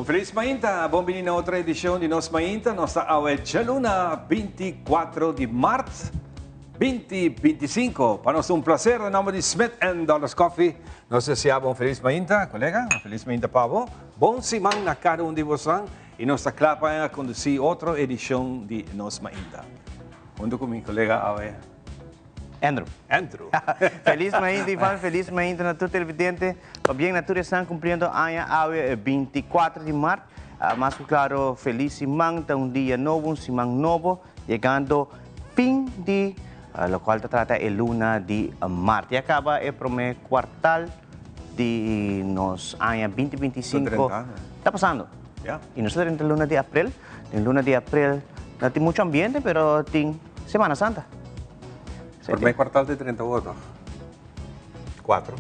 Feliz mainta, bon bini na otro edicion di Nos Mainta. Nos ta awe djaluna 24 di maart 2025. Pa nos un placer na nomber di Smith and Dollars Coffee. Nos desea bo un feliz mainta, colega. Un feliz mainta pa bo. Bon siman na cada un di bosan. Y nos ta cla pa conduci otro edicion di Nos Mainta. Hunto cu mi colega awe. Andrew. Andrew. Feliz mainta, Ivan, feliz mainta na tur televidente. Pabien na tur esnan cumpliendo aña awe 24 di maart. Mas cu claro, feliz siman, ta un dia nobo, un siman nobo, yegando fin di locual ta trata e luna di maart. Ya caba e prome cuartal di nos aña 2025 ta pasando. Y nos ta drenta luna di april. Den luna di april no tin mucho ambiente, pero tin Semana Santa. Prome kwartal ta 30 ora toch? Cuatro.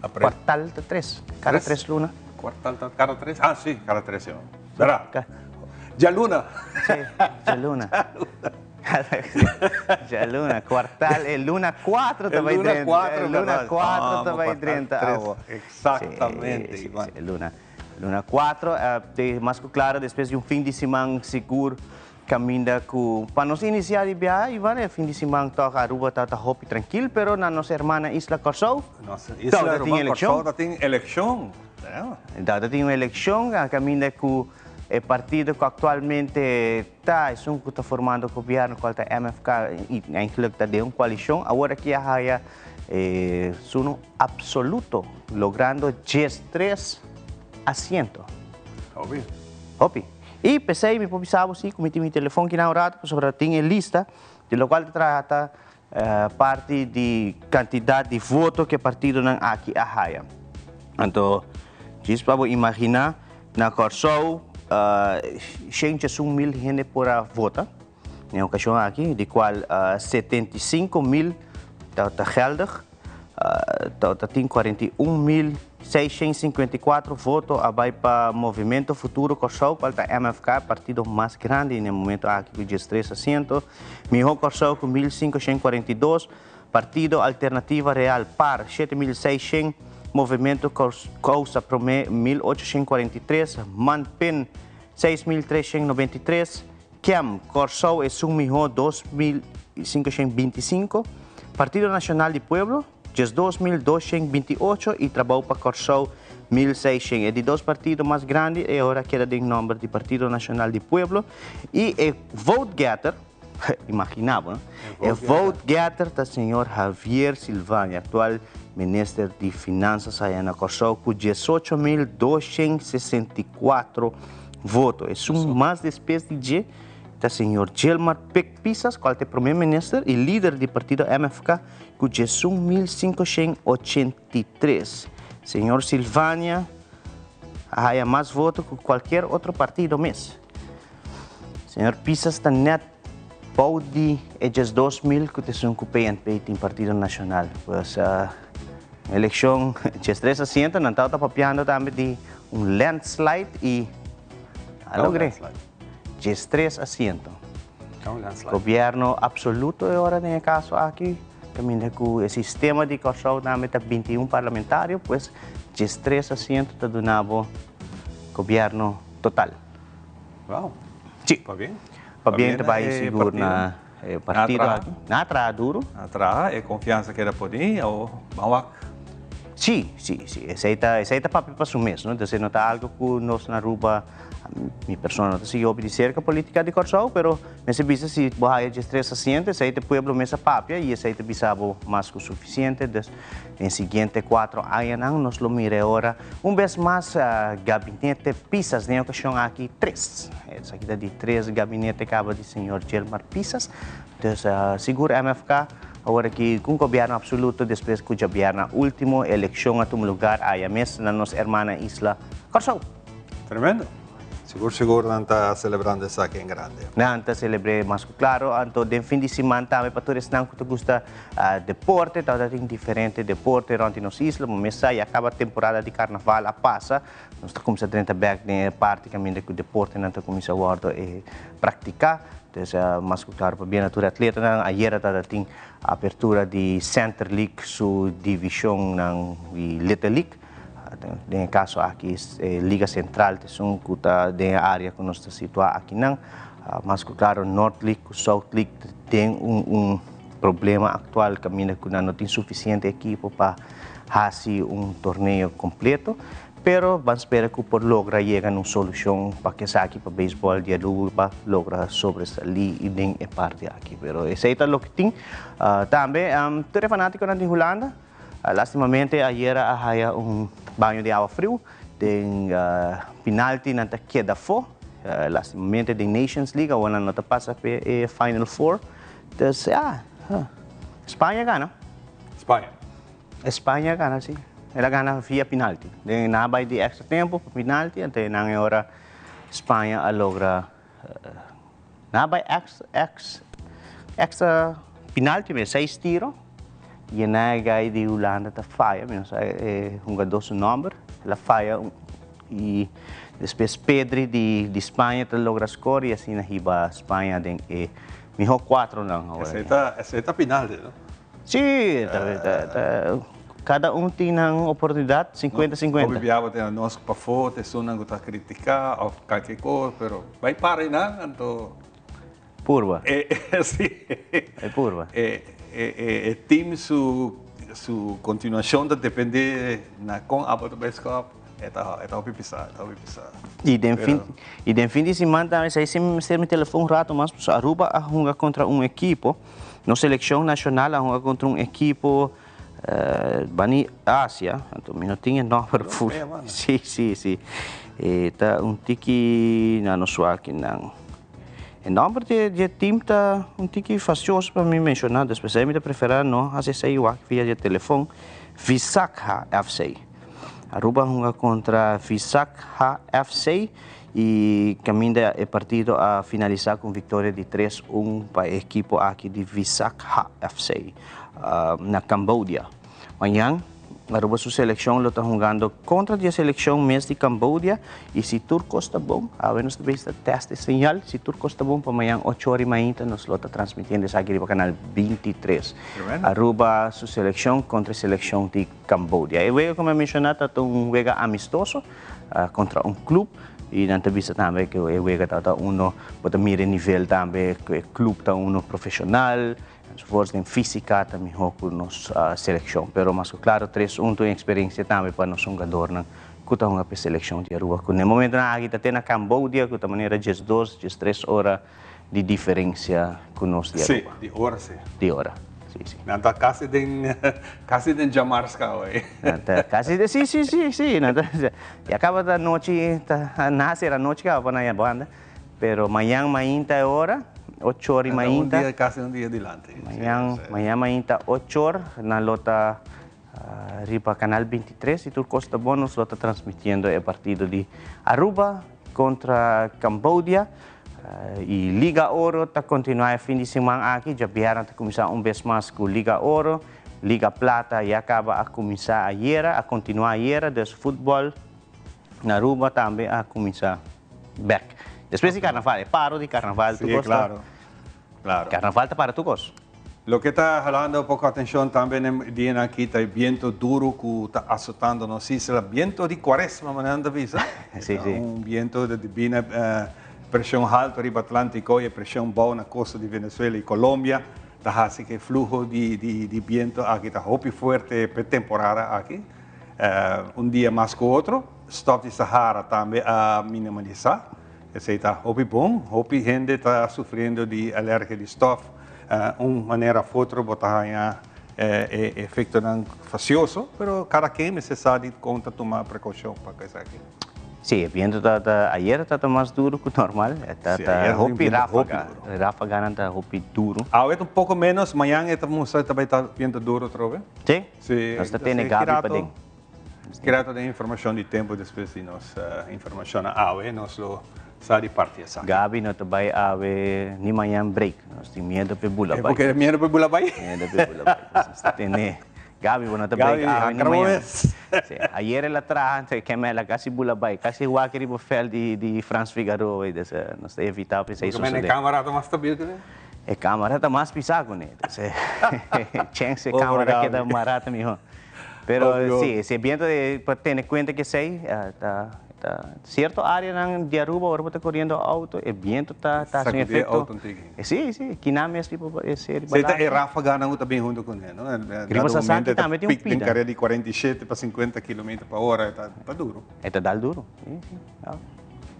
April. Kwartal ta tres. Kada tres luna. Kwartal ta kada tres? Ah, si, kada tres, ja. Bera. Djaluna. Si, djaluna. Djaluna. Kwartal, e luna cuatro ta bai drenta. E luna cuatro ta bai drenta awo. Exactamente, Ivan. Si, luna. Luna cuatro, mas cu claro despues di un fin di siman sigur Caminda cu pa nos inicia di biaha Ivan e fin di siman toch Aruba ta ta hopi trankil pero na nos hermana isla Corsou Nos isla ta tin eleccion. Corsou ta tin eleccion. Ta tin un eleccion caminda cu e partido cu actualmente ta esun cu ta formando gobierno cual ta MFK y eigenlijk ta den un coalicion awor aki a haya suno absoluto logrando 13 asiento. Hopi. Hopi. I p'esei mi por bisa bo si ku mi tin mi telefon kinan un ratu pasobra tin e lista di lokual ta trata parti di kantidat di voto ku e partidonan aki a haya. Anto djis pa bo imaginá na Kòrsou 101 mil hende por a vota den e okashon aki di kual 75 mil ta geldig. Ta tin 41.654 voto a bai pa Movimento Futuro Kòrsou, kual ta MFK, partido mas grandi na e momento aki ku 13 asiento. Mihó Kòrsou ku 1.542, Partido Alternativa Real, PAR, 7.600, Movimento Kousa Promé 1.843, MANPEN 6.393, KEM, Kòrsou Esun Mihó 2.525, Partido Nashonal di Pueblo 12.228 i Trabou pa Kòrsou 1.600. E di dos partido mas grandi e ora keda den nòmber di Partido Nashonal di Pueblo i e vote getter, imaginá bo, no? E vote getter ta señor Javier Silvania, aktual minister di Finansas aya na Kòrsou ku 18.264 voto. Esun mas despues di dje ta señor Gilmar Pik Pisas, cual ta e prome minister y lider di partido MFK cu 11.583. Señor Silvania a haya mas voto cu cualkier otro partido mes. Señor Pisas ta net bou di e 12.000 cu ta esun cu PNP tin, Partido Nacional. Pues eleccion 13 asiento, nan tabata papiando tambe di un landslide y a logr'é. 13 asiento. Gobierno absoluto e ora den e caso aki, caminda cu e sistema di Kòrsou tambe ta 21 parlamentario, pues 13 asiento ta duna bo gobierno total. Wow. Si. Pabien. Pabien ta bai sigur na e partido aki. Nan a traha duro. Nan a traha, e confiansa keda poni o ban wak. Si, esei ta papia pa su mes, no? Entonces no ta algo cu nos na Aruba, mi persona no ta sigui hopi di cerca politica di Kòrsou, pero mester bisa si bo haya 13 asiento, esei ta e pueblo mes a papia y esei ta bisa bo mas cu suficiente. Dus den siguiente 4 añanan nos lo mira e ora un bes mas gabinete Pisas, den e ocasion aki tres. Esaki ta di tres gabinete caba di señor Gilmar Pisas. Dus sigur MFK awor aki cu un gobierno absoluto despues cu djabièrnè ultimo eleccion a tuma lugar aya mes na nos hermana isla Kòrsou. Tremendo. Sigur sigur nan ta celebrando esaki en grande. Nan ta celebr'é mas cu claro. Anto den fin di siman tambe pa tur esnan cu ta gusta deporte, tabata tin diferente deporte rond di nos isla. Bo mes sa ya caba temporada di carnaval a pasa. Nos ta cuminsa drenta bek den e parti caminda cu deportenan ta cuminsa wordo practica. Entonces mas cu claro pabia na tur atletanan. Ayera tabata tin apertura di Center League su divisionnan di Little League. Den e kaso aki Liga Sentral ta esun ku ta den e área ku nos ta situá akinan. Mas ku klaro North League ku South League ta den un problema aktual kaminda ku nan no tin sufisiente ekipo pa hasi un torneo kompleto. Pero ban spera ku por logra yega na un solushon pa esaki pa beisbòl di Aruba logra sobresalí den e parti aki. Pero esei ta loke tin. Tambe tur e fanátikonan di Hulanda lastimamente ayera a haya un baño di awa friu den pinalti nan ta keda afó. Lastimamente den Nations League awor nan no ta pasa p'e e Final Four. Dus ya, Spaña gana. Spaña. Spaña gana si. El a gana via pinalti. Den nan a bai di extra tempo pa pinalti anto nan e ora Spaña a logra nan a bai ex ex extra pinalti mes seis tiro y nan e guy di Hulanda ta faya mi no sa e hungador su nomber el a faya y despues Pedri di di Spaña ta logra score y asina hiba Spaña den e miho cuatronan awor. Esey ta esey ta pinalti no? Sí, kada un tin nan oportunidat, sinkuenta sinkuenta. Hopi biaha bo nos pafó ta esunnan ku ta kritiká òf kalke kos, pero bai para einan anto. Purba. Sí. Bai purba. E team su su kontinuashon ta dependé na kon abo ta bai skòp, e ta e ta hopi pisá, e ta hopi pisá. I den fin i den fin di siman tambe esei si mi mester mi telefòn un rato mas pasobra Aruba a hunga kontra un ekipo. Nos seleccion nacional a hunga contra un equipo bani Asia, anto mi no tin e nomber full. Si, si, si. E ta un tiki na nos wak nan. E nomber di e team ta un tiki fastioso pa mi menciona, despues mi ta prefera no haci esey wak via di telefon. Visakha FC. Aruba a hunga contra Visakha FC y caminda e partido a finalisa cu un victoria di tres un pa e ekipo aki di Visakha FC na Cambodia. Mañan Aruba su seleccion lo ta hungando contra di e seleccion mes di Cambodia y si tur cos ta bon, awe nos ta bay sta test e señal, si tur cos ta bon pa mañan ocho ora y mainta nos lo ta transmitiendo esaki riba canal 23. Aruba su seleccion contra e seleccion di Cambodia. E wega ku mi a menshoná ta un wega amistoso kontra un klup i nan ta bisa tambe ku e wega tabata uno bo ta mira e nivel tambe ku e klup ta uno profeshonal enzovoorts den físika ta mihó ku nos selekshon pero mas ku klaro tres un ta un eksperensia tambe pa nos hungadornan ku ta hunga pa e selekshon di Aruba ku na e momentonan aki ta te na Cambodia ku ta manera diesdos diestres ora di diferencia cu nos di Aruba. Sí, di ora sí. Di ora, sí, sí. Nan ta casi den, casi den djamarska awe. Nan ta casi den, sí, sí, sí, sí. Nan ta, ya caba ta nochi, ta nace era nochi caba pa nan ya banda, pero mañan mainta e ora, ocho or y mainta. Un dia, casi un dia dilanti. Mañan, mañan mainta ocho or, nan lo ta riba Canal 23 y tur cos ta bon, nos lo ta transmitiendo e partido di Aruba contra Cambodia. Y Liga Oro ta continua e fin di siman aki. Djabièrnè ta cuminsa un bes mas cu Liga Oro. Liga Plata ya caba a cuminsa ayera, a continua ayera. Dus futbol na Aruba tambe a cuminsa bek. Despues di Carnaval, e paro di Carnaval tur cos ta. Sí, claro, claro. Carnaval ta para tur cos. Loke ta halando poko atenshon tambe na e dianan aki ta e biento duru ku ta asotando nos isla, biento di kuaresma manera nan ta bisa. Sí, sí. Un biento di bina preshon haltu riba Atlantiko i e preshon bou na kosta di Venezuela i Colombia ta hasi ku e fluho di di biento aki ta hopi fuerte p'e temporada aki. Un dia mas ku otro. Stòf di Sahara tambe a minimalisá. Esei ta hopi bon. Hopi hende ta sufriendo di alergia di stof. Un manera of otro bo ta haña e efectonan fastioso, pero cada ken mester sa di con ta tuma precaucion pa cu esaki. Sí, e biento ta ta ayer ta ta mas duro cu normal. E ta Sí, ta ayer hopi biento hopi ráfaga. duro. Ráfaganan ta hopi duro. Awe ta un poco menos, mañan e ta mustra ta bay ta biento duro atrobe. Sí? Sí, Nos ta tene así Gaby ki rato paden. Keda ta den informacion di tempo despues di nos informacionnan awe nos lo sa di parti esaki. Gaby no ta bay awe ni mañan break. Nos tin miedo p'e bula bay. Porque miedo p'e bula bay? Miedo p'e bula bay. Nos ta tene. Gaby bo no ta break awe ni mañan. Si, ayer el a traha anto e keme el a casi bula bay. Casi wak riba veld di Frans Figaroa y des nos ta evita p'esey Porque sosode. e camara ta mas stabil cu ne? E camara ta mas pisa cu ne. Entonces chance e camara keda marata miho. Pero si, si e biento pa tene cuenta cu esey ta ta cierto areanan di Aruba ora bo ta coriendo auto e biento ta ta haci un efecto. Si, si, kinan mes tipo e ser Si ta e rafaganan cu ta bin hunto cu ne, no? Riba Sasaki tambe tin un pida. Den carera di 47 pa 50 kilometer pa ora e ta duro. E ta dal duro, si, si.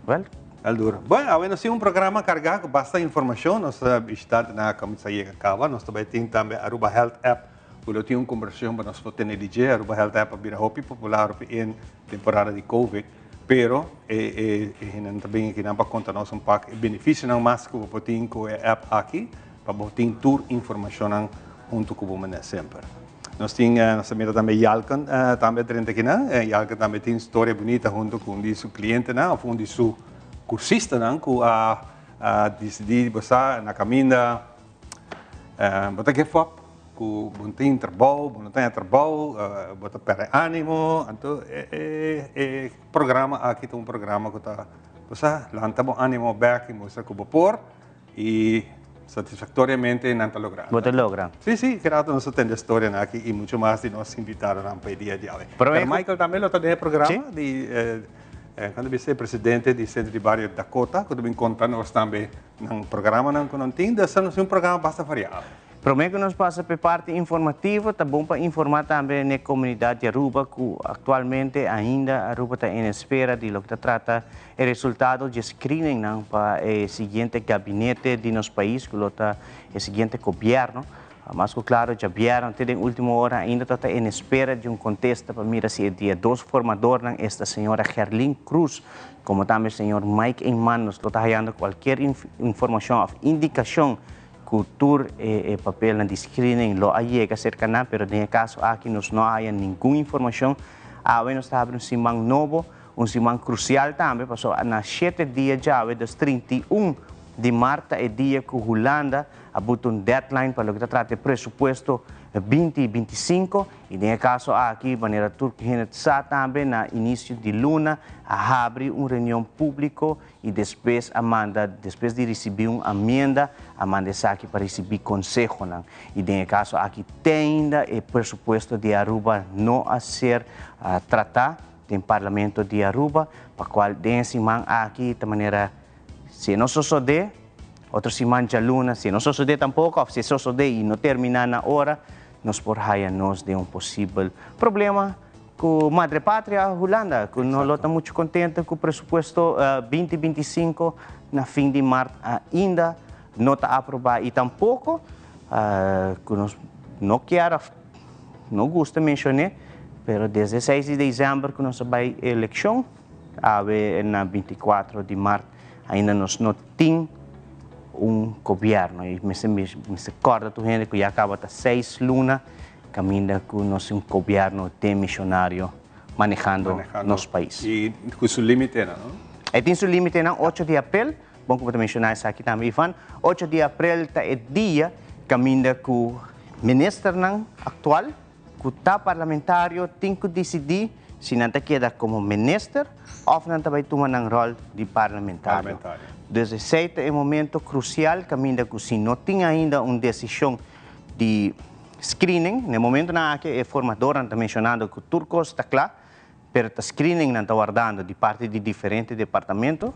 Wel. Dal duro. Bueno, awe nos tin un programa carga cu basta informacion. Nos bishitantenan a cuminsa yega caba. Nos ta bay tin tambe Aruba Health App cu lo tin un conversacion pa nos por tene di dje. Aruba Health App a bira hopi popular hopi en temporada di Covid. Pero e e hendenan ta bin akinan pa conta nos un pak e beneficionan mas cu bo por tin cu e app aki pa bo tin tur informacionnan hunto cu bo mane semper. Nos tin, nos ta mira tambe Yalken tambe drenta akinan. Yalken tambe tin storia bunita hunto cu un di su clientenan of un di su cursistanan cu a dicidi di bo sa na caminda bo ta give up cu bo no tin trabou, bo no ta haña trabou, bo ta perde animo. Anto e programa aki ta un programa cu ta bo sa lanta bo animo bek y mustra cu bo por. Y satisfactoriamente nan ta logra. Bo ta logra. Sí, sí, ki rato nos ta tende storianan aki y mucho mas di nos invitadonan pa e dia di awe. Pero Michael tambe lo ta den e programa di, cuando bisa e presidente di Centro di Bario Dakota, cu ta bin conta nos tambe nan programanan cu nan tin. Des ta nos tin un programa basta variado. Prome cu nos pasa p'e parti informativo, ta bon pa informa tambe n'e comunidad di Aruba cu actualmente ainda Aruba ta en espera di loke ta trata E resultado dje screeningnan pa e siguiente gabinete di nos pais cu lo ta e siguiente gobierno. Mas cu claro djabièrnè te den ultimo ora ainda ta ta en espera di un contesta pa mira si e dia dos formadornan esta señora Gerlin Cruz como tambe señor Mike Eman nos lo ta hayando cualkier informacion of indicacion cu tur e papelnan di screening lo a yega cerca nan pero den e caso aki nos no a haya ningun informacion. Awe nos ta habri un siman nobo. Un siman krusial tambe pasobra na shete dia djawe, dus 31 di mart ta e dia ku Hulanda a buta un deadline pa loke ta trata e presupuesto binti 25 i den e kaso aki manera tur hende sa tambe na inisio di luna a habri un reunion públiko i despues a manda despues di risibí un amienda a manda esaki pa risibí konsehonan i den e kaso aki te ainda e presupuesto di Aruba no a ser tratá. Den Parlamento di Aruba, pa cual den e siman aki ta manera si e no sosode, otro siman djaluna, si e no sosode tampoco of si e sosode y no termina na ora, nos por haya nos den un posibel problema cu Madre Patria, Hulanda, cu no lo ta mucho contento cu presupuesto binti 25 na fin di maart ainda no ta aproba y tampoco cu nos no kier of No gusta mencion'é, pero desde seis di december cu nos a bay eleccion, awe na 24 di maart, ainda nos no tin un gobierno. Y mester mester corda tur hende cu ya caba ta seis luna caminda cu nos tin un gobierno demisionario manehando nos pais. Y cu su limitenan, no? E tin su limitenan, ocho di april, bon cu bo ta menciona esaki tambe Ivan, ocho di april ta e dia caminda cu Ministernan actual cu ta parlamentario tin cu dicidi si nan ta keda como minister of nan ta bay tuma nan rol di parlamentario. Dus esey ta e momento crucial caminda cu si no tin ainda un decision di screening, na e momentonan aki e formadornan ta mencionando cu tur cos ta cla, pero ta screening nan ta wardando di parti di diferente departamento,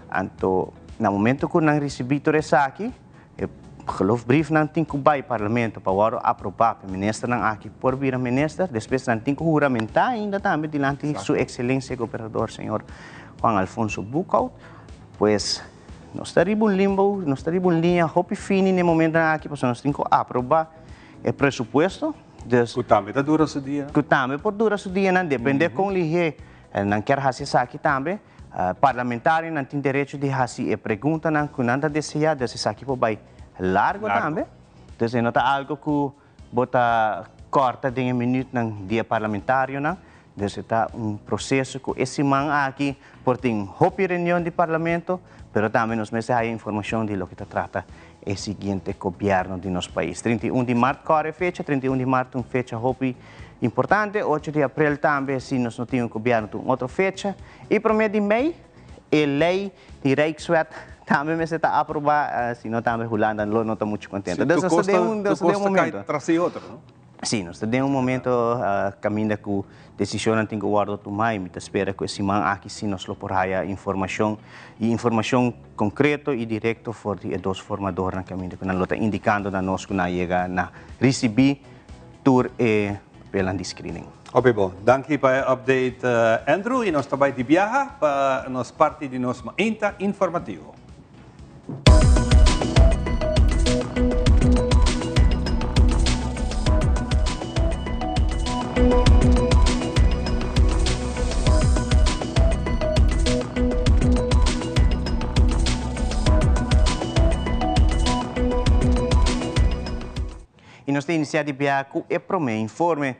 anto na momento cu nan ricibi tur esaki, e geloofbriefnan tin cu bay Parlamento pa worde aproba pa e ministernan aki por bira minister, despues nan tin cu huramenta ainda tambe dilanti su excelencia gobernador señor Juan Alfonso Boekhoudt, pues nos ta riba un limbo, nos ta riba un liña hopi fini na e momentonan aki pasobra nos tin cu aproba e presupuesto. Dus, Ku tambe ta dura su dia. Ku tambe por dura su dianan, depende kon lihé nan kier hasi esaki tambe. Parlamentarionan tin derecho di hasi e preguntanan ku nan ta deseá, dus esaki por bai largo tambe. Dus e no ta algo ku bo ta kòrta den e minütnan di e parlamentarionan. Dus e ta un proseso ku e siman aki por tin hopi reunion di parlamento, pero tambe nos mester haya informashon di loke ta trata e siguiente gobièrnu di nos pais. 31 di mart kòrè e fecha, 31 di mart ta un fecha hopi importante, ocho di aprel tambe si nos no tin un gobièrnu ta un otro fecha, i promé di mei e lei di Rijkswet tambe mester ta aprobá, si no tambe Hulanda lo no ta muchu kontento. Dus nos ta den un momento. Tur kos ta kai tras di otro, no? Sí, nos ta den un momento caminda cu decisionnan tin cu wordo tuma y mi ta spera cu e siman aki sí nos lo por haya informacion y informacion concreto y directo for di e dos formadornan caminda cu nan lo ta indicando na nos cu nan a yega na ricibi tur e papelnan di screening. Hopi bon. Danki pa e update Andrew y nos ta bay di biaha pa nos parti di nos mainta informativo. Y nos ta inicia di bia cu e prome informe.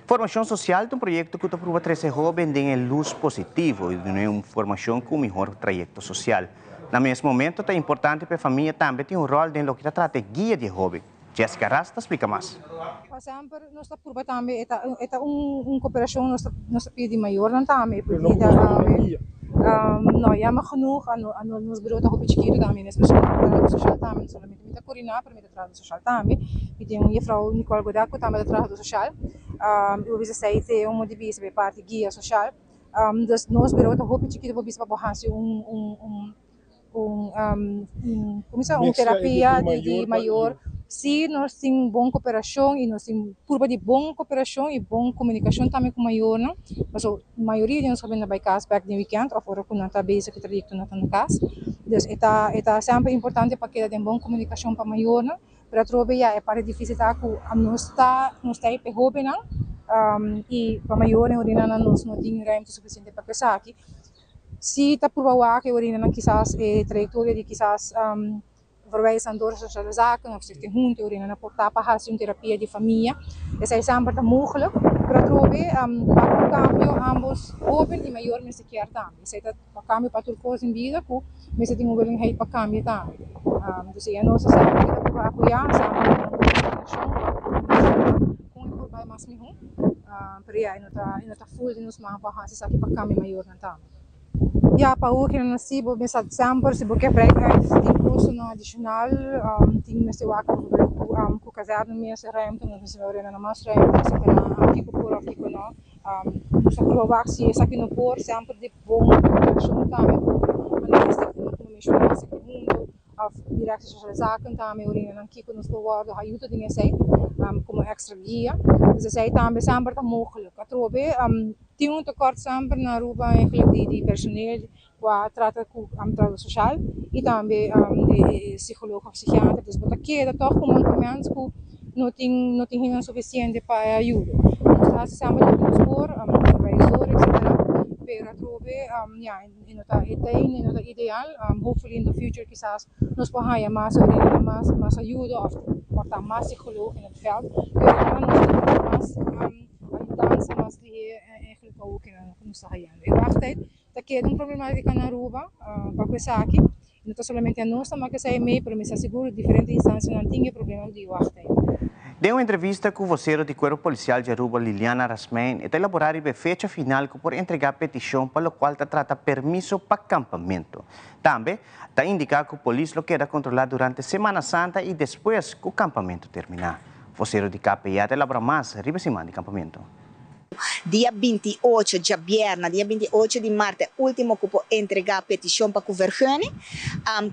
Formacion Social ta un proyecto cu ta pruba trece hoben den e luz positivo y duna un formacion cu un mihor trayecto social. Na mes momento ta importante pa e famia tambe tin un rol den loke ta trata e guia di e hoben. Jessica Ras ta splica mas. Pa semper nos ta purba tambe e ta e ta un cooperacion nos ta nos ta pidi di mayornan tambe e pidi tambe no jammer genoeg a nos bureau ta hopi chikito tambe mes persona ta traha social tambe no solamente mi ta coordina pero mi ta traha social tambe. Mi tin un juffrouw Nicole Godet cu tambe ta trahador social. Y bo bisa esey te un di bisa e parti guia social. Dus nos bureau ta hopi chikito bo bisa pa bo haci un un un un como se un terapia di mayor. Si nos tin bon cooperacion y nos tin purba di bon cooperacion y bon comunicacion tambe cu mayornan. Pasobra mayoria di nos hobennan ta bay cas bek den weekend of ora cu nan ta bezig cu trayecto nan ta na cas. Dus e ta e ta semper importante pa keda den bon komunikashon pa mayornan, pero atrobe ya e parti difísil ta ku nos ta nos ta ei pa e hóbennan i pa mayornan e orinanan nos no tin ruimte sufisiente pa ku esaki. Si ta purba wak e orinanan kisas e trayektoria di kisas verwijs door sociale zaken of stichting hunto e orinanan por ta pa hasi un terapia di famia, esei semper ta mogelijk, pero atrobe pa ku kambio ambos hóben i mayor mester kier tambe, esei ta. Pa cambia pa tur cos den bida cu mester tin un willigheid pa cambia tambe. Dus ya nos a sa cu ta por apoya, sa cu ta un coordinacion con e por bay mas miho. Pero ya e no ta e no ta full den nos man pa haci esaki pa cambia mayornan tambe. Ya pa awor kinan asi bo mester semper si bo ke break uit tin costonan adicional tin mester wak cu kazerne mes ruimte nos mester wak mas ruimte etcetera kico por of kico no. Nos ta proba wak si esaki no por semper di bon komunikashon tambe ku manera stichting ku menshoná stichting huntu òf direktie sociale zaken tambe orina nan kiko nos por wòrdu ayuda den esei komo èkstra guia. Dus esei tambe semper ta mooglik. Atrobe tin un tekort semper na Aruba eigenlijk di di personeel ku a trata ku trabou sosial i tambe di e psikoloog òf psikiater. Dus bo ta keda tòg ku mankament ku no tin no tin hende sufisiente pa e ayudo. Nos ta hasi semper loke nos por, supervisor etcetera, pero atrobe ya e no ta e tei e no ta ideal. Hopefully in the future kisas nos por haña mas mas mas ayudo òf por ta mas psikoloog in het veld, pero nos tin mas ayudansa mas lihé eigenlijk pa loke nos ta hayando. E wachttijd Ta keda un problematica na Aruba pa cu esaki. No ta solamente anos ta maka esaki mey, pero mi sa sigur diferente instancianan tin e problema di wachttijd. Den un entrevista cu vocero di Cuerpo Policial di Aruba Liliana Rasmijn e ta elabora riba e fecha final cu por entrega peticion pa locual ta trata permiso pa campamento. Tambe ta indica cu polis lo keda controla durante Semana Santa y despues cu campamento termina. Vocero di KPA ta elabora mas riba e siman di campamento. Dia 28, djabièrnè, dia 28 di mart e último ku por entregá petishon pa ku vergunning.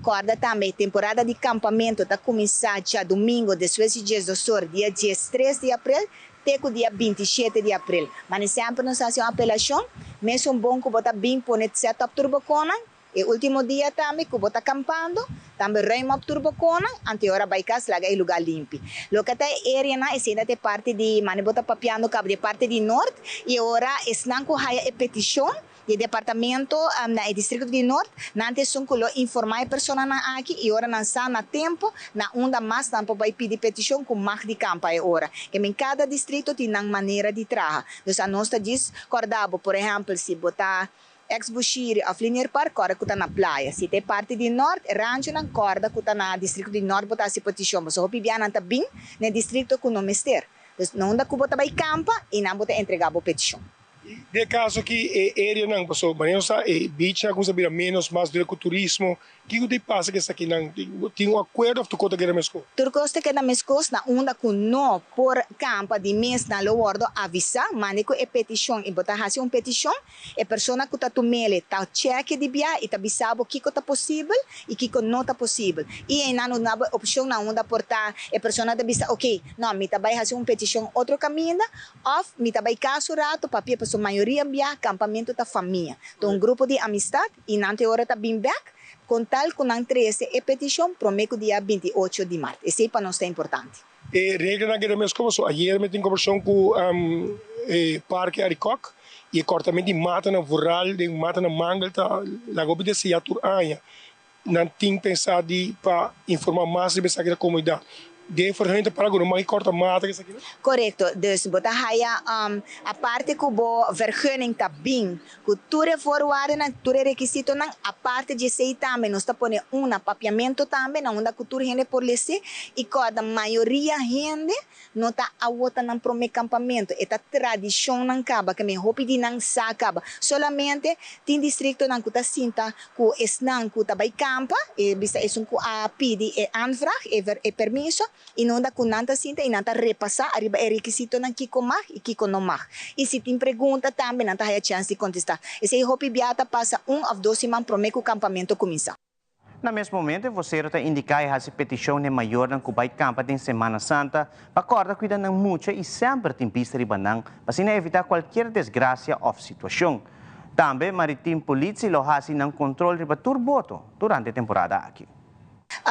Kòrda tambe e temporada di kampamentu ta kuminsá djadumingu despues di diesdosor, dia 13 di aprel, te ku dia 27 di aprel. Mane semper nos hasi un apelashon, mesun bon ku bo ta bin pone set up tur bo konan, E ultimo dia tambe cu bo ta campando, tambe ruim op tur bo conan, anto e ora bay cas laga e lugar limpi. Loke ta e areanan, esey ta e parti di, mane bo ta papiando caba di e parti di Noord, y e ora esnan cu haya e peticion di e departamento na e districto di Noord, nan ta esun cu lo informa e personanan aki y ora nan sa na tempo na unda mas nan por bay pidi peticion cu mag di campa e ora. Keme cada districto tin nan manera di traha. Dus anos ta djis corda bo, por ehempel, si bo ta. Ex Bushiri of Linear Park kòrda ku ta na playa. Si ta e parti di nòrt, e ranchonan kòrda ku ta na distrikto di nòrt bo ta hasi petishon. Pasobra hopi bia nan ta bin na e distrikto ku no mester. Dus na unda ku bo ta bai kampa i nan bo ta entregá bo petishon. Den caso aki e area nan paso manera nos sa e beach nan a cuminsa bira menos mas dura cu turismo kico ta pasa cu esaki nan tin un acuerdo of tur cos ta keda mescos? Tur cos ta keda mescos na unda cu no por campa di mes nan lo wordo avisa mande cu e peticion y bo ta haci un peticion. E persona ku ta tumele ta chèk'e di bia i ta bisa bo kiko ta posibel i kiko no ta posibel. I einan no duna bo e opshon na unda por ta e persona ta bisa oke, no, mi ta bai hasi un petishon otro kaminda òf mi ta bai kas un ratu papia pasobra mayoria bia kampamentu ta famia, ta un grupo di amistat i nan te ora ta bin bèk kon tal ku nan trese e petishon promé ku dia 28 di mart. Esei pa nos ta importante. E reglanan keda mes komo so. Ayer mi tin kombersashon ku e parke Arikok i e kòrtament di matanan vooral den matanan mangel ta laga hopi deseá tur aña. Nan tin pensá di pa informá mas riba esaki na komunidat. Den vergunning ta para ku no mag kòrta mata esaki nan? Korekto. Dus bo ta haya aparte ku bo vergunning ta bin Ku tur e voorwaardenan, tur e rekisitonan, aparte di esei tambe nos ta pone un na papiamentu tambe, na unda ku tur hende por les'é i kòrda mayoria hende no ta awor ta nan promé kampamentu, e ta tradishonnan kaba, ke men hopi di nan sa kaba. Solamente tin distriktonan ku ta sinta ku esnan ku ta bai kampa, e bisa esun ku a pidi e aanvraag, e e permiso, I no unda ku nan ta sinta i nan ta repasá ariba e rekisitonan kiko mag i kiko no mag. I si tin pregunta tambe nan ta haya chèns di kontestá. Esei hopi bia ta pasa un òf dos siman promé ku kampamentu kuminsá. Na mes momento e vocero ta indica y haci peticion n'e mayornan cu bay campa den Semana Santa pa corda cuida nan mucha y semper tin bista riba nan pa asina evita cualkier desgracia of situacion. Tambe Maritime Politie lo haci nan control riba tur boto durante e temporada aki.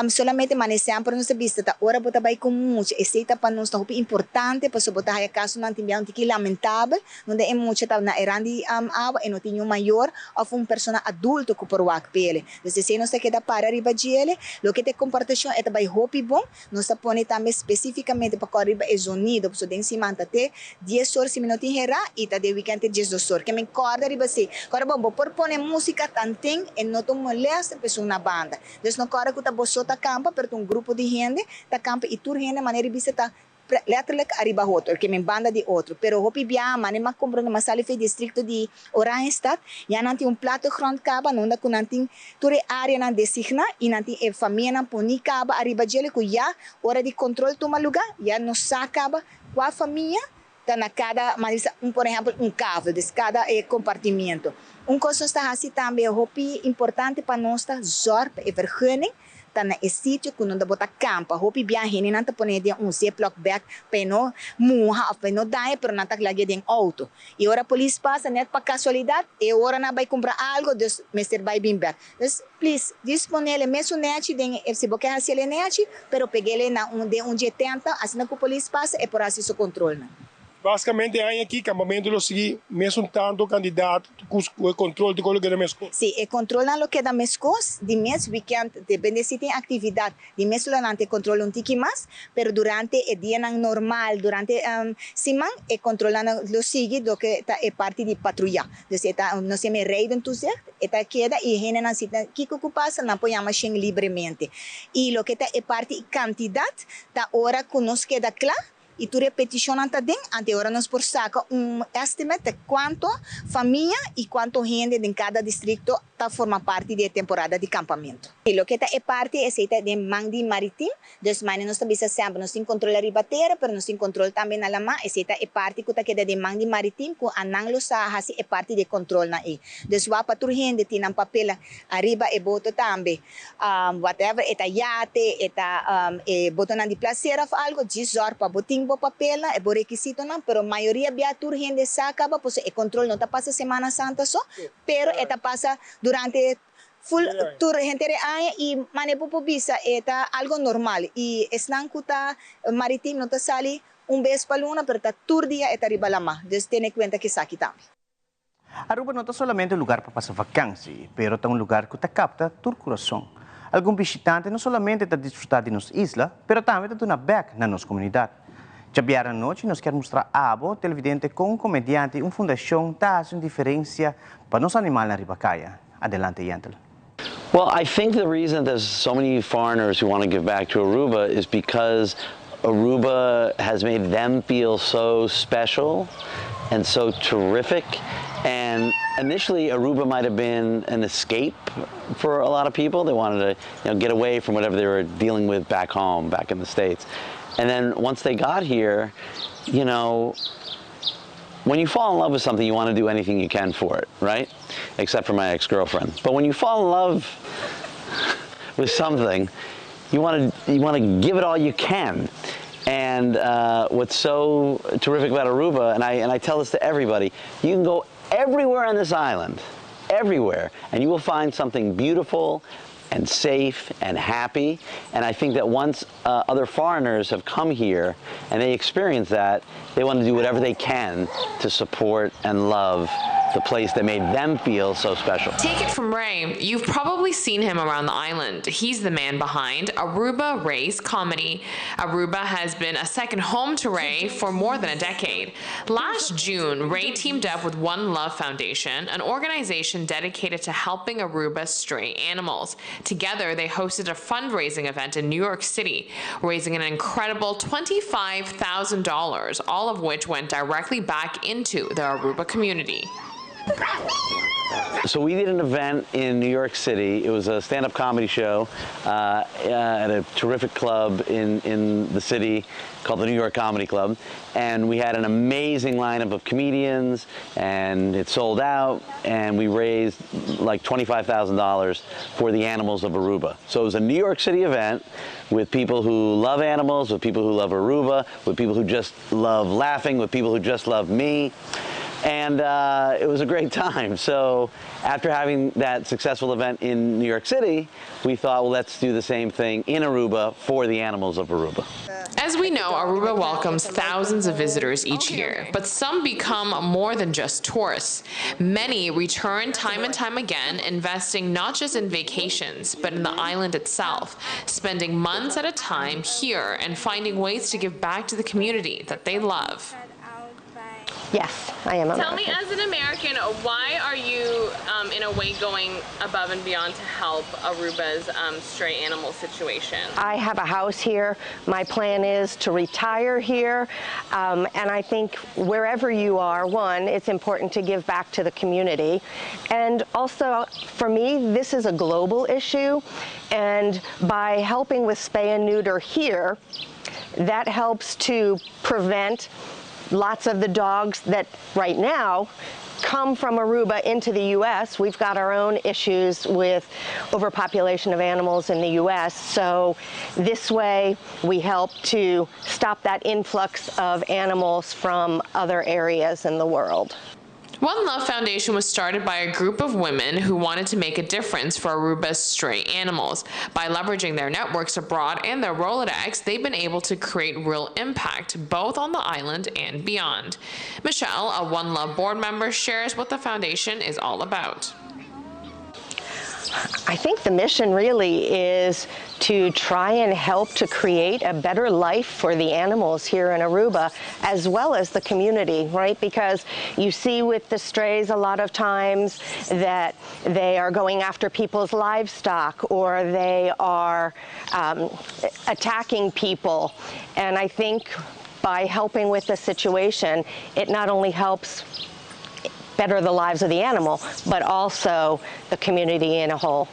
Solamente mane semper nos ta bisa ta ora bo ta bai ku mucha, esei ta pa nos ta hopi importante pasobra bo ta haya kasonan tin bia un tiki lamentabel donde e mucha ta na e rand di awa e no tin niun mayor òf un persona adulto ku por wak p'ele. Dus esei nos ta keda para riba djele. Loke ta e komportashon e ta bai hopi bon. Nos ta pone tambe spesifikamente pa kòrda riba e zonido pasobra den siman ta te dies or si mi no tin herá i ta den wikènt te 12 or. Ke men kòrda riba esei. Kòrda bon bo por pone músika tanten e no ta un molèster pa esun na banda. Dus no kòrda ku ta bo so ta kampa, pero ta un grupo di hende ta kampa i tur hende manera di bisa ta letterlijk ariba otro, ke men banda di otro. Pero hopi biaha mane m'a komprondé m'a sali for e distrikto di Oranjestad, ya nan tin un plattegrond kaba na unda ku nan tin tur e areanan designá i nan tin e famianan poní kaba ariba djele ku ya ora di kontrol tuma lugá ya nos sa kaba kua famia ta na kada, m'a bisa un por ehèmpel un kavel, dus kada e kompartimiento. Un kos nos ta hasi tambe hopi importante pa nos ta zòrg pa e vergunning ta na e sitio ku no ta bo ta kampa. Hopi bia hendenan ta pone den un ziplock bag pa e no muha òf pa e no daña, pero nan ta lag'é den outo. I ora polis pasa nèt pa kasualidat e ora nan a bai kumpra algo, dus mester bai bin bèk. Dus please disponele mesun nechi den e si bo ke hasiel e nechi pero pegele na un den un dje tenta asina ku polis pasa e por hasi su kontrolnan. Basikamente e aña aki kampamentu lo sigui mesun tantu kandidat ku e kontrol di kon lo keda meskos. Si, e kontrolnan lo keda meskos di mes wikènt depende si tin aktividat Di mes durante e control un tiki mas, pero durante e dianan normal, durante siman, e controlnan lo sigui loke ta e parti di patruya. Dus e ta, nos yama e rijden toezicht, e ta keda y e hendenan si ta kico cu pasa nan por yama shen libremente. Y loke ta e parti cantidad ta ora cu nos keda cla Y tur e peticionnan ta den, ante ora nos por saca un estimate de cuanto famia y cuanto hende den cada districto ta forma parti di e temporada di campamento. Y loke ta e parti esey ta den man di Maritim, dus mane nos ta bisa semper nos tin control ariba tera, pero nos tin control tambe na lama, esey ta e parti cu ta keda den man di Maritim cu anan lo sa haci e parti di e controlnan ey. Dus wak pa tur hende tin nan papel ariba e boto tambe. Whatever, e ta yate, e ta e botonan di placer of algo, djis zorg pa bo tin bo papelnan, e bo rekisitonan, pero mayoria bia tur hende sa caba, pasobra e control no ta pasa Semana Santa so, pero e ta pasa durante full tur henter e aña y mane bo por bisa e ta algo normal y esnan cu ta maritim no ta sali un bes pa luna, pero ta tur dia e ta riba lama, dus tene cuenta cu esaki tambe. Aruba no ta solamente un lugar pa pasa vakansi, pero ta un lugar cu ta capta tur curason. Algun bishitante no solamente ta disfruta di nos isla, pero tambe ta duna bek na nos comunidad. Djabièrnè anochi nos kier mustra abo, televidente, con un comediante y un fundacion ta haci un diferencia pa nos animalnan riba caya. Adelante Yentl. Well, I think the reason there's so many foreigners who want to give back to Aruba is because Aruba has made them feel so special and so terrific. And initially, Aruba might have been an escape for a lot of people. They wanted to get away from whatever they were dealing with back home, back in the States. And then once they got here, when you fall in love with something, you want to do anything you can for it, right? Except for my ex-girlfriend. But when you fall in love with something, you want to give it all you can. And what's so terrific about Aruba, and I tell this to everybody, you can go everywhere on this island, everywhere, and you will find something beautiful and safe and happy. And I think that once other foreigners have come here and they experience that, they want to do whatever they can to support and love the place that made them feel so special. Take it from Ray. You've probably seen him around the island. He's the man behind Aruba Ray's Comedy. Aruba has been a second home to Ray for more than a decade. Last June, Ray teamed up with One Love Foundation, an organization dedicated to helping Aruba's stray animals. Together, they hosted a fundraising event in New York City, raising an incredible $25,000, all of which went directly back into the Aruba community. So we did an event in New York City. It was a stand-up comedy show at a terrific club in the city called the New York Comedy Club. And we had an amazing lineup of comedians, and it sold out, and we raised like $25,000 for the animals of Aruba. So it was a New York City event with people who love animals, with people who love Aruba, with people who just love laughing, with people who just love me. And it was a great time. So after having that successful event in New York City, we thought, well, let's do the same thing in Aruba for the animals of Aruba. As we know, Aruba welcomes thousands of visitors each year, but some become more than just tourists. Many return time and time again, investing not just in vacations, but in the island itself, spending months at a time here and finding ways to give back to the community that they love. Yes, I am Tell me, American. As an American, why are you, in a way, going above and beyond to help Aruba's stray animal situation? I have a house here. My plan is to retire here. And I think wherever you are, one, it's important to give back to the community. And also, for me, this is a global issue. And by helping with spay and neuter here, that helps to prevent lots of the dogs that right now come from Aruba into the U.S. We've got our own issues with overpopulation of animals in the U.S. So this way we help to stop that influx of animals from other areas in the world. One Love Foundation was started by a group of women who wanted to make a difference for Aruba's stray animals. By leveraging their networks abroad and their Rolodex, they've been able to create real impact, both on the island and beyond. Michelle, a One Love board member, shares what the foundation is all about. I think the mission really is to try and help to create a better life for the animals here in Aruba, as well as the community, right? Because you see with the strays a lot of times that they are going after people's livestock or they are attacking people. And I think by helping with the situation, it not only helps better the lives of the animal, but also the community in a whole.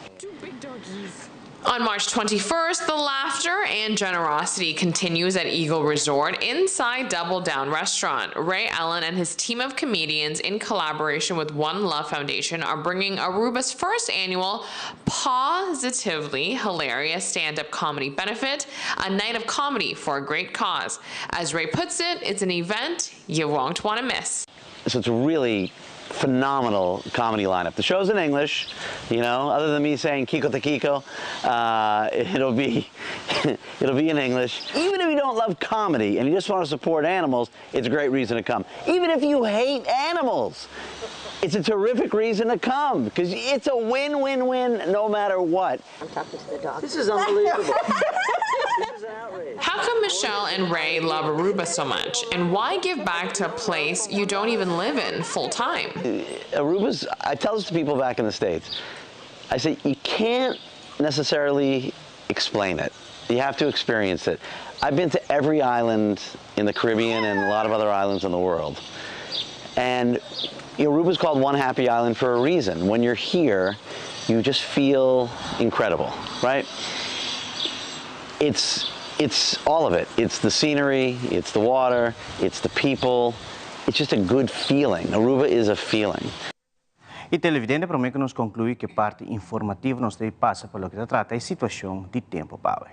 On March 21st, the laughter and generosity continues at Eagle Resort inside Double Down Restaurant. Ray Allen and his team of comedians, in collaboration with One Love Foundation, are bringing Aruba's first annual positively hilarious stand-up comedy benefit, a night of comedy for a great cause. As Ray puts it, it's an event you won't want to miss. So it's a really phenomenal comedy lineup. The show's in English, other than me saying "Kiko te Kiko," it'll be in English. Even if you don't love comedy and you just want to support animals, it's a great reason to come. Even if you hate animals, it's a terrific reason to come because it's a win-win-win no matter what. I'm talking to the dog. This is unbelievable. How come Michelle and Ray love Aruba so much? And why give back to a place you don't even live in full time? Aruba's, I tell this to people back in the States. I say, you can't necessarily explain it. You have to experience it. I've been to every island in the Caribbean and a lot of other islands in the world. And you know, Aruba's called One Happy Island for a reason. When you're here, you just feel incredible, right? It's it's all of it. It's the scenery, it's the water, it's the people. It's just a good feeling. Aruba is a feeling. E televidente prome cu nos conclui cu e parti informativo nos ta pasa pa loke ta trata e situacion di tempo pa awe.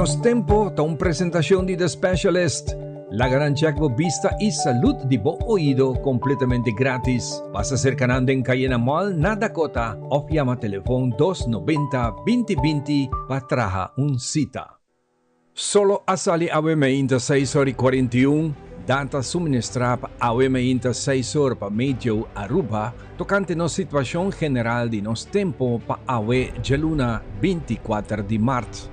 Nos Tempo ta un presentacion di The Specialist. Laga nan check bo bista y salud di bo oido completamente gratis. Pasa cerca nan den Cayena Mall na Dakota of yama telefon 290 20 20 pa traha un cita. Solo a sali awe meinta seis or y 41, data suministra pa awe meinta seis or pa Meteo Aruba tocante nos situacion general di nos tempo pa awe djaluna 24 di mart.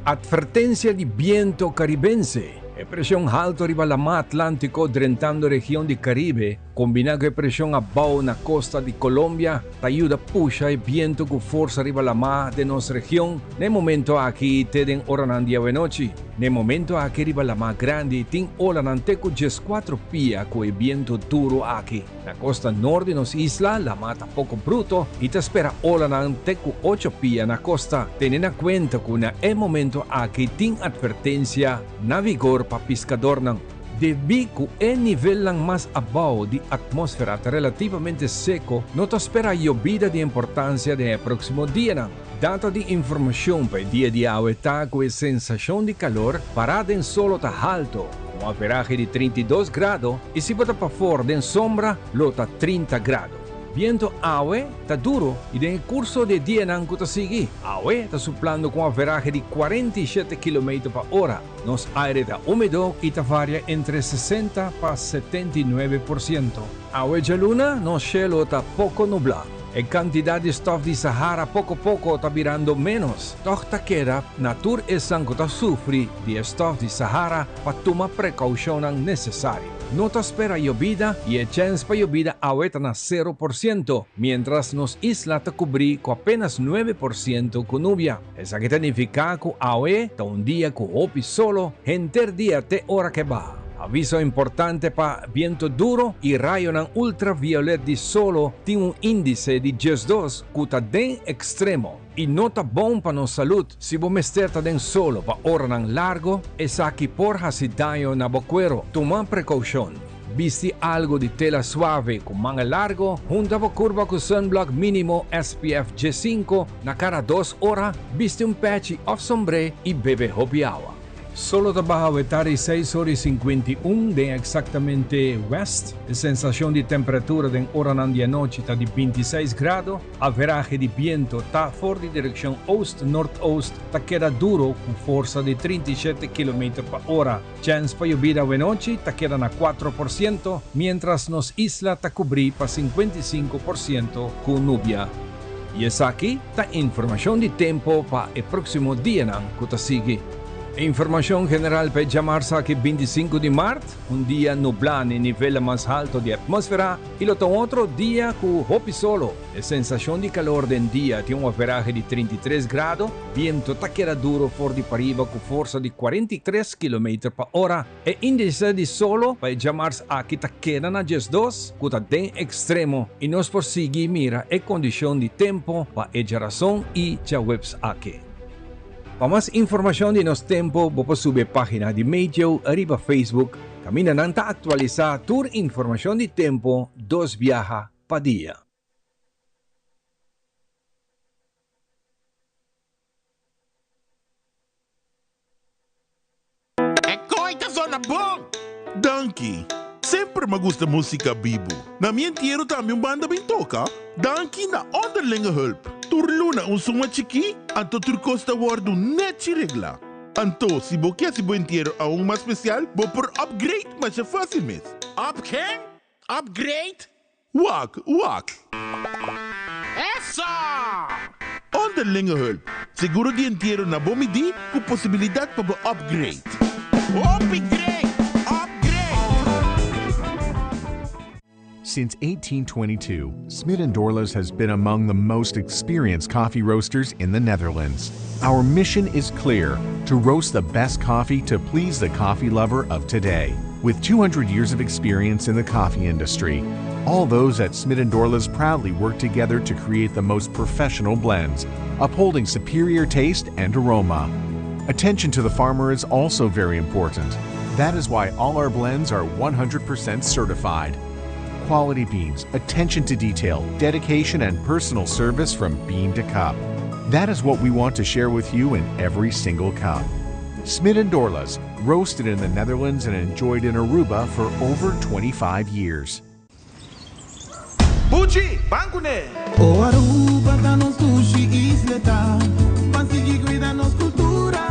Advertencia di biento Caribense, E presion halto riba lama Atlantico drentando region di Caribe Kombiná ku e preshon abou na kosta di Colombia ta yuda pusha e bientu ku forsa riba lamá den nos region na e momento aki te den oranan di awenochi. Na e momento aki riba lamá grandi tin olanan te ku dieskuatro pia ku e bientu duru aki. Na kosta nort di nos isla lamá ta poko bruto i ta spera olanan te ku ocho pia na kosta. Tene na kuenta ku na e momento aki tin atvertensia na vigor pa piskadornan. Debí ku e nivelnan mas abou di atmósfera ta relativamente seko, no ta spera yobida di importansia den e próksimo dianan. Data di informashon pa e dia di awe ta ku e sensashon di kalor pará den solo ta halto, ku un averahe di 32 grado, i si bo ta pafor den sombra lo ta 30 grado. Biento awe ta duro i den e kurso di e dianan ku ta sigui, awe ta suplando ku un averahe di 47 kilometer pa ora. Nos aire ta humedo y ta varia entre 60 pa 79%. Awe djaluna nos shelo ta poco nubla. E cantidad di stof di Sahara poco poco ta birando menos. Toch ta keda na tur esnan cu ta sufri di e stof di Sahara pa tuma precaucionnan necesario. No ta spera yobida y e chens pa yobida awe ta na 0%, mientras nos isla ta cubri cu apenas 9% cu nubia. Esaki ta nifiká ku awe ta un dia ku hopi solo henter dia te ora ke baha. Aviso importante pa biento duro i rayonan ultraviolet di solo tin un índise di 12 ku ta den ekstremo i no ta bon pa nos salud. Si bo mester ta den solo pa oranan largo, esaki por hasi daño na bo kuero. Tuma prekoushon. Bisti algo di tela suave cu manga largo, hunta bo curva cu sunblock minimo SPF 15 na cada 2 ora, bisti un pechi of sombré y bebe hopi awa. Solo ta baha wetar y 6 ora y 51 den exactamente west. E sensacion di temperatura den oranan di anochi ta di 26 grado. Averahe di biento ta for di direccion oost-noordoost ta keda duro cu forsa di 37 kilometer pa ora. Chèns pa yobida awenochi ta keda na 4%, miéntras nos isla ta kubrí pa 55% ku nubia. I esaki ta informashon di tempu pa e próksimo dianan ku ta sigui. E informashon general pa e djamarsa aki 25 di mart, un dia nublá na e nivelnan mas halto di atmósfera i lo ta un otro dia ku hopi solo. E sensashon di kalor den dia tin un averahe di 33 grado. Biento ta keda duro for di pariba ku forsa di 43 kilometer pa ora. E índise di solo pa e djamars aki ta keda na 12, ku ta den ekstremo, i nos por sigui mira e kondishon di tempu pa e djarason i djaweps aki. Pa mas informashon di nos tempu bo por subi e página di Meteo riba Facebook, kaminda nan ta aktualisá tur informashon di tempu dos biaha pa dia. E koi ta sona bon! Danki! Semper m'a gusta musica bibu. Na mi entiero tambe un banda bin toca. Danki na Onderlinge Hulp. Tur luna un suma chikí, anto tur kos ta wordu nechi regla. Anto, si bo ke hasi bo entiero aun mas spesial, bo por upgrade masha fásil mes. Up ken? Upgrade? Wak, wak! Eso! Onderlinge hulp, seguro di entiero na bo midí ku posibilidat pa bo upgrade. Hopi great! Upgrade! Since 1822, Smit & Dorlas has been among the most experienced coffee roasters in the Netherlands. Our mission is clear, to roast the best coffee to please the coffee lover of today. With 200 years of experience in the coffee industry, all those at Smit & Dorlas proudly work together to create the most professional blends, upholding superior taste and aroma. Attention to the farmer is also very important. That is why all our blends are 100% certified. Quality beans, attention to detail, dedication, and personal service from bean to cup. That is what we want to share with you in every single cup. Smit and Dorlas, roasted in the Netherlands and enjoyed in Aruba for over 25 years. Buchi, ban kuné! O Aruba ta nos dushi isla ta Ban sigui cuida nos cultura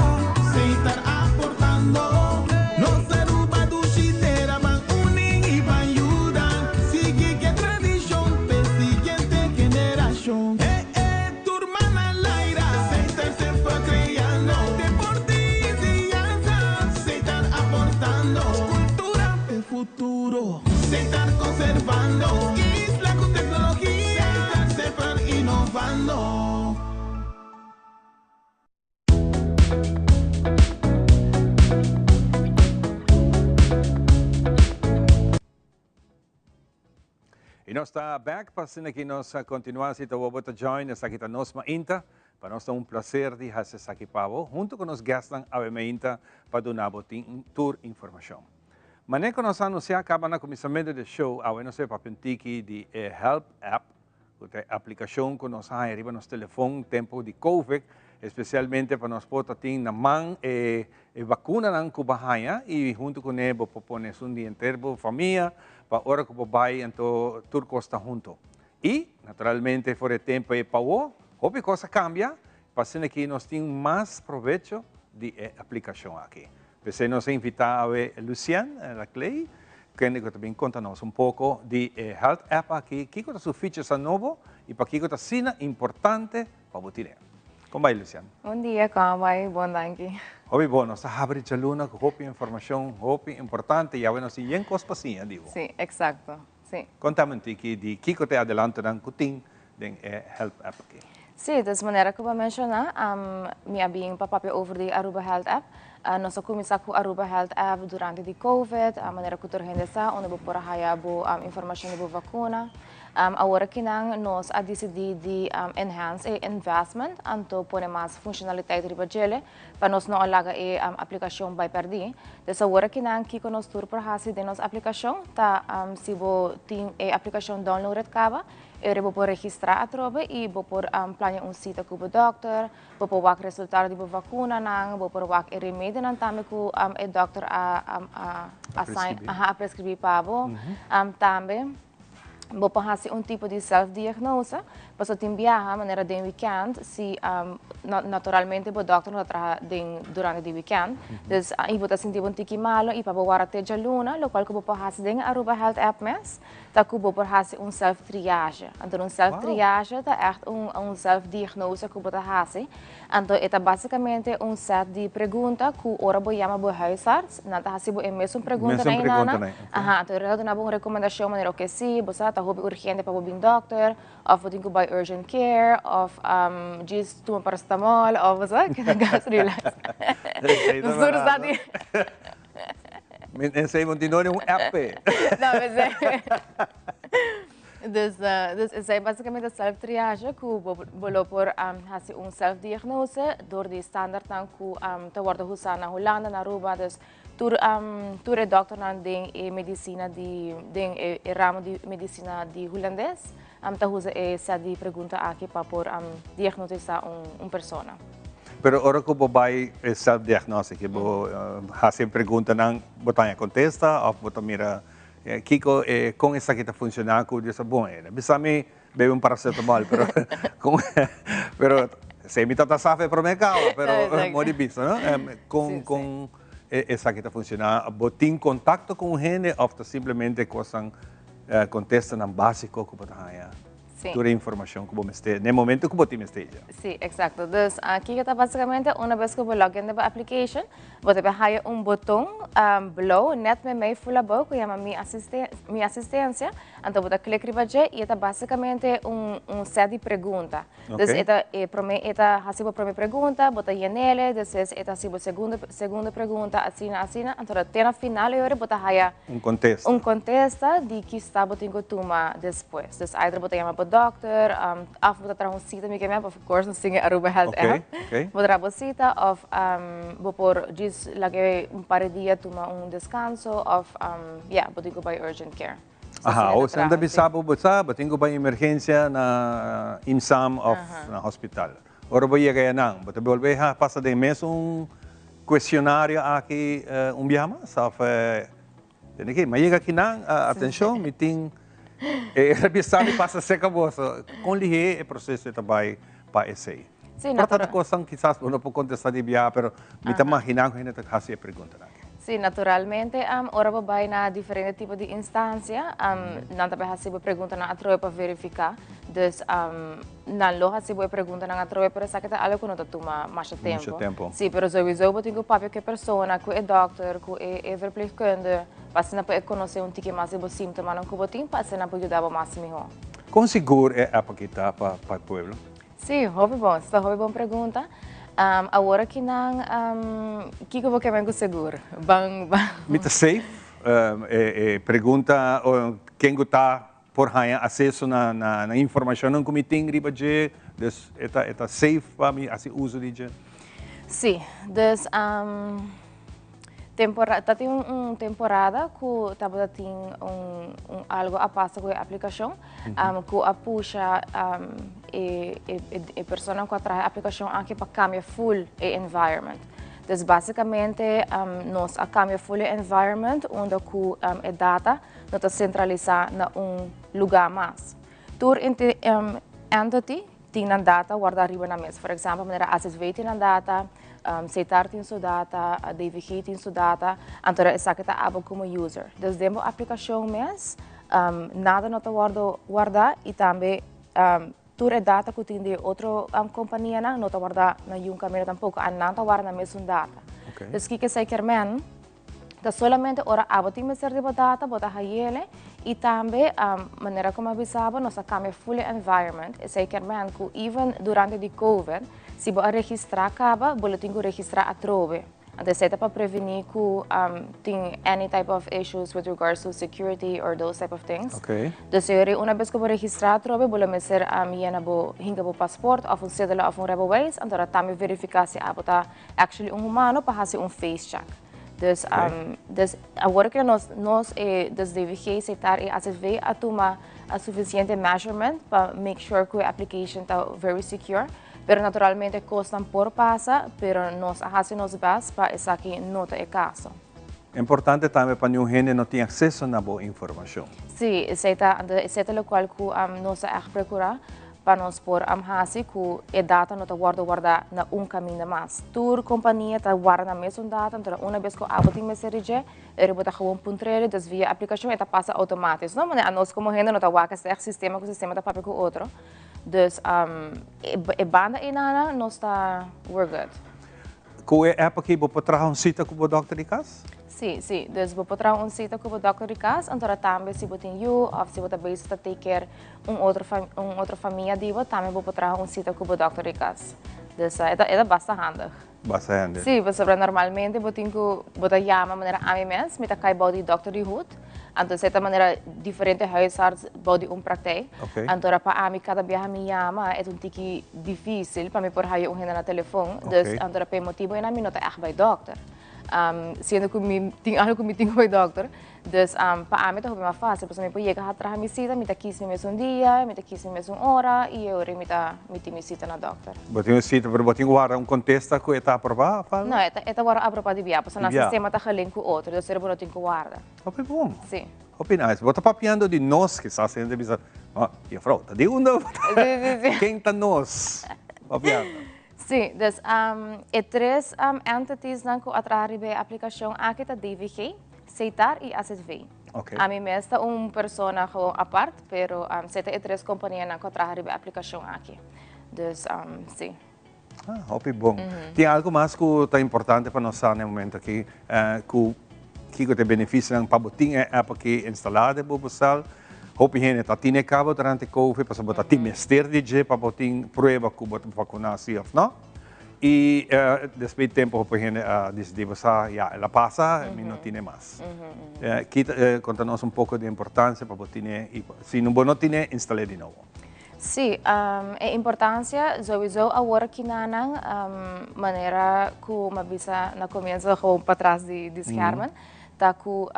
Setar aportando Nos Aruba dushi tera Ban uni y ban yuda Sigui cu e tradicion P'e siguiente generacion Eh eh tur man al aire Setar semper creando Deporte y enseñanza Setar aportando Cultura p'e futuro Setar conservando Isla cu tecnologia Setar semper innovando. Y nos ta back pa asina ki nos a continua si ta bo ta join esaki ta nos mainta pa nos ta un placer di haci esaki pa bo hunto cu nos guestnan awe mainta pa duna bo tin tur informacion. Mane cu nos a anuncia caba na cuminsamento di e show awe nos a papia un tiki di e Help app cu ta e aplicacion cu nos a haya riba nos telefon tempo di Covid especialmente pa nos por ta tin na man e E vacunanan cu bo haña y hunto cu ne bo por pone esun di henter bo famia pa ora cu bo bay anto tur cos ta hunto. Y naturalmente for e tempo e pawo hopi cos a cambia pa asina aki nos tin mas probecho di e aplicacion aki. P'esey nos a invita awe Lucien Laclay kende cu ta bin conta nos un poco di e health app aki, kico ta su featuresnan nobo y pakico ta asina importante pa bo tine. Kon bai Lucian? Bon dia, kon bai? Bon danki. Hopi bon, nos ta habri djaluna ku hopi informashon, hopi importante i awe nos tin yen kos pa siña di bo. Sí, eksakto, sí. Kontami un tiki di kiko ta e adelantonan ku tin den e Help App aki. Sí, dus manera ku bo a menshoná, mi a bin pa papia over di Aruba Health App. Nos a kuminsá ku Aruba Health App durante di Covid, manera ku tur hende sa unda bo por a haya bo informashon di bo vakuna. Awor akinan nos a disidí di enhance e investment, anto pone mas funshonalitet riba djele pa nos no a laga e aplikashon bai pèrdí. Dus awor akinan kiko nos tur por hasi den nos aplikashon ta si bo tin e aplikashon downloaded kaba, e ora bo por registrá atrobe i bo por plania un sita ku bo dòkter, bo por wak resultado di bo vakunanan, bo por wak e remedionan tambe ku e dòkter a a preskribí pa bo. Tambe. Bo por hasi un tipo di self-diagnose, pasobra tin biaha manera den weekend si naturalmente bo dokter no ta traha den durante di weekend, dus i bo ta sinti bo un tiki malo i pa bo wara te djaluna, lokual ku bo por hasi den Aruba Health App mes ta ku bo por hasi un self-triage. Anto un self-triage ta ègt un self-diagnose ku bo ta hasi, anto e ta basikamente un set di pregunta ku ora bo yama bo huisarts nan ta hasi bo e mesun preguntanan einana. Aha, anto e ta duna bo un rekomendashon manera oke si bo sa ta hopi urgente pa bo bin dòkter òf bo tin ku bai urgent care òf djis tuma paracetamol òf bo sa keda gas relax. Nos tur sa di. Esei bo tin dor un app p'e. No, esei. Dus dus esei basikamente self triage ku bo bo lo por hasi un self diagnose dor di standaardnan ku ta wòrdu usá na Hulanda, na Aruba, dus Tur tur e dokternan den e medisina di den e ramo di medisina di hulandes ta usa e set di pregunta aki pa por diagnostisá un un persona. Pero ora ku bo bai e self diagnostic i bo hasi e preguntanan bo ta haña kontesta òf bo ta mira kiko e kon esaki ta funshoná ku Dios a bon e bisa mi bebe un paracetamol pero pero. Esei mi tabata sa fe promé kaba, pero mo di bisa, no? Kon kon esaki ta funshoná? Bo tin kontakto ku un hende òf ta simplemente kosnan, kontestanan básiko ku bo ta haña? Tur e informashon ku bo mester na e momento ku bo tin mester dje. Sí, eksakto. Dus kiko ta básikamente una bes ku bo login den bo application, bo ta haña un boton blou nèt meimei ful abou ku yama Mi Mi Asistensia. Anto bo ta klik riba dje i e ta básikamente un un sèt di pregunta. Dus e ta e promé e ta hasi bo promé pregunta, bo ta yen'ele, despues e ta hasi bo segundo segundo pregunta, asina asina. Anto te na final e ora bo ta haya Un kontesta. Un kontesta di ki stap bo tin ku tuma despues. Dus either bo ta yama bo dòkter, òf bo ta traha un sita mi ke mep, of course nos tin e Aruba Health App. Bo traha bo sita òf bo por djis laga e un par di dia tuma un deskanso òf ya, bo tin ku bai urgent care. So Aha, o senda bisa bo bo sa, bo tin ku bai emergensia na IMSAM òf na hospital. Ora bo yega enan, bo ta bolbe pasa den mesun cuestionario aki un biaha mas of tene ki mi a yega akinan atencion mi tin e revista mi pasa cerca boso con lihe e proceso ta bay pa esey por ta cosnan kisas bo no por contesta di biaha pero mi ta magina cu hende ta haci e preguntanan aki. Sí, naturalmente ora bo bai na diferente tipo di instancia nan ta bay haci bo preguntanan atrobe pa verifica dus Nan lo hasi bo e preguntanan atrobe, pero esaki ta algo ku no ta tuma masha tempu. Masha tempu. Sí, pero sowieso bo tin ku papia ku e persona, ku e dòkter, ku e e verpleegkunde, pa asina por e konosé un tiki mas di bo símptomanan ku bo tin, pa asina por yuda bo mas mihó. Kon sigur e app aki ta pa pa e pueblo? Sí, hopi bon. Esei ta hopi bon pregunta. Awor aki nan, kiko bo ke men ku sigur? Ban, ban. Mi ta safe? E e pregunta ken ku ta Por haña aseso na na informashonnan ku mi tin riba dje, dus e ta e ta safe pa mi hasi uso di dje? Sí, dus tempora ta tin un temporada ku tabata tin un un algo a pasa ku e aplikashon ku a pusha e e personanan ku a traha e aplikashon aki pa kambia ful e environment. Dus basikamente nos a kambia ful e environment unda ku e data no ta sentralisá na un lugá mas. Tur entity tin nan data wardá riba nan mes. For example, manera AZV tin nan data, Setar tin su data, DVG tin su data, anto esaki ta abo komo user. Dus den bo aplikashon mes, nada no ta wòrdu wardá i tambe tur e data ku tin di e otro kompanianan no ta wardá na yun kaminda tampoko, nan ta warda nan mesun data. Dus kiko esei kier men? Ta solamente ora abo tin mester di bo data, bo ta hayele y tambe manera como a bisa bo, nos a cambia full e environment. Esey kier men cu even durante di covid, si bo a registra caba, bo lo tin cu registra atrobe. Anto esey ta pa preveni cu tin any type of issues with regards to security or those type of things. Dus e ora una bes cu bo registra atrobe, bo lo mester yena bo, hinca bo paspoort of un cedula of un rijbewijs, anto ora tambe verifica si abo ta actually un humano pa haci un face check. Dus, dus awor cu nos, nos e, dus DVG, Setar y AZV a tuma a suficiente measurement pa make sure cu e application ta very secure. Pero naturalmente cosnan por pasa, pero nos a haci nos best pa esaki no ta e caso. Importante tambe pa niun hende no tin acceso na bo informacion. Sí, esey ta, esey ta locual cu nos a echt procura. Pa nos por hasi ku e data no ta wòrdu wardá na un kaminda mas. Tur kompania ta warda nan mesun data, enton una bes ku abo tin mester di dje, e riba ta gewoon puntr'e, dus via aplikashon e ta pasa outomátis. No manera anos komo hende no ta wak esei sistema ku sistema ta papia ku otro. Dus e banda einan nos ta we're good. Ku e app aki bo por traha un sita ku bo dòkter di kas? Sí, sí. Dus bo por traha un sita ku bo dòkter di kas, anto tambe si bo tin yu òf si bo ta bezig ta take care un otro un otro famia di bo, tambe bo por traha un sita ku bo dòkter di kas. Dus e ta e ta basta handig. Basta handig. Sí, pasobra normalmente bo tin ku bo ta yama manera ami mes, mi ta kai bou di dòkter di hut, anto esei ta manera diferente huisarts bou di un praktijk. Anto ora pa ami kada biaha mi yama e ta un tiki difísil pa mi por haya un hende na telefon. Dus anto ora pa e motibu einan mi no ta ègt bai dòkter. Siendo ku mi tin algu ku mi tin ku bai dòkter. Dus pa ami ta hopi mas fásil pasobra mi por yega traha mi sita, mi ta kis mi mesun dia, mi ta kis mi mesun ora i e ora mi ta mi tin mi sita na dòkter. Bo tin un sita pero bo tin ku warda un kontesta ku e ta aprobá òf algu? No, e ta e ta wòrdu aprobá di bia pasobra nan sistema ta gelink ku otro, dus bo no tin ku warda. Hopi bon. Sí. Hopi nice. Bo ta papiando di nos kisas hende ta bisa, oh, juffrouw, ta di unda bo ta? Sí, sí, sí. Ken ta nos papiando? Sí, dus e tres entitiesnan ku a traha riba e aplikashon aki ta DVG, Setar i AZV. Ami mes ta un persona gewoon apart, pero si ta e tres kompanianan ku a traha riba e aplikashon aki. Dus sí. Ah, hopi bon. Tin algu mas ku ta importante pa nos sa na e momento aki ku kiko ta e benefisionan pa bo tin e app aki instalá den bo bosal? Hopi hende ta tine kaba durante Covid pasobra bo ta tin mester di dje pa bo tin prueba ku bo ta vakuná si òf nò. I despues di tempu hopi hende a disidí bo sa ya el a pasa mi no tine mas. Kita konta nos un poko di e importansia pa bo tine i si bo no tine instal'é di nobo. Sí, e importansia souiso awor kinanan manera ku mi a bisa na komienso gewoon patras di schermen ta ku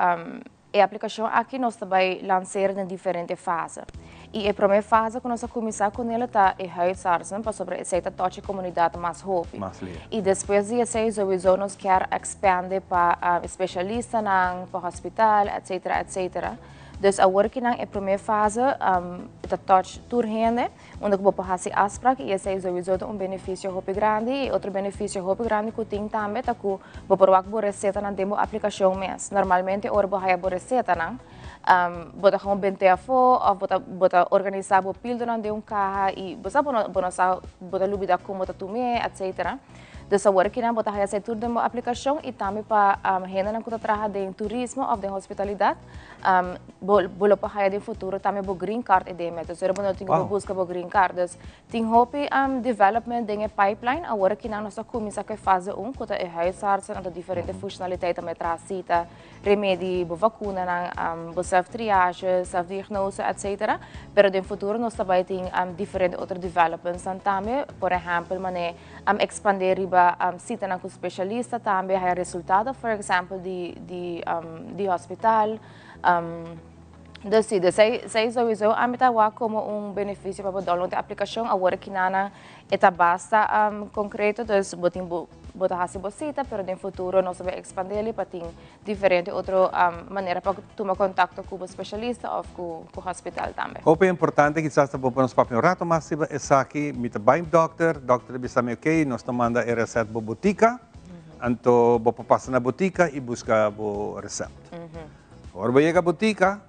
E aplikashon aki nos ta bai lansera den diferente fase. I e promé fase ku nos a kuminsá kuné ta e huisartsen pasobra esei ta tochi komunidat mas hopi. I despues di esei souiso nos kier ekspande pa spesialistanan, pa hospital, etsetera, etsetera. Dus awor kinan e promé fase ta touch tur hende. Unda ku bo por hasi afsprak i esei souiso ta un benefisio hopi grandi. I otro benefisio hopi grandi ku tin tambe ta ku bo por wak bo resetanan den bo aplikashon mes. Normalmente ora bo haya bo resetanan, bo ta gewoon bent'é afó òf bo ta bo ta organisá bo pildonan den un kaha i bo sa bo no bo no sa bo ta lubidá kon bo ta tum'é etsetera. Dus awor kinan bo ta haya esei tur den bo aplikashon i tambe pa hendenan ku ta traha den turismo òf den hospitalidat bo bo lo por haya den futuro tambe bo green card e den mes. Dus ora bo no tin ku buska bo green card. Dus tin hopi development den e pipeline. Awor kinan nos ta kuminsá ku e fase un ku ta e huisartsen anto diferente fushonaliteiten tambe traha sita. Remedi bo vacunanan, bo self triage, self diagnose etc. Pero den futuro nos ta bay tin diferente otro developments nan tambe, por ehempel mane expande riba citanan cu specialista tambe, haya resultado for example di di di hospital. Dus si, dus esey sowieso ami ta wak como un beneficio pa bo download e aplicacion, awor kinana e ta basta concreto, dus bo tin bo Bo ta hasi bo sita, pero den futuro nos ta bay expandeli pa tin diferente otro manera pa tuma contacto cu bo specialista of cu hospital tambe. Hopi importante kisas ta bo pa nos papia un rato mas riba esaki. Mi ta bay dokter, dokter ta bisa mi ok, nos ta manda e recet bo botica, anto bo por pasa na botica y busca bo recept. Ora bo yega botica,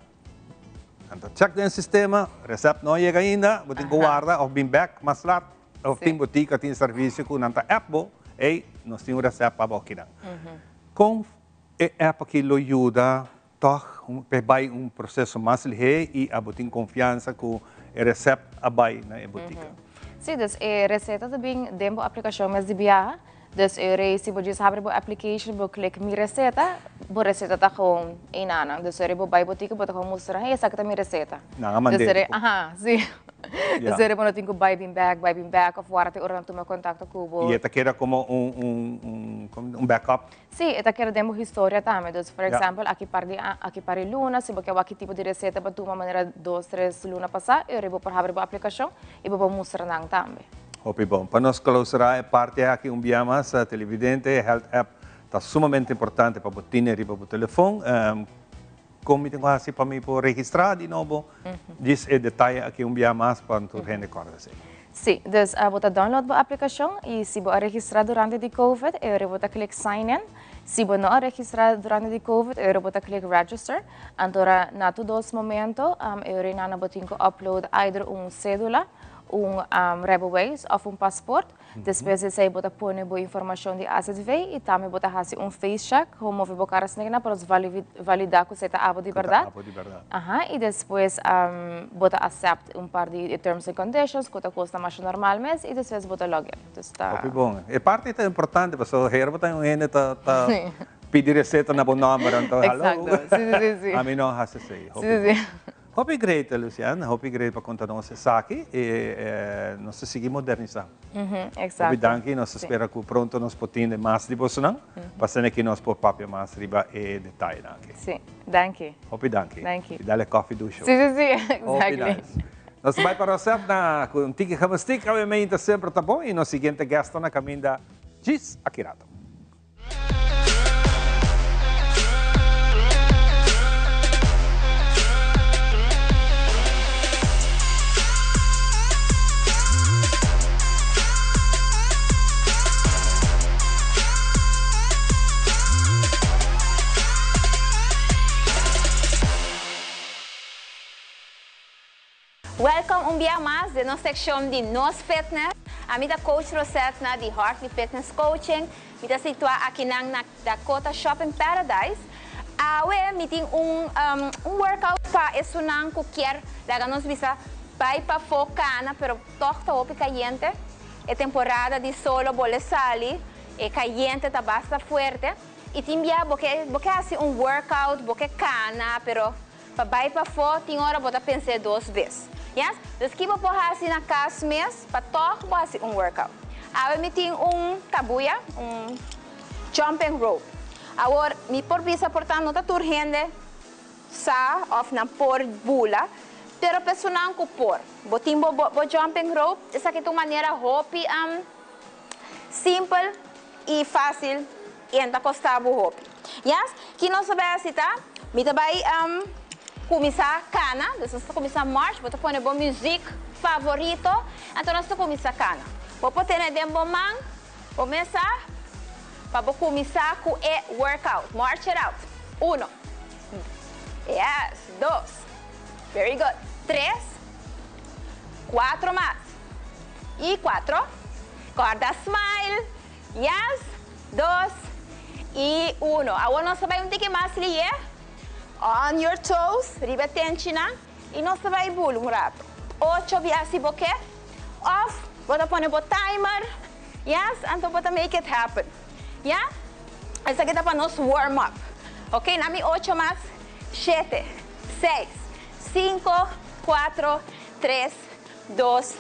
anto check den sistema, recept no a yega ainda, bo tin cu warda of bin bek mas lat. Of tin botica tin servicio cu nan ta app bo, ey, nos tin un recept pa bo akinan. Con e app aki lo yuda toch p'e bay un proceso mas lihe y abo tin confiansa cu e recept a bay na e botica? Si, dus e receta ta bin den bo aplicacion mes di biaha. Dus e rei si bo djis habri bo application bo click mi receta, bo receta ta gewoon einanan. Dus e rei bo bai botica bo ta gewoon mustra, hey esaki ta mi receta. Nan a mand'é. Dus e rei, aha, si. Dus e rei bo no tin ku bai bin bek, bai bin bek of warda te ora nan tuma kontakto ku bo. I e ta keda komo un, un, un, komo un backup? Si, e ta keda den bo historia tambe. Dus for example, aki par di, aki par di luna, si bo ke wak ki tipo di receta bo tuma manera dos, tres luna pasá, e rei bo por habri bo aplikashon i bo por mustra nan tambe. Hopi bon. Pa nos clausura e parti aki un bia mas, televidente, e Health App ta sumamente importante pa bo tine riba bo telefon. Con mi tin cu haci pa mi por registra di nobo? Djis e detaye aki un bia mas pa tur hende corda esey. Si, dus bo ta download bo aplicacion y si bo a registra durante di covid e ora bo ta click sign in. Si bo no a registra durante di covid e ora bo ta click register. Antora na tur dos momento e ora nan bo tin cu upload either un cedula, un rijbewijs of un paspoort. Despues di esei bo ta pone bo informacion di AZV y tambe bo ta haci un face check, gewoon move bo cara asina pa nos valida cu esei ta abo di berdad. Aha, y despues bo ta accept un par di terms and conditions cu ta cosnan masha normal mes y despues bo ta log in. Dus ta. Hopi bon. E parti ta importante pasobra hera bo ta un hende ta pidi receta na bo nomber anto hallo. Exacto. Si, si, si. Ami no haci esei. Hopi bon. Si, si, si. Hopi great, Lucian. Hopi great pa konta nos esaki. I nos ta sigui modernisá. Exacto. Hopi danki. Nos ta spera ku pronto nos por tende mas di bosonan. Pa asina ki nos por papia mas riba e detayenan aki. Si. Danki. Hopi danki. Danki. I dale koffie dusho. Si, si, si. Exactly. Hopi nice. Nos ta bai pa Rosef na ku un tiki gimnastiek. Obviamente semper ta bon. I nos siguiente guest ta na kaminda djis aki rato. Welcome un bia mas den nos seccion di Nos Fitness. Ami ta Coach Rosetna di Hartley Fitness Coaching. Mi ta situa akinan na Dakota Shopping Paradise. Awe mi tin un un workout pa esunnan cu kier laga nos bisa bay pafo cana pero toch ta hopi cayente. E temporada di solo bole sali, e cayente ta basta fuerte y tin bia bo ke bo ke haci un workout, bo ke cana pero pa bay pafo tin ora bo ta pens'e dos bes. Yes? Dus ki bo por haci na cas mes pa toch bo haci un workout? Awe mi tin un cabuya, un jumping rope. Awor, mi por bisa por ta no ta tur hende sa of nan por bula, pero personan cu por. Bo tin bo bo jumping rope, esaki ta un manera hopi simpel y facil y en ta costa bo hopi. Yes? Ki nos ta bay haci ta, mi ta bay cuminsa cana, dus nos ta cuminsa march, bo ta pone bo muziek favorito, anto nos ta cuminsa cana. Bo por tene den bo man, Bo mesa pa bo cuminsa cu e workout. March it out. Uno. Yes. Dos. Very good. Tres. Cuatro mas. Y cuatro. Corda smile. Yes. Dos. Y uno. Awor nos ta bay un tiki mas liye. On your toes. Riba e tenchinan. Y nos ta bay bula un rato. Ocho bia si bo ke. Of bo ta pone bo timer. Yes, anto bo ta make it happen. Ya? Esaki ta pa nos warm up. Ok, na mi ocho mas. Shete, seis, cinco, cuatro, tres, dos,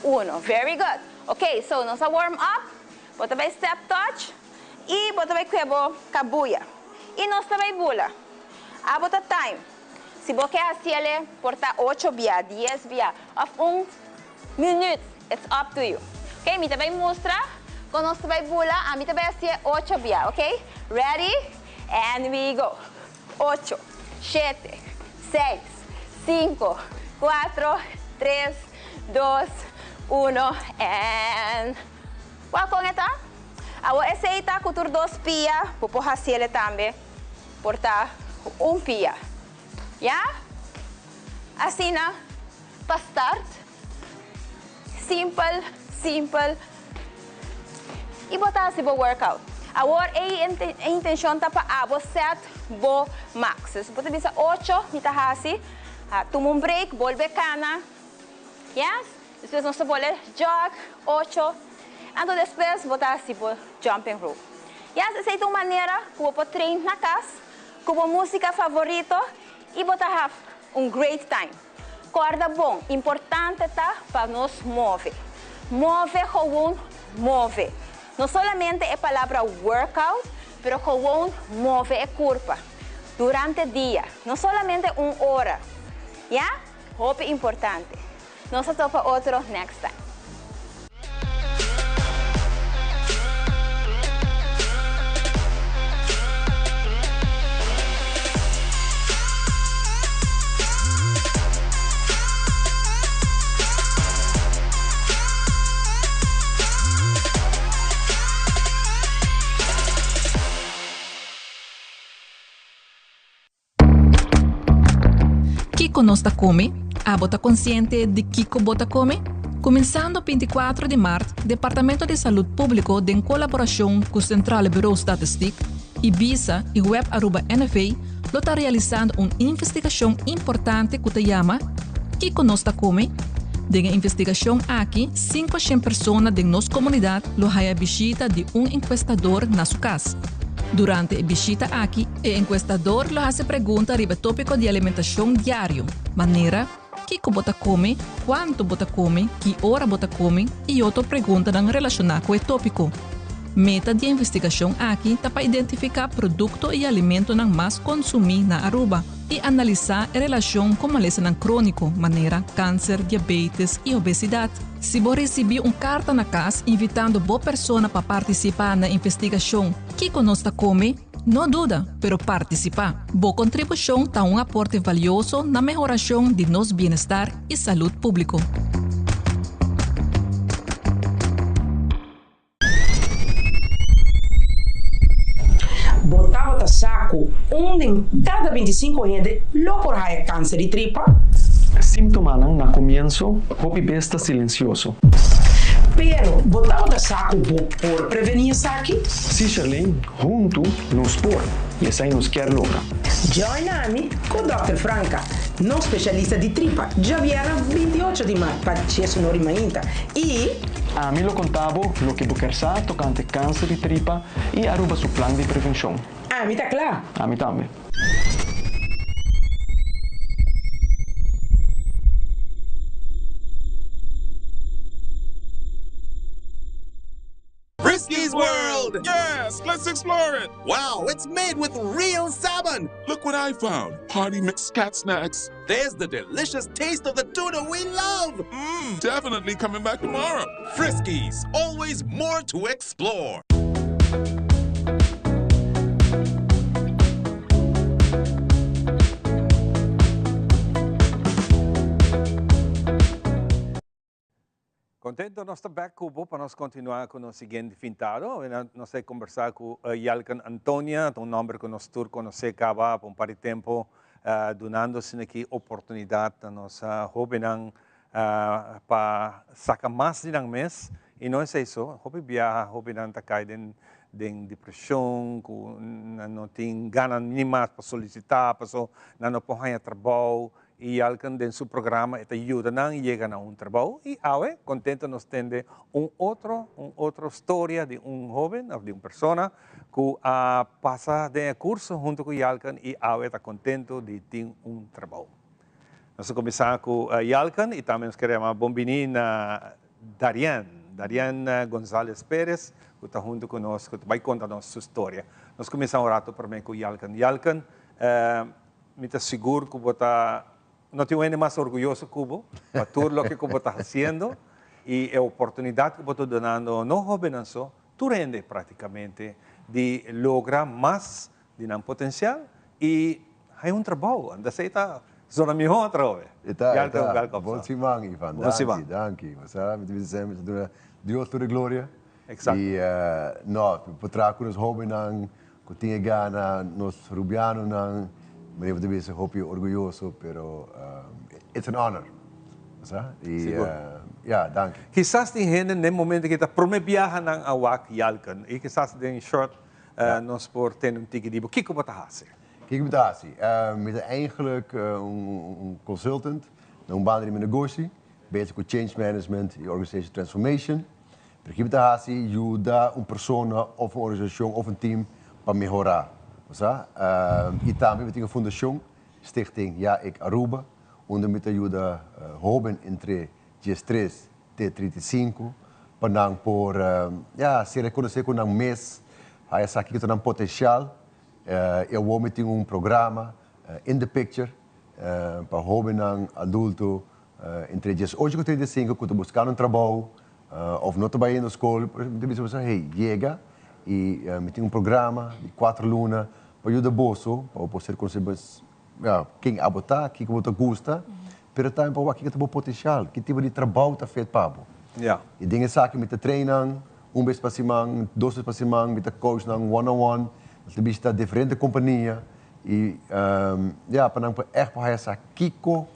uno. Very good. Ok, so nos a warm up. Bo ta bay step touch y bo ta bay kue bo kabuya. Y nos ta bay bula. Abo ta time. Si bo ke hasiele por ta ocho bia, dies bia of un minuut, it's up to you. Ok, mi ta bay mustra con nos ta bay bula, ami ta bay hasie ocho bia, ok? Ready? And we go. Ocho, shete, seis, cinco, cuatro, tres, dos, uno, and wak con e ta? Awor esey ta cu tur dos pia, bo por hasiele tambe. Por ta un pia. Ya? Asina pa start. Simpel, simpel. Y bo ta haci bo workout. Awor e intencion ta pa abo set bo max. Dus bo ta bisa ocho mi ta haci. Tuma un break, bolbe cana. Yes? Despues nos ta bolbe jog, ocho. Anto despues bo ta haci bo jumping rope. Yes, esey ta un manera cu bo por train na cas cu bo musica favorito y bo ta have un great time. Corda bon, importante ta pa nos move. Move gewoon move. No solamente e palabra workout, pero gewoon move e curpa durante dia. No solamente un ora. Ya? Hopi importante. Nos ta topa otro next time. Kiko nos ta kome? Abo ta konsiente di kiko bo ta kome? Kuminsando bintikuatro di mart, Departamento di Salud Públiko den kolaborashon ku Centrale Bureau Statistiek, Ibisa i Web Aruba NV lo ta realisando un investigashon importante ku ta yama Kiko nos ta kome? Den e investigashon aki, sinkoshen persona den nos komunidat lo haya bishita di un enkuestador na su kas. Durante e bishita aki, E enkuestador lo hasi pregunta riba e tópiko di alimentashon diario, manera, kiko bo ta kome, kuantu bo ta kome, ki ora bo ta kome i otro preguntanan relashoná ku e tópiko. Meta di e investigashon aki ta pa identifiká produkto i alimentonan mas konsumí na Aruba i analisá e relashon ku malesanan króniko, manera kanser, diabetes i obesidat. Si bo risibí un karta na kas invitando bo persona pa partisipá na investigashon Kiko nos ta kome? No duda, pero partisipá! Bo kontribushon ta un aporte valioso na mehorashon di nos bienestar i salud públiko. Bo tabata sa ku un den kada bintisinko hende lo por haya kanser di tripa? Símptomanan na komienso hopi bes ta silensioso. Pero, bo tabata sa ku bo por prevení esaki? Sí, Sherlyn, huntu nos por, i esei nos kier logra. Join ami ku Dòkter Franca, nos spesialista di tripa, djabièrnè 28 di mart pa diesunor di mainta i. Ami lo konta bo loke bo kier sa tokante kanser di tripa i Aruba su plan di prevenshon. Ami ta kla! Ami tambe. Friskies World! Yes, let's explore it! Wow, it's made with real salmon! Look what I found! Party mix cat snacks. There's the delicious taste of the tuna we love! Mmm, definitely coming back tomorrow. Friskies, always more to explore. Contento nos ta back cu bo pa nos continua cu nos siguiente fintado. Nos ta conversa cu Yalken Antonia, ta un nomber cu nos tur conoce caba pa un par di tempo, dunando asina aki oportunidad na nos hobennan pa saca mas di nan mes. Y no esey so, hopi biaha hobennan ta cay den depresion, cu nan no tin gana ni mas pa solicita, paso nan no por haya trabao. Y Yalken den su programa e ta yuda nan yega na un trabou y awe contento nos tende un otro un otro storia di un hoben of di un persona cu a pasa den e curso hunto cu Yalken y awe ta contento di tin un trabou. Nos a cuminsa cu Yalken y tambe nos ker yama bon bini na Darien, Darien Gonzalez Perez cu ta hunto cu nos cu ta bay conta nos su storia. Nos cuminsa un rato prome cu Yalken. Yalken, Mi ta sigur ku bo ta no tin un hende mas orguyoso ku bo pa tur loke ku bo ta hasiendo i e oportunidat ku bo ta dunando no hóbennan so, tur hende práktikamente di logra mas di nan potensial i haña un trabou. Anto esei ta zona mihó atrobe. E ta, e ta. Bon siman, Ivan. Danki, danki. Bo sa, mi ta bisa semper, mi ta duna Dios tur e gloria. Exacto. I no, por traha ku nos hóbennan ku tin e gana, nos rubianonan, manera bo ta bisa hopi orguyoso, pero it's an honor, bo sa? I Sigur. ya, danki. Kisas tin hende den momento ki ta prome biaha nan a wak Yalken i kisas den short nos por tende un tiki di bo. Kiko bo ta hasi? Kiko mi ta hasi? Mi ta eigenlijk un consultant na un banda di mi negoshi, bezig ku change management i organization transformation. Pero ki bo ta hasi yuda un persona of un organisashon of un team pa mehorá, bo sa? I tambe mi tin un fundashon, Stichting Ja Ik Aruba, unda mi ta yuda hóben entre diestres te 35 pa nan por, ya, ser rekonosé ku nan mes, haya sa kiko ta nan potensial. I awor mi tin un programa, In the Picture, pa hóbennan adulto entre 18 ku 35 ku ta buskando un trabou Of no ta bayendo skol, mi ta bisa boso, hey, yega i mi tin un programa di kuater luna pa yuda boso, pa bo por ser konosé bes, ya, ken abo ta, kiko bo ta gusta, pero tambe pa wak kiko ta bo potensial, ki tipo di trabou ta fet pa bo. I den esaki mi ta train nan un bes pa siman, dos bes pa siman, mi ta coach nan one on one, nos ta bishita diferente kompania i, ya, pa nan por ègt por haya sa kiko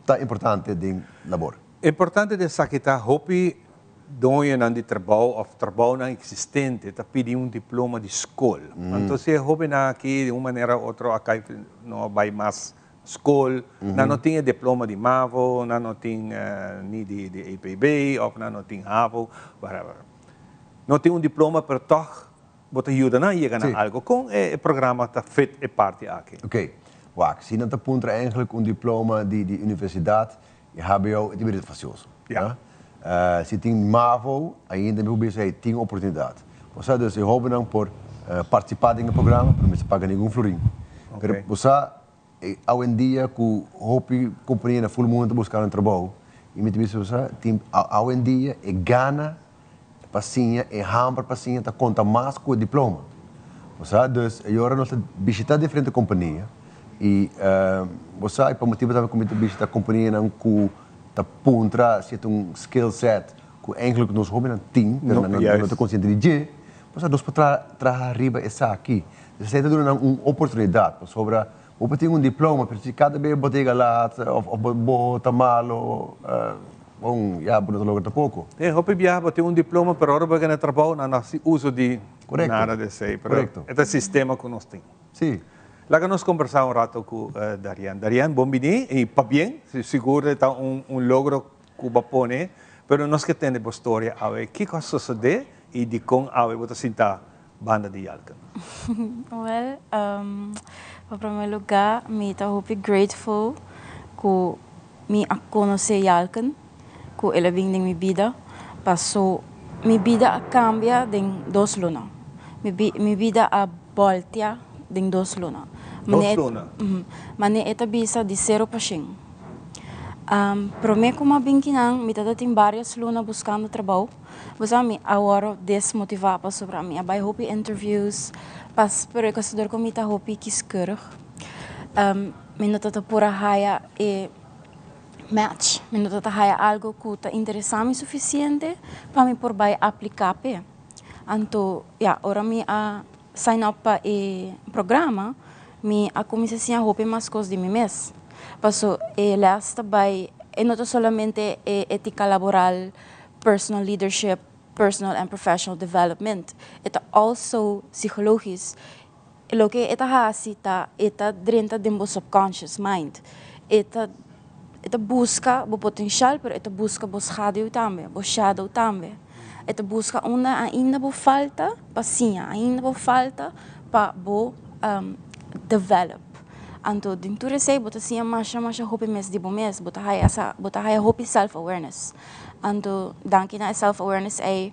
ta importante den labor. Importante di esaki ta hopi doñonan di trabou of trabounan existente ta pidi un diploma di skol. Anto si e hobennan aki di un manera o otro a kai no a bai mas skol, nan no tin e diploma di mavo, nan no tin ni di EPB of nan no tin havo, whatever. No tin un diploma pero tog bo ta yuda nan yega na algo. Kon e programa ta fit e parti aki? Oké, wak, si nan ta puntra eigenlijk un diploma di universidad, E hbo e ta bira fasioso. Ja. Si tin mavo, ainda mi por bisa hey tin oportunidad. Bo sa dus e hobennan por participa den e programa pero mester paga ningun florin. Pero bo sa awendia cu hopi compania na ful mundo ta busca nan trabou y mi ta bisa bo sa tin awendia e gana pa siña, e hamber pa siña ta konta mas ku e diploma. Bo sa, dus e ora nos ta bishita diferente kompania i bo sa e pa motibu tambe ku mi ta bishita kompanianan ku ta puntra si e ta un skill set ku eigentlik nos hobennan tin pero nan no ta konsiente di dje, bo sa nos por traha riba esaki. Esei ta duna nan un oportunidat pasobra. Bo por tin un diploma, pero si kada bes bo ta yega laat of of bo ta malo, bon, ya bo no ta logra tampoco. E hopi biaha bo tin un diploma, pero ora bo yega na trabou nan no hasi uso di nada di esei. Pero e ta e sistema ku nos tin. Sí. Laga nos kombersá un rato ku Darian. Darian, bon bini i pabien. Sigur e ta un logro ku bo a pone, pero nos ke tende bo storia awe. Kiko a sosodé i dikon awe bo ta sinta banda di Yalken? Well, pa prome lugar mi ta hopi grateful ku mi a konosé Yalken, ku el a bin den mi bida, paso mi bida a kambia den dos luna. Mi mi bida a bòltia den dos luna. Dos luna? Mane e ta bisa di sero pa shen. Prome ku mi a bin kinan mi tabata tin barios luna buskando trabou. Bo sa mi a wòrdu desmotivá pasobra mi a bai hopi interviews pas pero e kos dor ku mi ta hopi kieskeurig mi no ta ta por a haya e match, mi no ta ta haya algu ku ta interesá mi sufisiente pa mi por bai apliká p'e. Anto ya ora mi a sign up pa e programa mi a kuminsá siña hopi mas kos di mi mes paso e lès ta bai e no ta solamente e étika laboral personal leadership, personal and professional development. E ta also psychologisch. Loke e ta hasi ta e ta drenta den bo subconscious mind. E ta e ta buska bo potencial pero e ta buska bo schaduw tambe, bo shadow tambe. E ta buska unda ainda bo falta pa siña, ainda bo falta pa bo develop. Anto den tur esei bo ta siña masha masha hopi mes di bo mes, bo ta haya sa bo ta haya hopi self awareness. Anto danki na e self awareness ei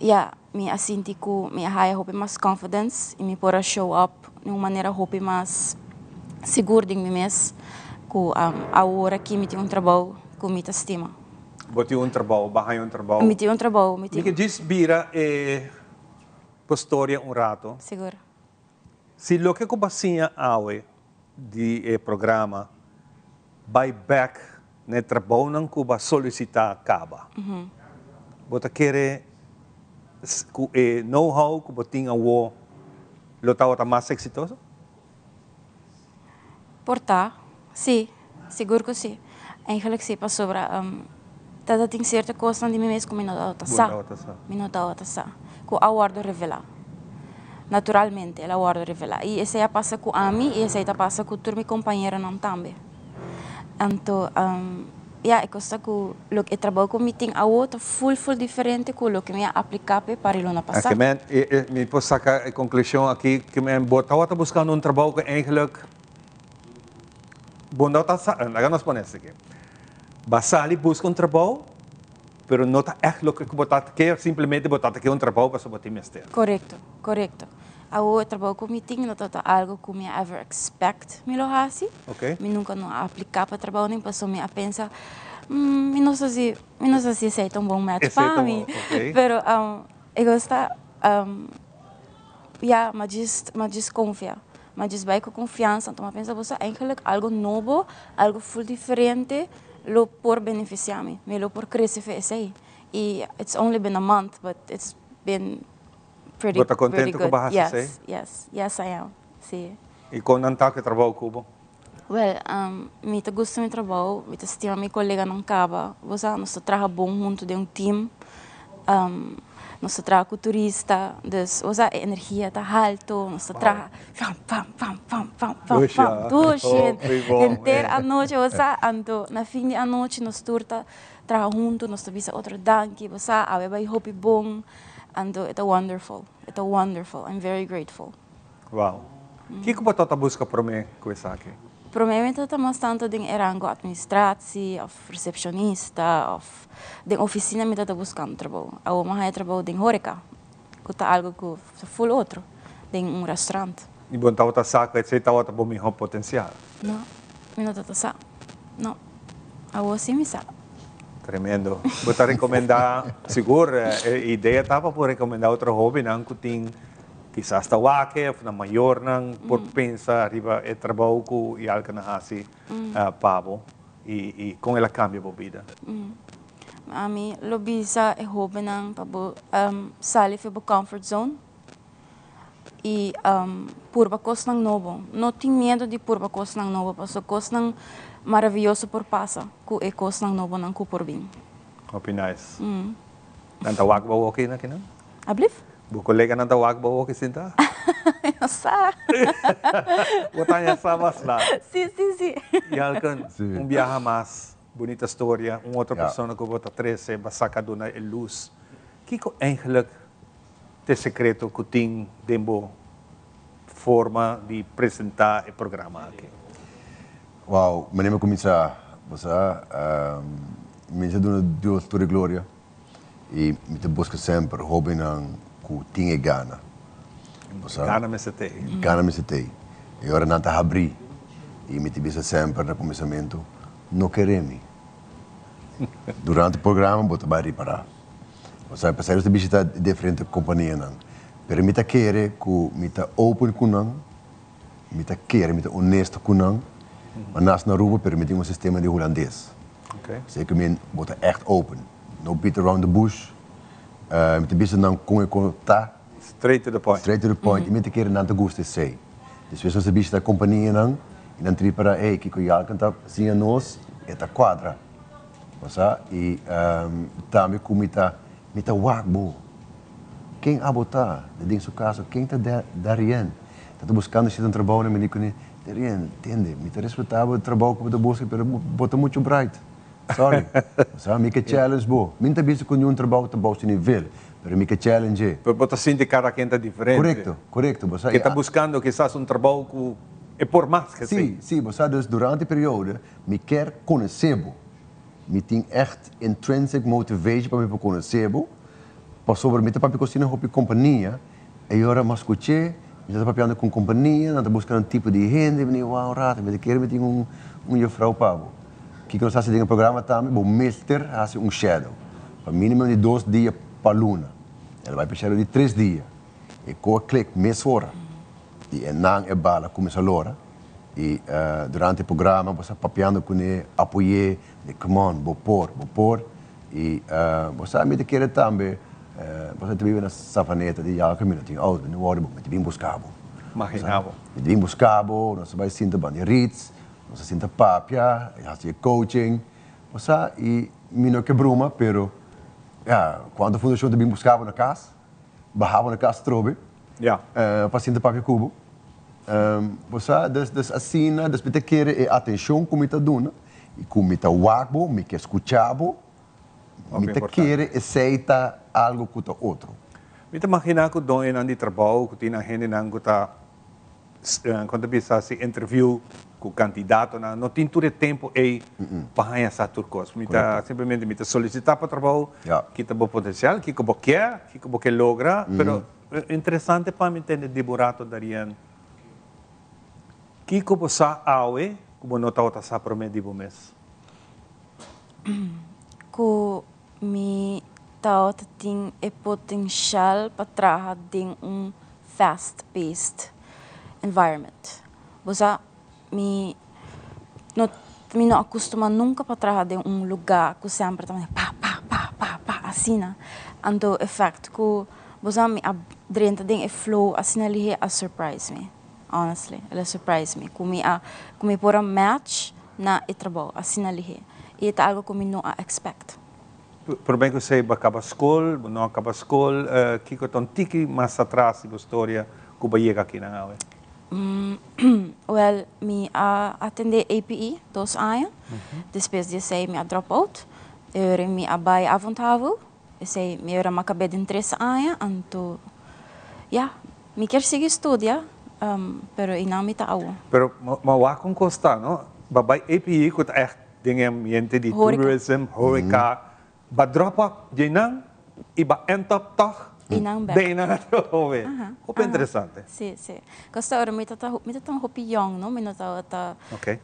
ya mi a sinti ku mi a haya hopi mas confidence i mi por a show up den un manera hopi mas sigur den mi mes ku awor aki mi tin un trabou ku mi ta stima. Bo tin un trabou, bo a haña un trabou. Mi tin un trabou, mi tin. Mi ke djis bira e bo storia un rato. Sigur. Si loke ku bo a siña awe di e programa bai bek na e trabounan ku bo a solisitá kaba, bo ta kere ku e know-how ku bo tin awo lo tabata mas eksitoso? Por ta, sí, sigur ku sí. Eigenlijk sí, pasobra tabata tin sierto kosnan di mi mes ku mi no tabata sa. Mi no tabata sa, ku a wòrdu revelá. Naturalmente el a wòrdu revelá. I esei a pasa ku ami i esei ta pasa ku tur mi kompañeronan tambe. Anto, ya, e kos ta ku loke e trabou ku mi tin awo ta ful ful diferente ku loke mi a apliká p'e par e luna pasá. Ke men, mi por saka e konklushon aki ke men bo tabata buskando un trabou ku eigenlijk bo no ta sa, laga nos pone esaki, bo a sali buska un trabou pero no ta ègt loke ku bo ta ke, simplemente bo ta ke un trabou pasobra bo tin mester. Korekto, korekto. Awo e trabou ku mi tin no tabata algu ku mi a ever expect mi lo hasi. Mi nunka no a apliká pa trabou nin pasobra mi a pensa, mi no sa si, mi no sa si esei ta un bon match pa mi. Pero e kos ta, ya, mi a djis, mi a djis konfia. Mi a djis bai ku konfiansa. Anto mi a pensa bo sa eigenlijk algu nobo, algu ful diferente lo por benefisiá mi. Mi lo por krese for esei. I it's only been a month but it's been pretty Bo ta pretty contento cu good. bo haci Yes, esey? yes, yes I am, si. Y con nan ta cu e trabou cu bo? Well, mi ta gusta mi trabou, mi ta stima mi coleganan caba. Bo sa, nos ta traha bon hunto den un team. Nos ta traha cu turista, dus bo sa e energia ta halto, nos ta traha pam, pam, pam, pam, pam, pam, Dushi, pam, ah. dushi, Hopi bon, henter eh. anochi, bo sa. Anto na fin di anochi nos tur ta traha hunto, nos ta bisa otro danki, bo sa, awe bai hopi bon. Anto e ta wonderful, e ta wonderful, I'm very grateful. Wow. Kiko bo ta buska prome ku esaki? Prome mi ta mas tanto den e rango administratie of receptionista of den oficina mi ta buskando trabou. Awor mi a haya trabou den horeca, ku ta algo ku ta full otro, den un restaurant. I bo tabata sa ku esei tabata bo miho potencial? No, mi no tabata sa. No. Awor si mi sa. Tremendo. Bo ta recomenda, sigur e idea ta pa por recomenda otro hobennan cu tin kisas ta wak of nan mayornan por pensa riba e trabou cu Yalka na haci pa bo y con el a cambia bo bida. Ami lo bisa e hobennan pa bo sali for bo comfort zone. I purba kosnan nobo. No tin miedu di purba kosnan nobo paso kosnan maravioso por pasa ku e kosnan nobonan ku por bin. Hopi nice. Nan ta wak bo awoki na kinan? Ablief? Bo koleganan ta wak bo awoki sinta? No sa. Bo ta haña sa mas laat. Si, si, si. Yalken, un biaha mas, bunita storia, un otro persona ku bo ta trese, bo a saka duna e lus. Kiko eigenlijk T'e secreto cu tin den bo forma di presenta e programa aki? Wow, manera mi cuminsa, bo sa, mi ta duna Dios tur e gloria y mi ta busca semper hobennan cu tin e gana, bo sa. Gana mester t'ey. Gana mester t'ey. E ora nan ta habri y mi ta bisa semper na cuminsamento, no kere mi. Durante e programa bo ta bay ripara. Osea, pasei nos ta bishita diferente kompanianan, pero mi ta kere ku mi ta open ku nan, mi ta kere, mi ta honesto ku nan. Mi a nase na Aruba, pero mi tin un sistema di hulandes. Esei ku mi bo ta ègt open, no beat around the bush. Mi ta bisa nan kon e kon ta. Straight to the point. Straight to the point, i mi ta kere nan ta gusta esei. Despues nos ta bishita kompanianan i nan tripa ra, ey, kiko Yalken ta siña nos, e ta kuadra. Bo sa, i tambe ku mi ta, mi ta wak bo. Ken abo ta? Den su kaso, ken ta Darien? Ta ta buskando si ta un trabou na mi di kuné, Darien, tende, mi ta respetá bo trabou ku bo ta buska, pero bo ta muchu bright. Sorry. Bo sa, mi ke challenge bo. Mi no ta bisa ku niun trabou ta bou su nivel, pero mi ke challenge e. Pero bo ta sinti kada ken ta diferente. Korekto, korekto. Bo sa, Ke ta buskando kisas un trabou ku e por mas ke Sí, sí, bo sa, dus durante e periodo Mi kier conoce bo. Mi tin echt intrinsic motivation pa mi por conoce bo, pasobra mi ta papia cu asina hopi compania, e ora mi a scuche, mi ta papiando cu un compania, nan ta busca un tipo di hende, mi di wow rato, mi ta kere mi tin un un juffrouw pa bo. Kico nos haci den e programa tambe, bo mester haci un shadow, pa minimo di dos dia pa luna. El a bay pa shadow di tres dia, e coa click mesora, y e nan e bala cuminsa lora. I durante e programa bo sa papiando kuné, apoy'é, di come on, bo por, bo por. I bo sa mi ta kere tambe, bo sa ta biba na Savaneta di Yalca, mi no tin auto, mi no wòrdu bo, mi ta bin buska bo. Magina bo. Mi ta bin buska bo, nos ta bai sinta banda Ritz, nos ta sinta papia, e hasi e coaching. Bo sa, i mi no ke bruma, pero ya, kuantu fundashon ta bin buska bo na kas? Baha bo na kas atrobe. Ja. Pa sinta papia ku bo. Bo sa, dus, dus asina, dus mi ta kere e atenshon ku mi ta duna i ku mi ta wak bo, mi ke skucha bo, mi ta kere esei ta algu ku ta otro. Mi ta maginá ku doñonan di trabou ku tin nan hendenan ku ta Kon ta bisa si interview ku kandidatonan no tin tur e tempu ei pa haña sa tur kos. Mi ta simplemente mi ta solisitá pa trabou, kita bo potensial, kiko bo kier, kiko bo ke logra, pero interesante pa mi tende di bo rato Darien, kiko bo sa awe ku bo no tabata sa promé di bo mes? Ku mi tabata tin e potensial pa traha den un fast paced environment. Bo sa mi no mi no a custuma nunca pa traha den un lugar cu semper ta manda pa pa pa pa pa asina. Anto e fact cu bo sa mi a drenta den e flow asina lihe a surprise mi honestly el a surprise mi cu mi a cu mi por a match na e trabou asina lihe y e ta algo cu mi no a expect. Promé ku esei bo a kaba skol, bo no a kaba skol, kiko ta un tiki mas atras di bo storia ku bo a yega akinan awe? Wèl, mi a atendé APE dos aña, despues di esei mi a drop out, e ora mi a bai Avondhavo, esei mi ora mi a kab'é den tres aña, anto ya, mi kier sigui studia, pero einan mi ta awo. Pero mi a wak un kos ta, no? Bo a bai APE ku ta ègt Den e ambiente di tourism, horeca, ba drop up dje nan y ba end up tog den nan atrobe. Hopi interesante. Si, si. Kosta ora mi ta mi ta tan hopi young no, mi no tabata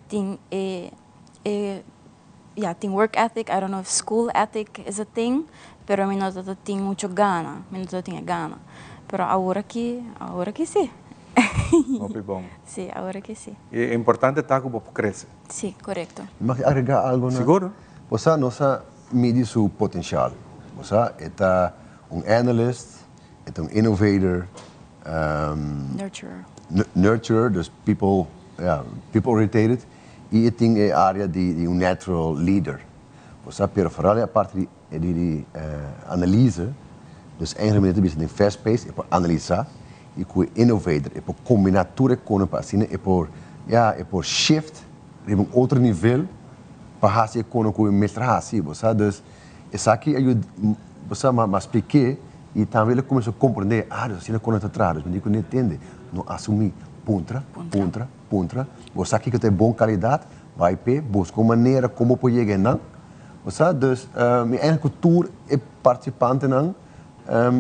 tin e e ya tin work ethic, I don't know if school ethic is a thing, pero mi no tabata tin mucho gana, mi no tabata tin e gana. Pero awor aki, awor aki si. Hopi bon. Si, awor aki si. E importante ta ku bo por krese. Sí, korekto. Mi mag agregá algo na? Siguro. Bo sa, nos a midi su potencial. Bo sa, e ta un analyst, e ta un innovator. Nurturer. Nurturer, dus people, ja, people orientated. I e tin e area di di un natural leader. Bo sa, pero vooral e aparte di di di analyse, dus eigenlijk mi ta bisa den fast pace e por analisa i ku e innovator e por kombina tur e kono pa asina e por, ja, e por shift riba un otro nivel pa hasi e kono ku e mester hasi, bo sa. Dus esaki a yuda, bo sa, ma splik'é i tambe el a kuminsá komprendé, ah, dus asina kono ta traha, dus mi di ku no tende, no asumí, puntra, puntra, puntra, bo sa kiko ta e bon kalidat, bai p'e, buska un manera kon bo por yega einan, bo sa. Dus mi eigenlijk ku tur e partisipantenan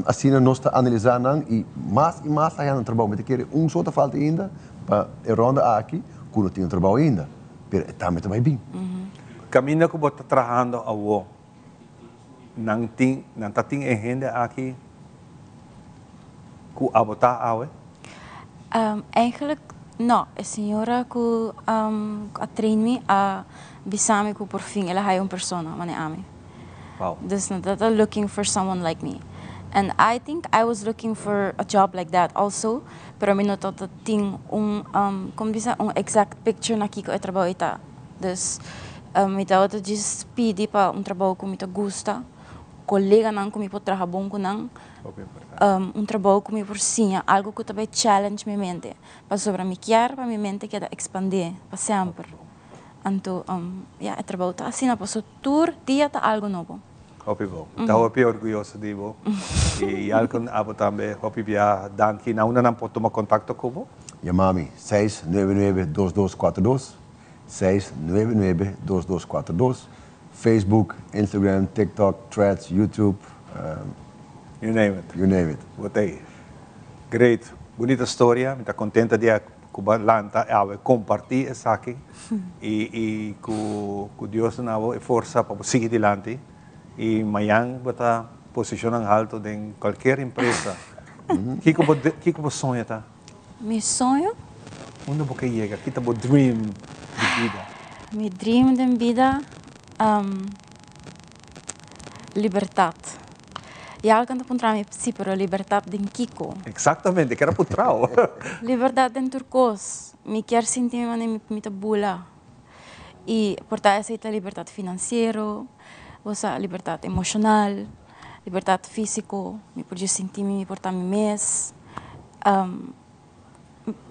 asina nos ta analisá nan i mas i mas ta haña nan trabou. Mi ta kere un so ta falta ainda pa e ronda aki ku no tin un trabou ainda, pero e tambe ta bai bin. Kaminda ku bo ta trahando awo, nan tin, nan ta tin e hende aki ku abo ta awe? Eigenlijk no. E señora ku a train mi a bisa mi ku por fin el a haya un persona manera ami. Wow. Dus nan ta looking for someone like me. And I think I was looking for a job like that also, pero mi no tabata tin un, como bisa, un exact picture na kiko e trabou ei ta. Dus mi tabata djis pidi pa un trabou ku mi ta gusta, koleganan ku mi por traha bon ku nan, un trabou ku mi por siña, algu ku ta bai challenge mi mente, pasobra mi kier pa mi mente keda expandé pa semper. Anto, ya, e trabou ta asina, paso tur dia ta algo nobo. Hopi bo. Mi ta hopi orguyoso di bo. I Yalcon, abo tambe hopi bia danki. Na unda nan por tuma kontakto ku bo? Yama mi, seis nuebe nuebe dos dos kuater dos, seis nuebe nuebe dos dos kuater dos, Facebook, Instagram, TikTok, Threads, YouTube, You name it. You name it. Bo ta ei. Great. Bunita storia. Mi ta kontenta di a Ku bo a lanta awe kompartí esaki i i ku ku Dios duna bo e forsa pa bo sigui dilanti i mañan bo ta posishonnan haltu den kualkier empresa. Kiko bo kiko bo soño ta? Mi soño? Unda bo ke yega? Ki ta bo dream di bida? Mi dream den bida libertat. Yalkan ta puntra mi, si, pero libertad den kiko? Exactamente, kier a puntrao. Libertad den tur kos. Mi kier sinti mi manera mi ta bula. I por ta esei ta libertad financiero, bo sa, libertad emocional, libertad fisico, mi por djis sinti mi, mi por ta mi mes.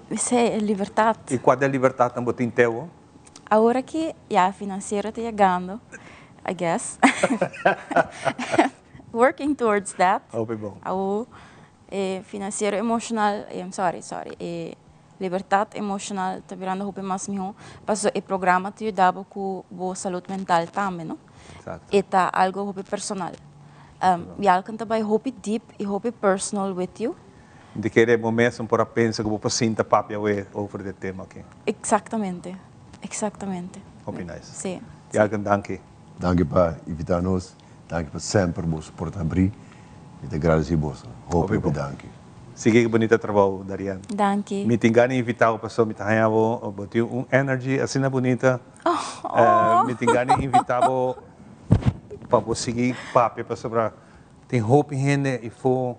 Esei e libertad. I kua den libertadnan bo tin teo? Awor aki ya financiero ta yegando, I guess. Working towards that. Hopi bon. Awor e financiero emocional, sorry, sorry, e libertad emocional ta birando hopi mas miho, pasobra e programa ta yuda bo cu bo salud mental tambe, no? Exacto. E ta algo hopi personal. Yalken ta bay hopi deep y hopi personal with you. Mi ta kere bo mes por a pensa ku bo por sinta papia awe over di e tema aki. Exactamente, exactamente. Hopi nice. Si. Jurgen, danki. Danki pa invita nos, danki pa semper boso porta abri, mi ta gradeci boso, hopi hopi danki. Sigui ku bunita trabou, Darian. Danki. Mi tin gana invita bo pasobra mi ta haña bo, bo tin un energy asina bunita. Mi tin gana invita bo pa bo sigui papia pasobra tin hopi hende ifo.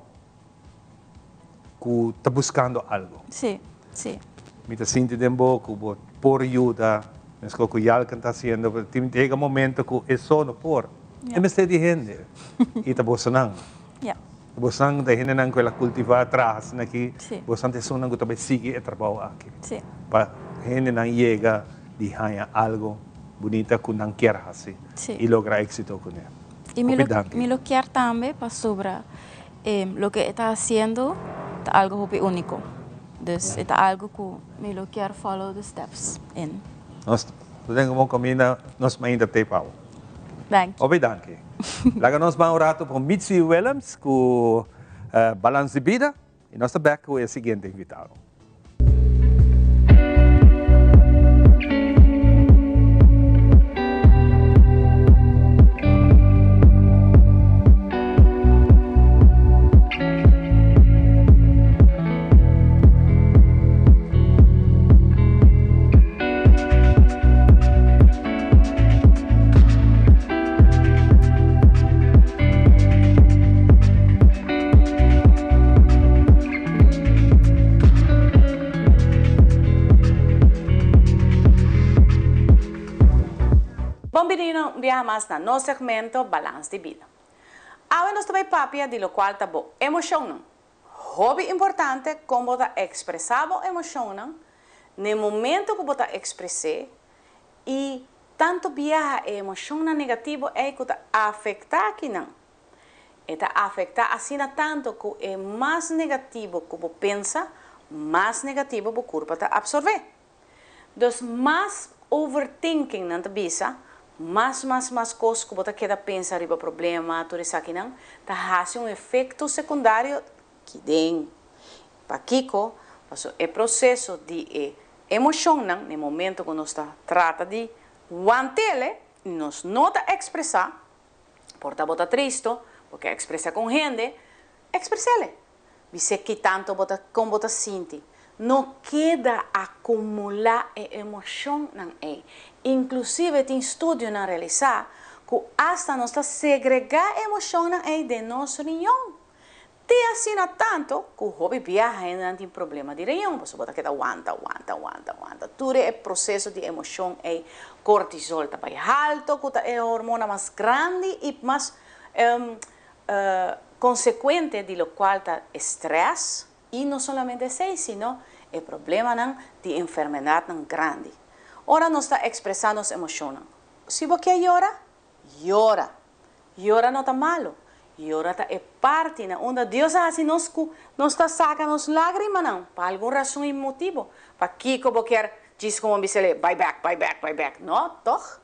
Ku ta buskando algo. Sí, sí. Mi ta sinti den bo ku bo por yuda, meskos ku Yalken ta hasiendo, pero tin yega momento ku e so no por. E mester di hende. I ta bosonan. Ja. Bosonan ta e hendenan ku el a kultivá, traha asina aki. Sí. Bosonan ta esunnan ku ta bai sigui e trabou aki. Sí. Pa hendenan yega di haña algo bunita ku nan kier hasi. Sí. I logra éksito kuné. I mi Hopi lo, danki. mi lo kier tambe pasobra Loke e ta haciendo ta algo hopi unico. Dus e ta algo cu mi lo kier follow the steps in. Nos ta den un bon caminda, nos mainta te pao. Danki. Hopi danki. Laga nos ban un rato pa Mitzi Willems cu Balans di Bida y nos ta bek cu e siguiente invitado. Bon bini un biaha mas na nos segmento Balans di Bida. Awe nos ta bay papia di locual ta bo emocionnan. Hopi importante con bo ta expresa bo emocionnan n'e momento cu bo ta expres'e y tanto biaha e emocionnan negativo ey cu ta afecta akinan. E ta afecta asina tanto cu e mas negativo cu bo pensa, mas negativo bo curpa ta absorbe. Dus mas overthinking nan ta bisa, mas mas mas kos ku bo ta keda pensa riba problema, tur esakinan, ta hasi un efekto sekundario kiden. Pakiko? Pasobra e proseso di e emoshonnan na e momento ku nos ta trata di want'ele i nos no ta ekspresá, por ta bo ta tristo, bo ke ekspresá ku un hende, ekspres'ele. Bis'é ki tantu bo ta kon bo ta sinti. No keda akumulá e emoshonnan ei. Inklusive tin studionan realisá ku asta nos ta segregá e emoshonnan ei den nos riñon. Te asina tantu ku hopi biaha hendenan tin problema di riñon pasobra bo ta keda wanta, wanta, wanta, wanta. Tur e proseso di emoshon ei, kortisol ta bai haltu ku ta e hormona mas grandi i mas Konsekuente di lokual ta e strès i no solamente esei sino e problemanan di enfermedatnan grandi. Ora nos ta ekspresá nos emoshonnan, si bo ke yora, yora. Yora no ta malu. Yora ta e parti na unda Dios a hasi nos ku nos ta saka nos lágrimanan pa algun rason i motibu. Pakiko bo kier djis komo bis'el bai bèk, bai bèk, bai bèk? No, tòg?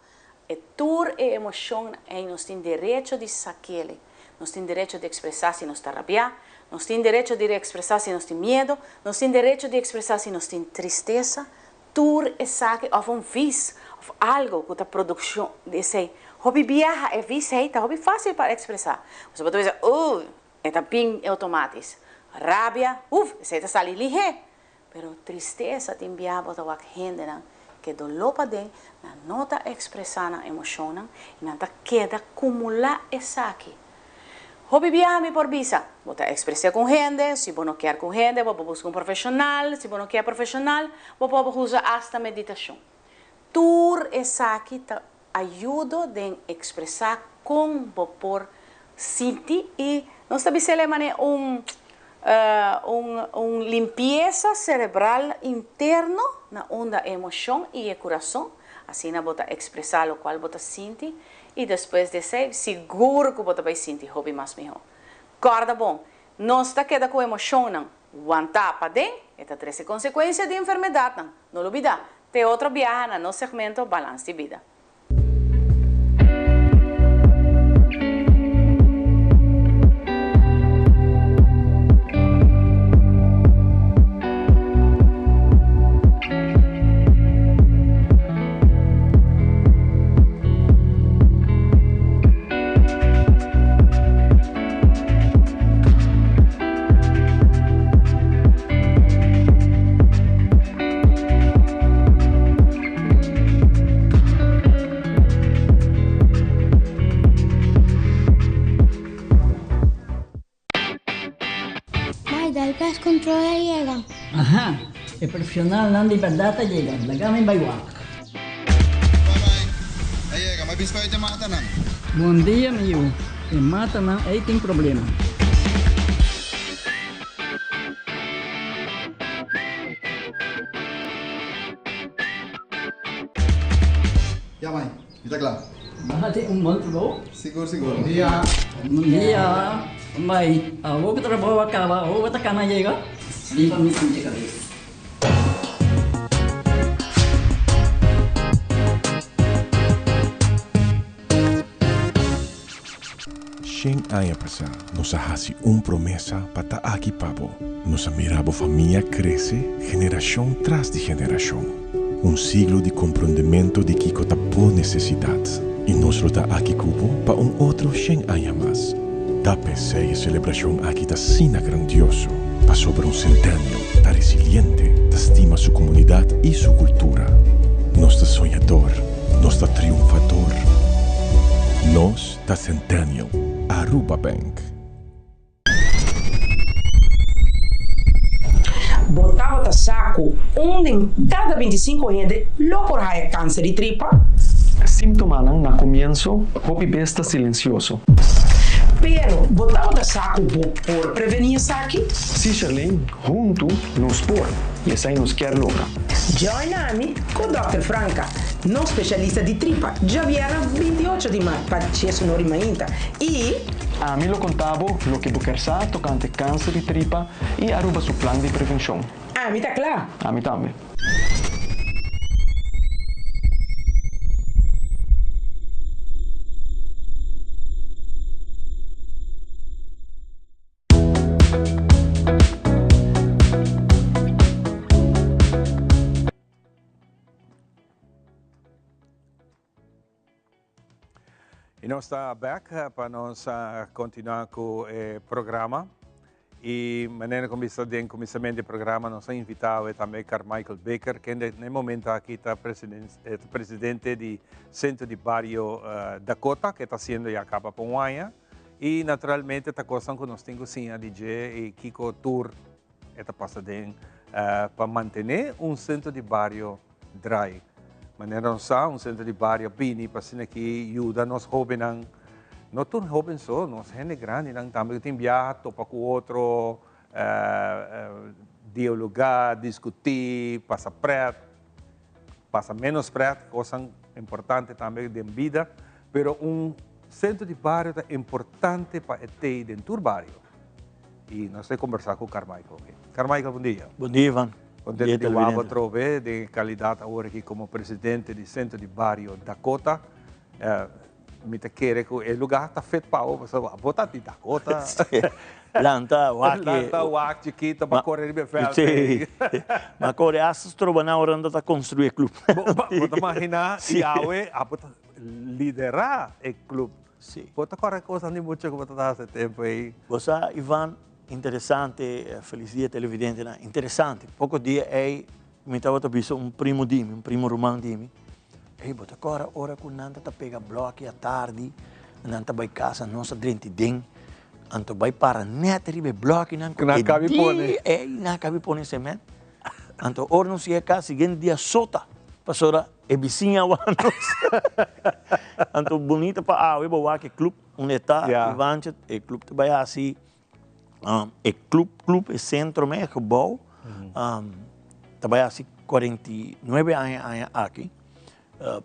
E tur e emoshonnan ei nos tin derecho di sakele. Nos tin derecho di ekspresá si nos ta rabiá, nos tin derecho di ekspresá si nos tin miedu, nos tin derecho di ekspresá si nos tin tristesa. Tur esaki òf un vis òf algu ku ta produkshon di esei. Hopi biaha e vis ei ta hopi fásil pa ekspresá. Pasobra bo ta bisa, Uy, e ta bin outomátis. Rabia, uf, esei ta sali lihé. Pero tristesa tin bia bo ta wak hendenan ke doló paden, nan no ta ekspresá nan emoshonnan i nan ta keda kumulá esaki. Hopi biaha mi por bisa, bo ta ekspres'é ku un hende, si bo no kier ku un hende bo por buska un profeshonal, si bo no kier profeshonal bo por usa asta meditashon. Tur esaki ta ayudo den ekspresá kon bo por sinti i nos ta bis'el e manera un un un limpiesa serebral interno na unda e emoshon i e kurason, asina bo ta ekspresá lokual bo ta sinti i despues di esei sigur ku bo ta bai sinti hopi mas mihó. Kòrda bon, nos ta keda ku emoshonnan wantá paden, e ta trese konsekuensia di enfermedatnan, no lubidá, Te otro biaha na nos segmento Balans di Bida. Mai, dal pest control a yega. Aha, e profesionalnan di berdad a yega. Laga mi bai wak. A yega, ma biscoit e matanan. Bon dia, mi yu. E matanan ei tin problema. Ya mai, mi ta kla. Nan tin un bon trabou. Sigur sigur. Bon dia. Bon dia. Mai, awor ku trabou a kaba, awor bo ta kana yega? Lipa mi sinti kabes. Shen aña pasá nos a hasi un promesa pa ta aki pa bo. Nos a mira bo famia krese generashon tras di generashon. Un siglo di komprondementu di kiko ta bo nesesidat. I nos lo ta aki ku bo pa un otro shen aña mas. Ta p'esei e selebrashon aki ta asina grandioso, pasobra un Centennial ta resiliente, ta stima su komunidat i su kultura. Nos ta soñador, nos ta triunfador. Nos ta Centennial, Aruba Bank. Bo tabata sa ku un den kada bintisinko hende lo por haya kanser di tripa? Símptomanan na komienso hopi bes ta silensioso. Pero, bo tabata sa ku bo por prevení esaki? Sí, Sherlyn, huntu nos por, i esei nos kier logra. Join ami ku Dòkter Franca, nos spesialista di tripa, djabièrnè 28 di mart pa diesunor di mainta i. Ami lo konta bo loke bo kier sa tokante kanser di tripa i Aruba su plan di prevenshon. Ami ta kla! Ami tambe. Y nos ta back pa nos continua cu e programa. Y manera cu bisa den cuminsament di programa nos a invita awe tambe Carmichael Baker, kende na e momento aki ta presidente di Centro di Bario Dakota, ke ta haciendo ya caba pa un aña. Y naturalmente ta cosnan cu nos tin cu siña di dje y kico tur e ta pasa den pa mantene un centro di bario draai. Manera nos sa, un centro di bario bini pa asina aki yuda nos hobennan, no tur hoben so, nos hende grandinan tambe cu tin biaha topa cu otro, dialoga, discuti, pasa pret, pasa menos pret, cosnan importante tambe den bida, pero un centro di bario ta importante pa e tei den tur bario. Y nos ta conversa cu Carmichael. Carmichael, bon dia. Bon dia, Ivan. Contento di wak bo atrobe den calidad awor aki como presidente di Centro di Bario Dakota. Mi ta kere cu e lugar ta fit pa bo, pasobra bo ta di Dakota. Lanta wak. Lanta wak chikito pa core riba e veld. Sí. Ma core hasta stroba nan ora nan ta construi e club. Bo ta imagina y awe abo ta lidera e club. Sí. Bo ta kòrda kosnan di mucha ku bo ta hasi e tempu ei? Bo sa, Ivan, interesante, felis dia televidentenan, interesante, poko dia ei mi tabata bisa un primo di mi, un primo ruman di mi, ey, bo ta kòrda ora ku nan ta pega blòki atardi, nan ta bai kasa, nos ta drenti den, anto bai para nèt riba e blòkinan ku e dia ei nan a kabi pone semènt, anto ora nos yega kas siguiente dia sota, pasobra E bisiña wak nos. Anto bunita pa awe bo wak e club unda e ta, Ivantje, e club ta bai hasi e club club e centro me, e gebouw, ta bai hasi 49 aña aña aki,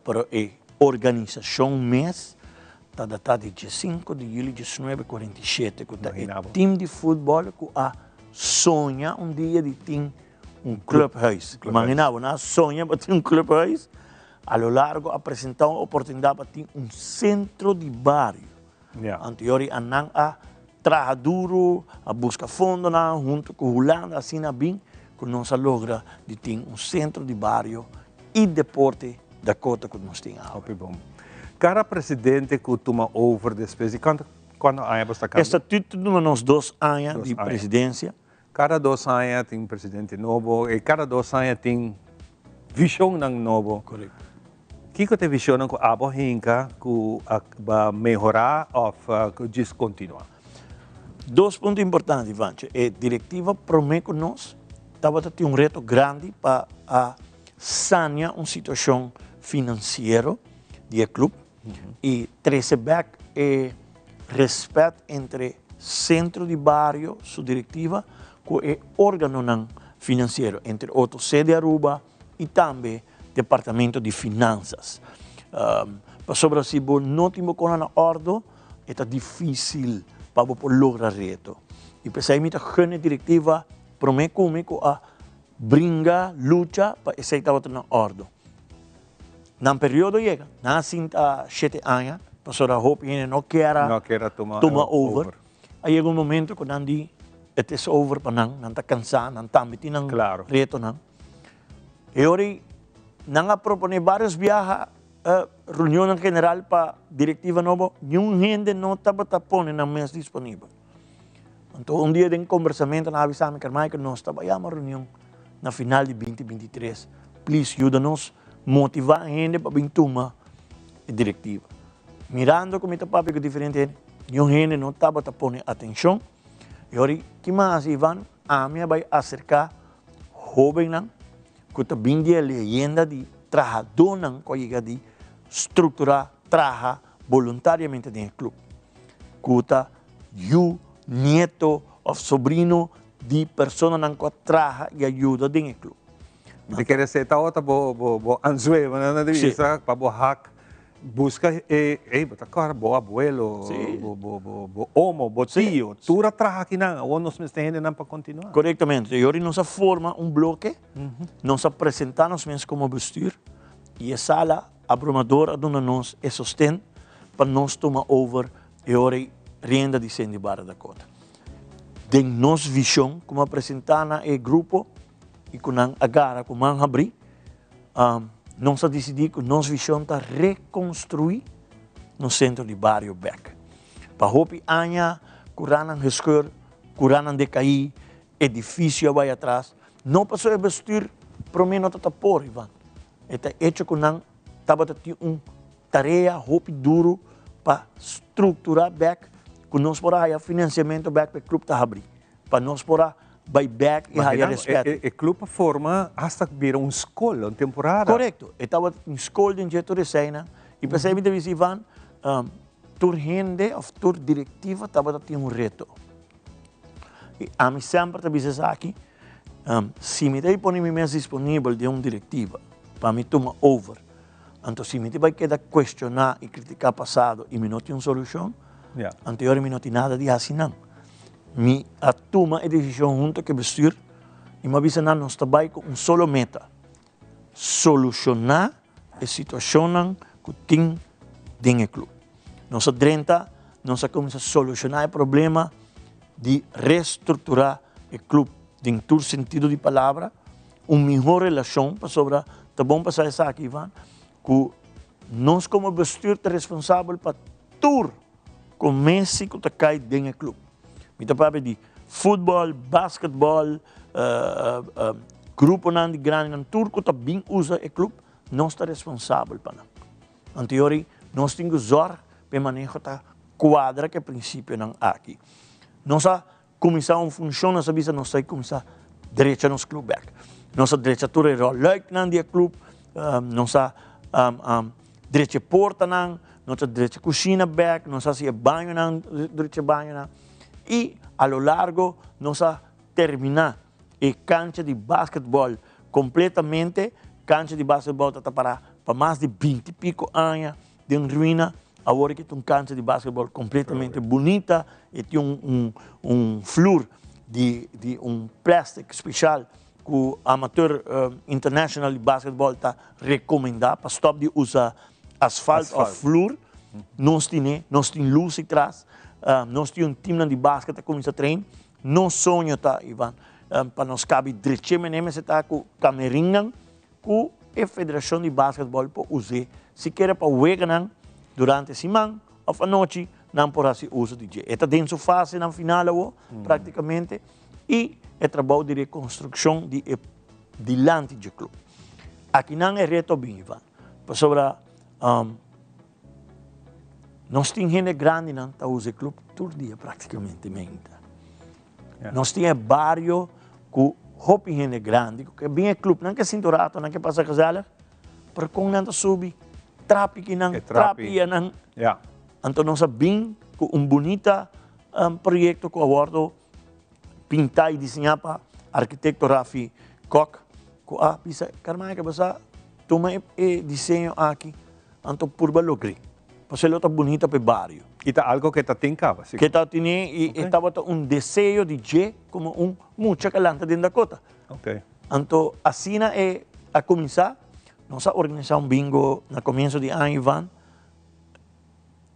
pero e organisacion mes ta data di diesinco di juli diesnuebe cuarenta i shete, cu ta e team di futbol cu a soña un dia di tin un clubhuis. Imagina bo, nan a soña pa tin un clubhuis, a lo largo a presenta un oportunidad pa tin un centro di bario. Anto yori a nan a traha duro, a busca fondonan hunto cu Hulanda, asina bin cu nos a logra di tin un centro di bario y deporte Dakota cu nos tin awe. Hopi bon. Cada presidente cu tuma over despues di cuanto aña bo sta cambia? E statuut ta duna nos dos aña di presidencia. Kada dos aña tin un presidente nobo i kada dos aña tin vishonnan nobo. Korekto. Kiko ta e vishonnan ku abo hinka ku a ba mehorá òf ku djis kontinuá? Dos punto importante, Ivancho. E direktiva promé ku nos tabata tin un reto grandi pa a sania un situashon finansiero di e klup i trese bèk e rèspèt entre sentro di bario su direktiva ku e órganonan finansiero, entre otro Sede Aruba i tambe Departamento di Finansas. Pasobra si bo no tin bo kona na òrdo e ta difísil pa bo por logra reto. I p'esei mi ta gun e direktiva promé ku mi ku a bringa, lucha pa esei tabata na òrdo. Nan periodo yega, nan a sinta shete aña, pasobra hopi hende no kier a No kier a tuma tuma over. A yega un momento ku nan di it is over pa nan, nan ta kansá, nan tambe tin nan retonan. E ora ei nan a proponé vários biaha reunionnan general pa direktiva nobo, niun hende no tabata pone nan mes disponibel. Anto un dia den kombersamentu nan a bisa mi, Carmichael, nos ta bai yama reunion na final di binti binti tres. Please yuda nos motivá hende pa bin tuma e direktiva. Mirando ku mi ta papia ku diferente hende, niun hende no tabata pone atenshon. E ora ki mas, Ivan, ami a bai aserká hóbennan ku ta bin di e leyenda di trahadónan ku a yega di. strukturá, traha boluntariamente den e klup, ku ta yu, nieto òf sobrino di personanan ku a traha i a yuda den e klup. Mi ta kere sey tabata bo bo bo anzue, manera nan ta bisa, pa bo hak buska e, ey bo ta kòrda bo abuelo, bo bo bo bo omo, bo tio, tur a traha akinan, awor nos mester hendenan pa kontinuá. Korektamente, i ora nos a forma un bloke, nos a presentá nos mes komo bestuur i e sala abrumador a duna nos e sosten pa nos tuma over e ora ei rienda di Cindy Barra Dakota. Den nos vishon ku mi a presentá na e grupo i ku nan a gara ku man habrí, nos a disidí ku nos vishon ta rekonstruí nos sentro di bario bèk. Pa hopi aña kuranan geskeur, kuranan dekaí, edifisio a bai atras. No pasobra e bestuur promé no ta por, Ivan. E ta echo ku nan tabata tin un tarea hopi duru pa strukturá bèk ku nos por a haya finansiamentu bèk pa e klup ta habrí. Pa nos por a bai bèk i haya rèspèt. E klup a forma asta bira un skol, un temporada. Korekto. E tabata tin skol den dje tur eseinan. I p'esei mi ta bisa Ivan, tur hende òf tur direktiva tabata tin un reto. I ami semper ta bisa esaki, si mi ta bai pone mi mes disponibel den un direktiva pa mi tuma over, anto si mi ta bai keda kuestioná i kritiká pasado i mi no tin un solushon, anto yora mi no tin nada di hasi nan. Mi a tuma e desishon hunto ku e bestuur i mi a bisa nan nos ta bai ku un solo meta, solushoná e situashonnan ku tin den e klup. Nos a drenta, nos a kuminsá solushoná e problema di restrukturá e klup den tur sentido di palabra, un mihó relashon, pasobra ta bon pa sa esaki, Ivan, ku nos komo bestuur ta responsabel pa tur komesi ku ta kai den e klup. Mi ta papia di futbòl, basketbòl, gruponan di grandinan, tur ku ta bin usa e klup, nos ta responsabel pa nan. Anto yori nos tin ku zòrg pa e maneho ta kuadra ku e prinsipionan aki. Nos a kuminsá un funshon, nos a bisa nos ta kuminsá drecha nos klup bèk. Nos a drecha tur e ròlùiknan di e klup, nos a drecha e portanan, nos a drecha kushina bèk, nos a hasi e bañonan, drecha e bañonan. I a lo largo nos a terminá e kancha di basketbòl kompletamente. Kancha di basketbòl ta ta pará pa mas di binti piko aña den ruina. Awor aki ta un kancha di basketbòl kompletamente bunita. E tin un un flur di di un plastic speshal ku Amateur International di basketbòl ta rekomendá pa stòp di usa asfalt òf flur. Nos tine, nos tin lus atras, nos tin un teamnan di basket ta kuminsá train. Nos soño ta, Ivan, pa nos kabi dreche mene mester ta ku kamerinnan ku e federashon di basketbòl por us'é sikiera pa weganan durante siman òf anochi nan por hasi uso di dje. E ta den su fasenan final awo praktikamente i e trabou di rekonstrukshon di e dilanti dje klup. Akinan e reto a bin, Ivan, pasobra Nos tin hende grandinan ta usa e club tur dia prácticamente meinta. Nos tin e bario ku hopi hende grandi ku ke bin e club, nan ke sinti un rato, nan ke pasa gezellig, pero kon nan ta subi trapi kinan, trapi nan. Anto nos a bin ku un bunita proyecto ku a wordo pintá i diseñá pa arkitekto Rafi Kok ku a bisa Carmike bo sa tuma e diseño aki anto purba logr'é pasobra lo ta bunita pa e bario. I ta algo ke ta tin kaba sigur. Ke ta tine i e tabata un deseo di dje komo un mucha ke lanta den Dakota. Anto asina e a kuminsá, nos a organisá un bingo na komienso di aña Ivan.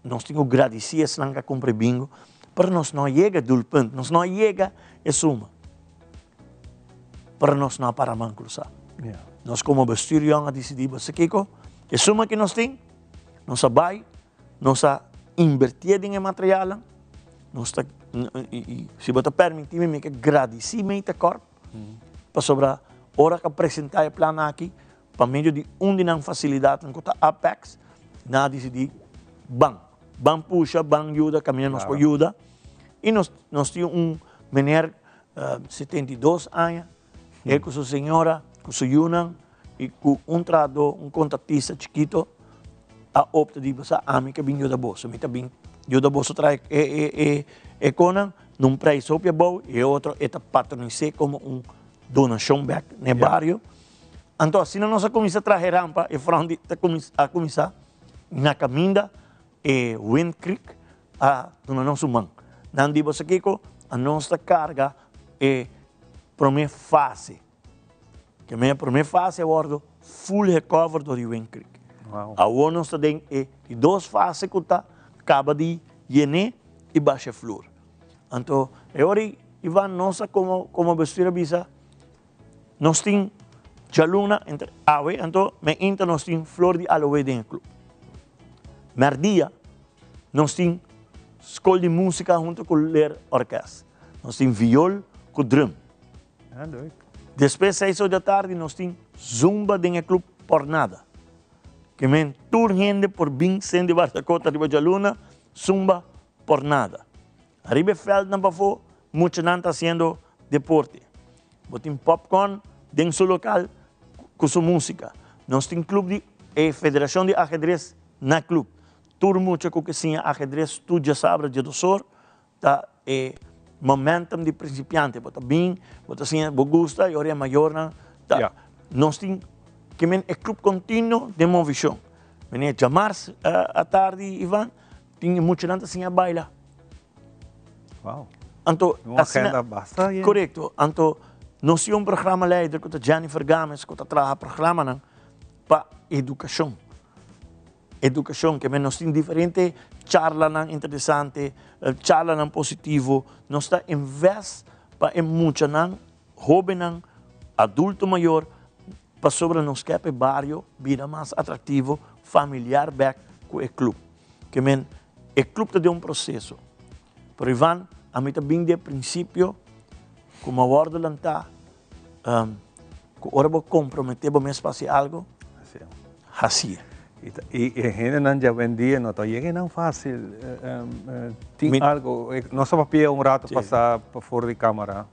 Nos tin ku gradisí esnan ku a kumpra e bingo, pero nos no a yega e doelpunt, nos no a yega e suma. Pero nos no a para man krusá. Nos komo bestuur yòn a disidí, bo sa kiko? E suma ku nos tin, nos a bai, nos a invertié den e materialnan, nos ta, i si bo ta permití mi, mi ke gradisí Meta Corp, pasobra ora ku a presentá e plan aki, Pa medio di un di nan facilidadnan cu ta Apex, nan a dicidi ban, ban pusha, ban yuda caminda nos por yuda. Y nos nos tin un meneer 72 aña, e cu su señora, cu su yunan y cu un trahador, un contratista chikito. a opta di sa ami ke bin yuda boso. Mi ta bin yuda boso traha e e e e konan na un prijs hopi abou y e otro e ta patronis'é komo un donashon bèk na e bario. Anto asina nos a kuminsá traha e rampa, e front di ta a kuminsá na kaminda e Wind Creek a duna nos un man. Nan di boso kiko? Anos ta karga e promé fase. Ke men e promé fase a wòrdu full recover dor di Wind Creek. Awor nos ta den e di dos fase ku ta kaba di yen'é i basha e flur. Anto e ora ei Ivan nos a komo komo bestuur a bisa nos tin djaluna entre awe anto me inta nos tin flor di aloe den e club. Mèrdia nos tin skol di músika huntu ku leer orkest. Nos tin viol ku drum. Ah, leuk. Despues seis or di atardi nos tin zumba den e club Pornada. Ke men tur hende por bin sende Bartakota riba djaluna, zumba Pornada. Ariba e veldnan pafó muchanan ta hasiendo deporte. Bo tin popcorn den su lokal ku su músika. Nos tin club di e federashon di ahedres na club. Tur mucha ku ke siña ahedres tur djasabra djedosor Ta e momentum di principiante. Bo ta bin, bo ta siña, bo gusta y ora e mayornan ta. Nos tin ke men e club continuo den movishon. Meneer djamars atardi Ivan tin e muchanan ta siña baila. Wow. Anto Un agenda basta yen. Korekto. Anto nos tin un programa leider ku ta Jennifer Gamez ku ta traha programanan pa edukashon. Edukashon, ke men nos tin diferente charlanan interesante, charlanan positivo. Nos ta invest pa e muchanan, hobennan, adulto mayor, pasobra nos ke pa e bario bira mas atraktivo, familiar bek ku e klup. Ke men e klup ta den un proseso. Pero Ivan, ami ta bin di e prinsipio ku mi a wòrdu lantá Ku ora bo komprometé bo mes pa hasi algu, hasié. I e hendenan djawendia no ta yega einan fásil. Tin algu, nos a papia un rato pasá for di kámara,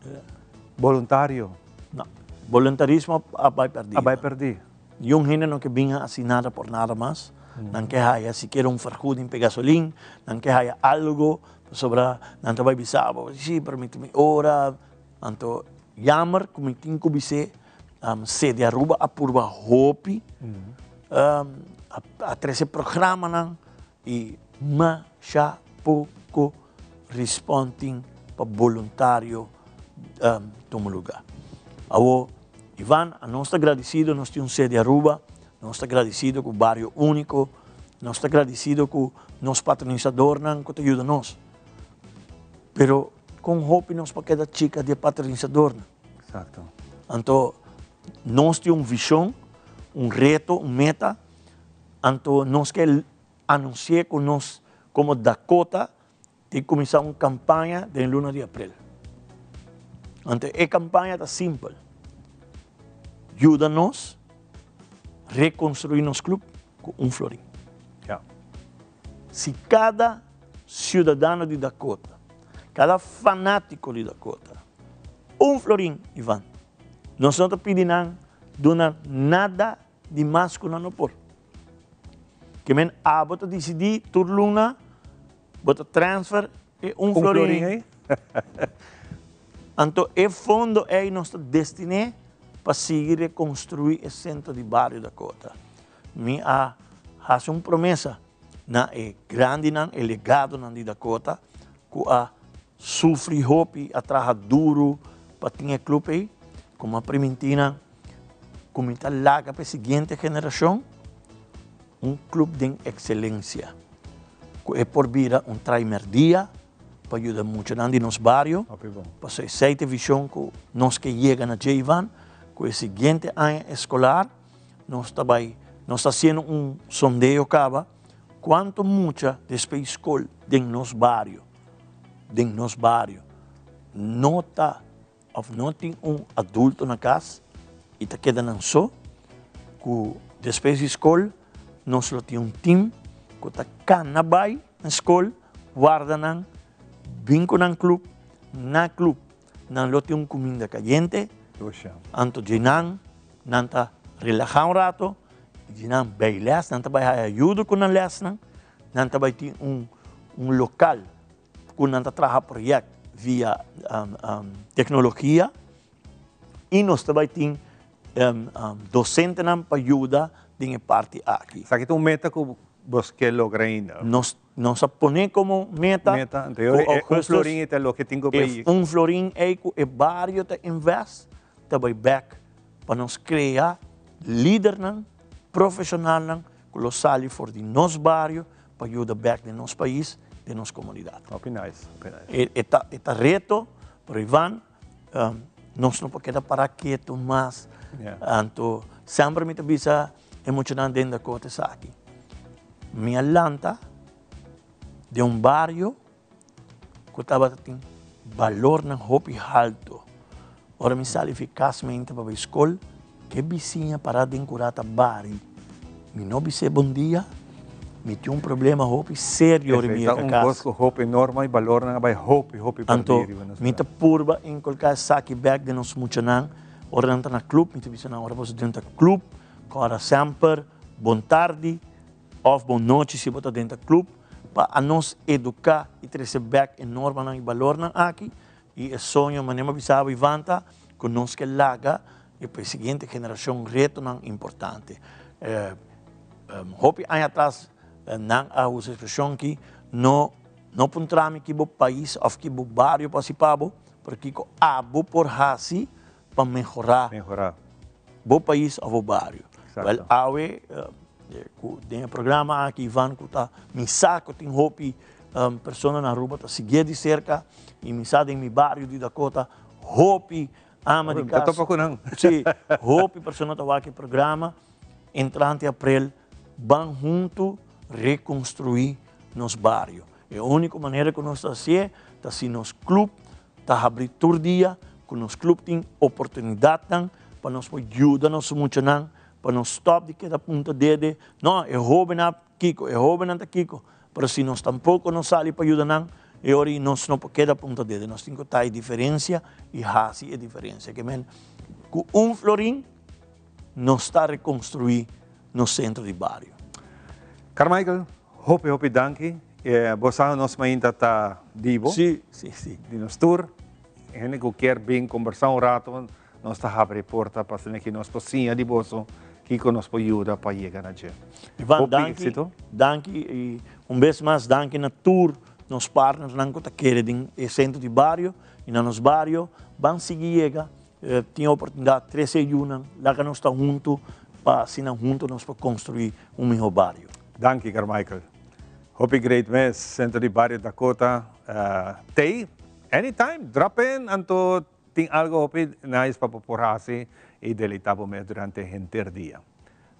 boluntario. No, boluntarismo a bai pèrdí. A bai pèrdí. Niun hende no ke bin hasi nada por nada mas. Nan ke haya sikiera un vergoeding pa e gasolin, nan ke haya algu pasobra nan ta bai bisa bo, si, pero mi tin mi ora. Anto jammer ku mi tin ku bis'é, sede Aruba a purba hopi, a trese programanan i masha poko respon tin pa boluntario tuma luga. Awor, Ivan, anos ta gradisido nos tin un sede Aruba, nos ta gradisido ku Bario Uniko, nos ta gradisido ku nos patronisadornan ku ta yuda nos. Pero kon hopi nos por keda chika di e patronisadornan? Exacto. Anto nos tin un vision, un reto, un meta, anto nos ke anunsi'é ku nos komo Dakota tin kuminsá un kampaña den luna di aprel. Anto e kampaña ta simpel, yuda nos rekonstruí nos klup ku un florin. Ja. Si kada ciudadano di Dakota, cada fanatico di Dakota, un florin, Ivan, nos no ta pidi nan duna nada di mas cu nan no por. Ke men abo ta dicidi tur luna bo ta transfer e un florin ei. Anto e fondo ei nos ta destine pa sigui reconstrui e centro di bario Dakota. Mi a haci un promesa na e grandinan, e legadonan di Dakota ku a sufri hopi, a traha duru pa tin e club ei, ku a primintí nan ku mi ta laga pa e siguiente generashon un club den ekselensia, ku e por bira un traimerdia pa yuda muchanan di nos bario, pasobra esei ta e vishon ku nos ke yega na dje, Ivan, ku e siguiente aña eskolar. Nos ta bai, nos ta haciendo un sondeo caba, cuanto mucha despues scol den nos bario, den nos bario, no ta of no tin un adulto na cas y ta keda nan so, cu despues di scol nos lo tin un team cu ta cana bai na scol, warda nan, bin cu nan club, na club Nan lo tin un cuminda cayente, anto dje nan, nan ta relaha un rato I di nan bijles, nan ta bai haya ayudo ku nan lesnan, nan ta bai tin un un lokal ku nan ta traha project via teknologia i nos ta bai tin dosentenan pa yuda den e parti aki. Esaki ta un meta ku bos ke logra ainda? Nos nos a pone komo meta Meta, anto e un florin ei ta loke tin ku bai. E un florin ei ku e bario ta invest ta bai bek pa nos krea lidernan, profeshonalnan ku lo sali for di nos bario pa yuda bek den nos pais, den nos komunidat. Hopi nice, hopi nice. E ta e ta reto, pero Ivan, nos no por keda para ketu mas. Anto semper mi ta bisa e muchanan den Dakota esaki, mi a lanta den un bario ku tabata tin balornan hopi halto. Ora mi sali fi kas meinta pa bai skol, ke bisiña pará den kurá ta bari. Mi no bis'é bon dia, mi tin un problema hopi serio ora mi yega kas. Esei ta un kos ku hopi norma i balornan a bai hopi, hopi perdí riba nos Anto mi ta purba inkulká esaki bèk den nos muchanan. Ora nan ta na klup, mi ta bisa nan ora boso drenta klup, kòrda semper bon tardi. Of bon nochi si bo ta den ta club pa anos educa y trece bek e normanan y balornan aki y e soño manera mi a bisa bo Ivan ta cu nos ke laga e pa e siguiente generacion retonan importante. Hopi aña atras nan a usa e expresion aki no no puntra mi ki bo pais of ki bo bario por haci pa bo pero kico abo por haci pa mehorá bo pais of bo bario. Wel awe ku den e programa aki Ivan ku ta mi sa ku tin hopi persona na Aruba ta siguié di serka i mi sa den mi bario di Dakota hopi ama di kas. Ta topa ku nan. Si, hopi persona ta wak e programa entrante aprel ban huntu rekonstruí nos bario. E úniko manera ku nos ta hasié ta si nos klup ta habri tur dia ku nos club tin oportunidatnan pa nos por yuda nos muchanan pa nos stop di keda punta dede, no e hobennan kiko, e hobennan ta kiko, pero si nos tampoko no sali pa yuda nan e ora ei nos no por keda punta dede, nos tin ku ta e diferensia i hasi e diferensia. Ke men ku un florin nos ta rekonstruí nos sentro di bario. Carmichael, hopi hopi danki. Bo sa nos mainta ta di bo. Si, si, si. Di nos tur. Hende ku kier bin kombersá un rato, nos ta habri e porta pa asina ki nos por siña di boso kiko nos por yuda pa yega na dje. Ivan, Hopi danki, éksito. danki i un bes mas danki na tur nos partnersnan ku ta kere den e sentro di bario i na nos bario. Ban sigui yega Tin oportunidat trese yunan, laga nos ta huntu pa asina huntu nos por konstruí un mihó bario. Danki Carmichael. Hopi great mes, Centro di Bario Dakota t'ei anytime, drop in anto tin algo hopi nice pa bo por hasi y deleita bo mes durante henter dia.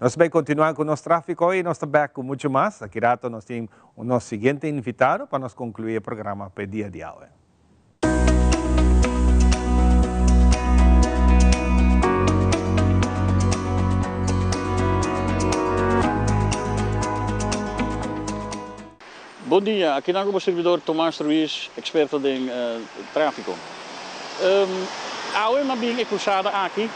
Nos bay continua cu nos trafico y nos ta back cu mucho mas. Aki rato nos tin nos siguiente invitado pa nos conclui e programa p'e dia di awe. Bon dia, aki nan ku bo servidor Tomas Ruiz, eksperto den tráfiko. Awe m'a bin e krusada aki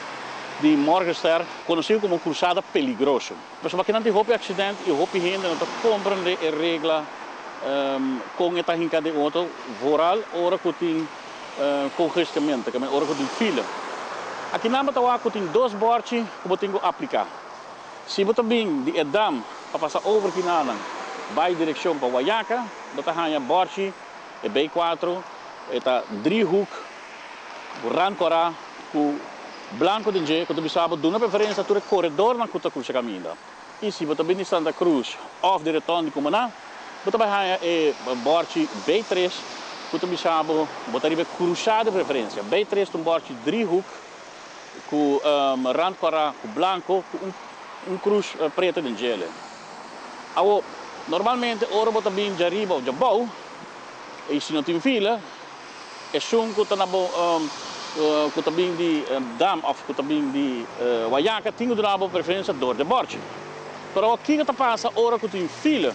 di Morgenster, konosí komo krusada peligroso. Pasobra akinan tin hopi aksident i hopi hende no ta komprendé e regla Kon e ta hinka den oto, vooral ora ku tin kongestionamento, ke men ora ku tin fila. Akinan bo ta wak ku tin dos bòrchi ku bo tin ku apliká. Si bo ta bin di e dam pa pasa over kinanan bai direkshon pa Wayaca, bo ta haña bòrchi e B cuatro, e ta driehoek rand kòrá ku blanko den dje ku ta bisa bo duna preferensia tur e koredornan ku ta krusa kaminda. I si bo ta bini Santa Cruz òf di Reton di Cumaná, bo ta bai haña e bòrchi B tres ku ta bisa bo bo ta riba e krusá di preferensia. B tres ta un bòrchi driehoek ku rand kòrá ku blanko ku un krus pretu den djele. Awor, normalmente ora bo ta bini djariba òf djabou i si no tin fila, Esun ku ta na bo ku ta bin di Dam òf ku ta bin di Wayaca tin ku duna bo preferensia dor di bòrchi. Pero awor kiko ta pasa ora ku tin fila?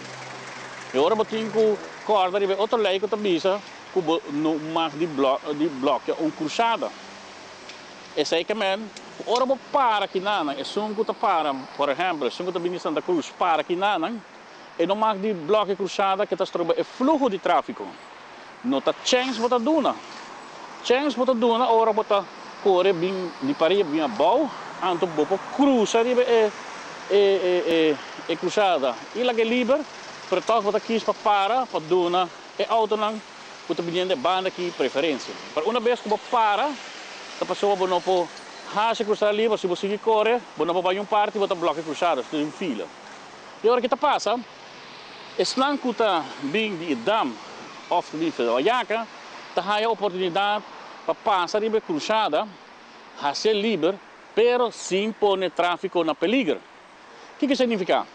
E ora bo tin ku kòrda riba e otro lei ku ta bisa ku bo no mag di blòkia un krusada. Esei ke men. Ku ora bo para kinanan, esun ku ta para, por ehèmpel, esun ku ta bini Santa Cruz para kinanan, e no mag di blòk e krusada ke ta stroba e fluho di tráfiko. No ta chèns bo ta duna. Chèns bo ta duna ora bo ta kore bin di pariba bin abou, anto bo por krusa riba e e e krusada i laga e liber, pero tòg bo ta kis pa para pa duna e outonan ku ta biniendo e banda aki preferensia. Pero una bes ku bo para, ta pasobra bo no por hasi krusada liber, si bo sigui kore, bo no por bai un parti, bo ta blòk e krusada, ta den fila. I ora ki ta pasa, esnan ku ta bin di e dam òf ta bin di Wayaca ta haya oportunidat pa pasa riba e krusada, hasié liber, pero sin pone tráfiko na peliger. Kiko esei nifiká?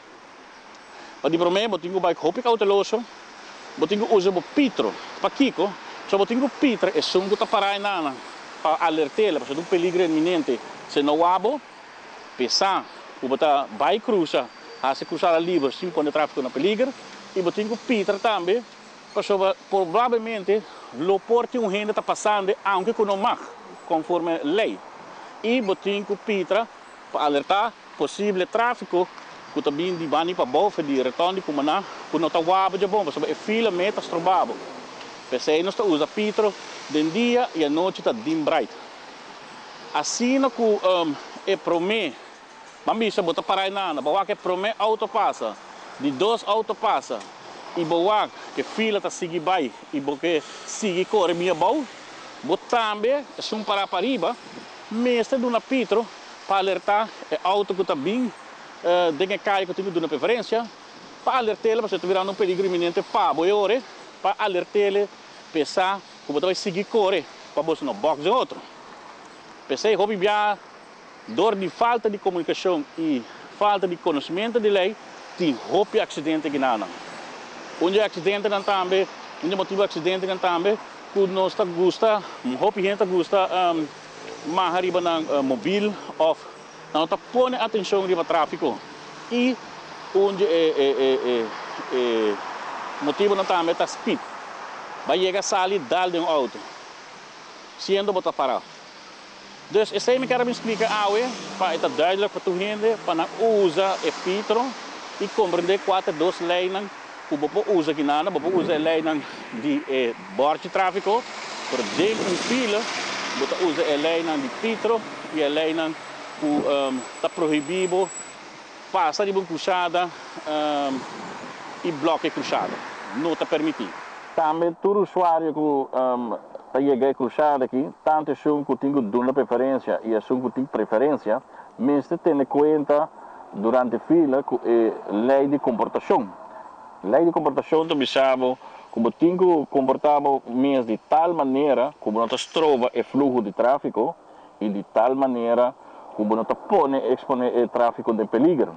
Pa di promé bo tin ku bai hopi kouteloso, bo tin ku usa bo pitro. Pakiko? Pasobra bo tin ku pitra esun ku ta pará enanan pa alert'el, pasobra ta un peligro inminente. Si no wak bo, pesa ku bo ta bai krusa, hasi krusada liber sin pone tráfiko na peliger. I bo tin ku pitra tambe pasobra probablemente lo por tin un hende ta pasando aunke ku no mag konforme lei. I bo tin ku pitra pa alertá Posible tráfiko ku ta bin di bani pa boven di reton di Cumaná ku no ta waba dje bon pasobra e fila mee ta stroba bo. P'esei nos ta usa pitro den dia i anochi ta dim bright. Asina ku e promé, ban bisa bo ta pará einanda, bo wak e promé outo pasa, di dos outo pasa i bo wak ku e fila ta sigui bai i bo ke sigui kore bin abou, bo tambe esun pará pariba mester duna pitro pa alertá e outo ku ta bin den e kaya ku tin ku duna preferensia, pa alert'el pasobra ta birando un peligro inminente pa bo e ora, pa alert'el p'e sa ku bo ta bai sigui kore pa boso no bòks den otro. P'esei hopi biaha dor di falta di komunikashon i falta di konosementu di lei tin hopi aksidente ginanan. Un di e aksidentenan tambe, un di e motibu aksidentenan tambe ku nos ta gusta, hopi hende ta gusta maha riba nan mobil of nan no ta pone atencion riba trafico y un di e motibonan tambe ta speed. Ba yega sali dal den un auto siendo bo ta para. Dus esey mi kier a bin splica awe pa e ta duidelijk pa tur hende pa nan usa e pitro y comprende cua ta e dos leynan ku bo por usa kinana, bo por usa e leinan di e bòrchi tráfiko, pero den un fila bo ta usa e leinan di pitro i e leinan ku ta prohibí bo pasa riba un krusada i blòk e krusada. No ta permití. Tambe tur usuario ku ta yega e krusada aki, tantu esun ku tin ku duna preferensia i esun ku tin preferensia, mester tene kuenta durante fila ku e lei di komportashon. Lei di komportashon ta bisa bo ku bo tin ku komportá bo mes di tal manera ku bo no ta stroba e fluho di tráfiko i di tal manera ku bo no ta pone eksponé e tráfiko den peliger.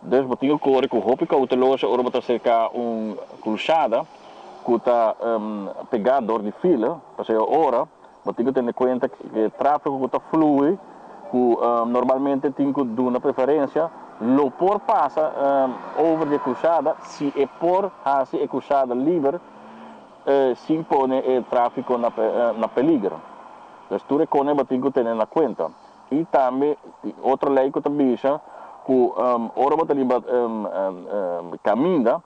Dus bo tin ku kore ku hopi kouteloso ora bo ta serká un krusada ku ta pegá dor di fila, pasobra e ora Bo tin ku tene kuenta ku e tráfiko ku ta flui, ku normalmente tin ku duna preferensia, lo por pasa over di e krusada si e por hasi e krusada liber sin pone e tráfiko na peliger. Dus tur e kone bo tin ku tene na kuenta. I tambe tin otro lei ku ta bisa ku ora bo ta riba kaminda,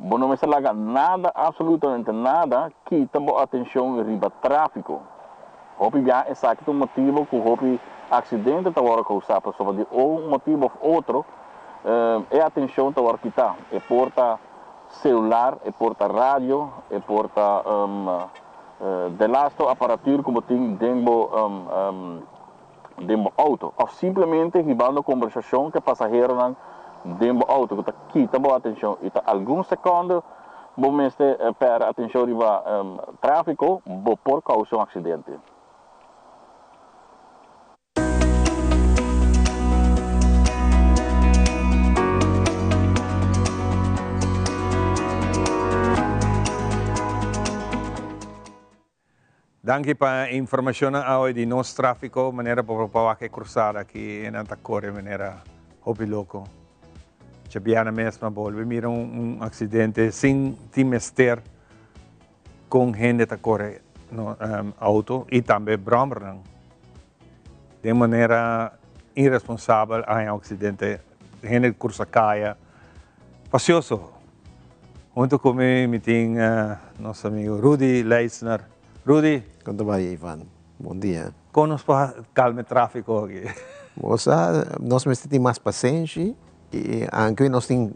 Bo no mester laga nada, absolutamente nada, kita bo atencion riba trafico. Hopi biaha esaki ta un motibo cu hopi accidente ta worde causa pasobra di un motibo of otro e atencion ta worde kita. E por ta celular, e por ta radio, e por ta delasto aparatur cu bo tin den bo den bo auto of simplemente hibando conversacion cu e pasaheronan den bo auto cu ta kita bo atencion y ta algun secondo bo mester perde atencion riba trafico bo por causa un accidente. Danki pa e informacionnan awe di nos trafico, manera bo por wak e cruzada aki e nan ta core manera hopi loco. Djabiana mes mi a bolbe mira un accidente sin tin mester con hende ta core auto y tambe brommernan. Den manera irresponsabel a haña un aksidente, hende krusa kaya. Pasioso. Huntu ku mi mi tin nos amigo Rudy Leisner. Rudy. Kon ta bai Ivan? Bon dia. Kon nos por kalma e tráfiko aki? Bo sa, nos mester tin mas pasenshi i anke nos tin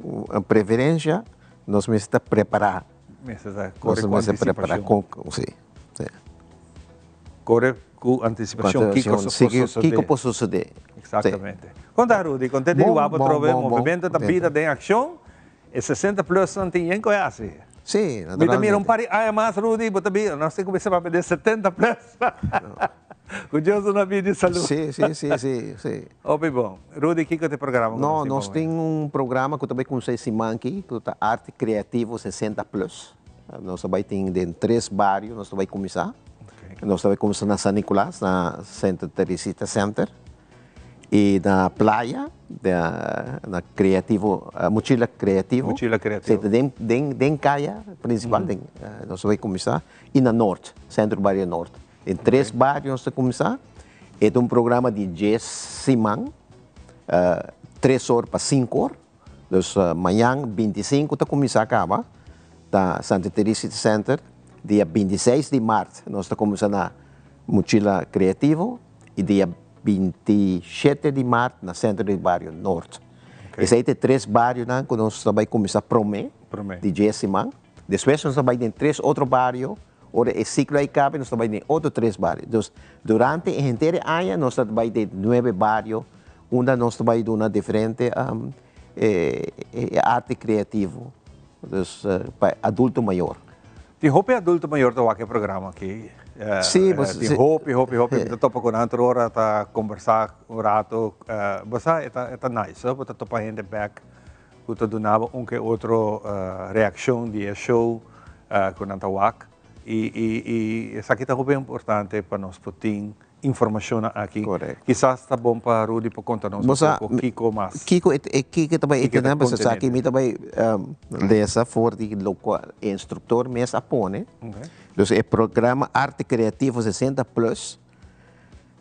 preferensha, nos mester ta prepará. Mester ta kore ku antisipashon. Si, si. Kore ku antisipashon kiko por sosodé. Kiko por sosodé. Eksaktamente. Kon ta Rudy? Konten di wak atrobe movementu ta bida den akshon. E 60 plus nan tin yen ku e hasi. Si, naturalmente. Mi ta mira un par di aña mas Rudy, bo ta bira, nos tin ku bisa papia den 70 plus. Ku Dios duna bida i salú. Si, si, si, si, si. Hopi bon. Rudy, kiko ta e programa ku nos tin? No, nos tin un programa ku ta bai kuminsá e siman aki, ku ta Arte Kreativo 60 Plus. Nos ta bai tin den tres bario nos ta bai kuminsá. Nos ta bai kuminsá na San Nicolas, na Santa Teresita Center, i na Playa, na Creativo, Mochila Creativo. Mochila Creativo. Si, den, den, den kaya prinsipal den nos ta bai kuminsá, i na Noord, Centro Bario Noord. Den tres bario nos ta kuminsá. E ta un programa di dies siman, tres or pa sinku or. Dus mañan 25 ta kuminsá kaba ta Santa Teresita Center, dia 26 di mart nos ta kuminsá na Mochila Creativo i dia 27 di mart na Centro di Bario Noord. Esei ta e tres barionan ku nos ta bai kuminsá promé di dje siman. Despues nos ta bai den tres otro bario, ora e siklo ei kaba nos ta bai den otro tres bario. Dus durante e henter e aña nos ta bai den nuebe bario Unda nos ta bai duna diferente e arte creativo, dus pa adulto mayor. Tin hopi adulto mayor ta wak e programa aki. Sí, bo Tin hopi, hopi, hopi. Mi ta topa ku nan tur ora, ta kombersá un rato. Bo sa, e ta, e ta nice, bo ta topa hende bèk ku ta duna bo un ke otro reakshon di e show ku nan ta wak. I, i, i esaki ta hopi importante pa nos por tin informacionnan aki. Kisas ta bon pa Rudy por conta nos un poco kico mas. Kico e kico ta bay tene pasobra esaki mi ta bay lesa for di locual e instructor mes a pone. Dus e programa Arte Creativo 60 Plus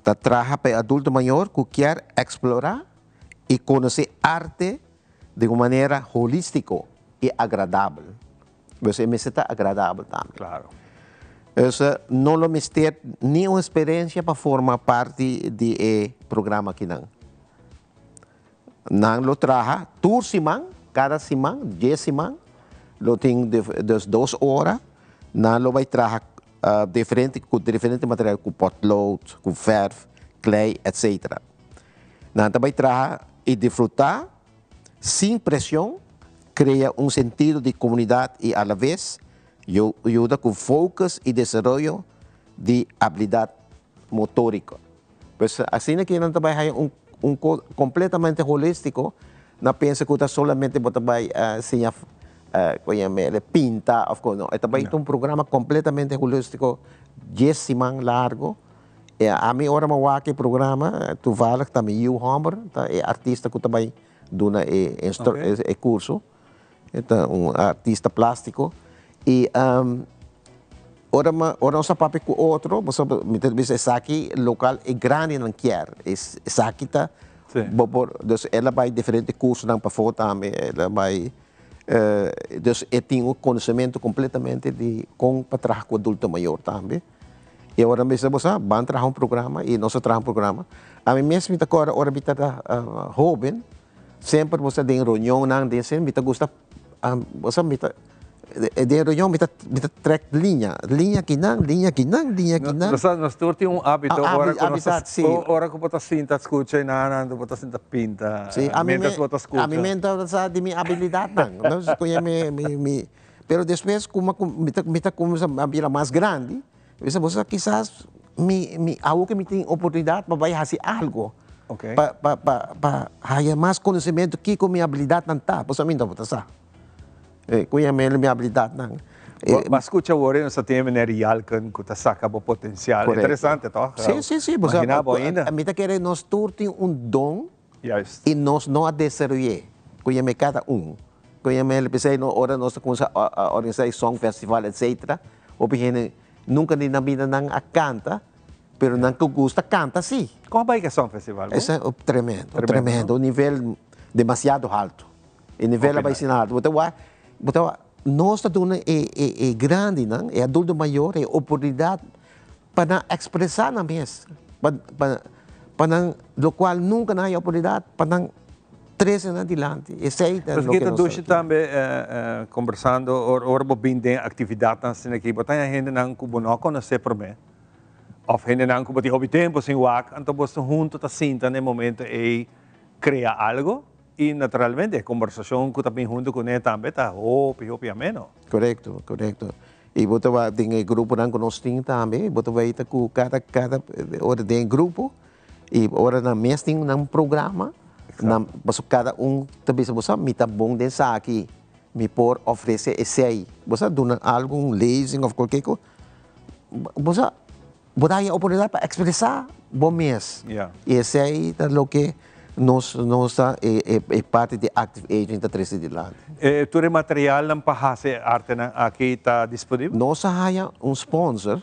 ta traha pa e adulto mayor cu kier explora y conoce arte di un manera holistico y agradabel. Dus e mester ta agradabel tambe. Claro. Dus no lo mester ni un experiencia pa forma parti di e programa akinan. Nan lo traha tur siman, cada siman, dies siman, lo tin dus dos ora, nan lo bay traha diferente cu diferente material, cu potlood, cu verf, klei, etc. Nan ta bay traha y disfruta Sin presion, crea un sentido di comunidad y alaves yuda cu focus y desaroyo di habilidad motorico. Pues asina ki nan ta bay haya un un cos completamente holistico, na pensa cu ta solamente bo ta bay siña pinta of cos, no, e ta bay ta un programa completamente holistico dies siman largo. E ami ora mi a wak e programa, toevallig ta mi yiu homber ta e artista ku ta bai duna e e kurso. E ta un artista plástiko. I ora mi ora nos a papia ku otro, pasobra mi ta bisa esaki lokal e grandinan kier. Esaki ta bo por, dus el a bai diferente kursonan pafó tambe, el a bai, dus e tin un konosementu kompletamente di kon pa traha ku adulto mayor tambe. I ora mi bisa bo sa, ban traha un programa i nos a traha un programa. Ami mes mi ta kòrda ora mi tabata hóben, semper bo sa den reunionnan, den esei, mi ta gusta, bo sa mi ta, den reunion mi ta mi ta trèk liña, liña akinan, liña akinan, liña akinan. Nos sa, nos tur tin un hábito ora ku nos ta, ora ku bo ta sinta skucha i nan, bo ta sinta pinta miéntras bo ta skucha. Ami mes tabata sa di mi abilidatnan, mi mi mi. Pero despues kuma ku mi ta mi ta kuminsá a bira mas grandi, mi bisa bo sa kisas mi mi awo ke mi tin oportunidat pa bai hasi algo pa pa pa pa haya mas konosementu kiko mi abilidatnan ta, pasobra mi tabata sa ku ya mi abilidatnan. Bo a skucha awor nos ta tin e meneer Yalken ku ta saka bo potensial. Interesante tòg? Si si si. Imagina bo ainda. Mi ta kere nos tur tin un don Juist. I nos no a desaroy'é ku yam'é kada un. Ku yam'é p'esei no ora nos ta kuminsá organisá e song festival etcetera, hopi hende nunka di nan bida nan a kanta. Pero nan ku gusta kanta sí. Kon a bai ku e Songfestival? Esei tremendo, tremendo. Un nivel demasiado haltu. E nivel a bai asina haltu. Bo ta wak, bo ta wak, nos ta duna e e e grandinan, e adulto mayor e oportunidat pa nan ekspresá nan mes, pa pa pa nan lokual nunka nan haña oportunidat pa nan trese nan dilanti. Esei ta loke nos ta dushi tambe kombersando ora bo bin den aktividatnan asina aki, bo ta haña hendenan ku bo no a konosé promé òf hendenan ku bo tin hopi tempu sin wak, anto boso huntu ta sinta na e momento ei krea algo. I naturalmente e kombersashon ku ta bin huntu kuné tambe ta hopi hopi ameno. Korekto, korekto. I bo ta wak den e gruponan ku nos tin tambe, bo ta weita ku kada kada ora den e grupo i ora nan mes tin nan programa, nan pasobra kada un ta bisa bo sa mi ta bon den esaki, mi por ofresé esei. Bo sa duna algu, un lezing òf kualke kos, bo sa Bo ta haña oportunidat pa ekspresá bo mes. I esei ta loke nos nos ta e e parti di Active Aging ta trese dilanti. E tur e materialnan pa hasi e artenan aki ta disponibel? Nos a haña un sponsor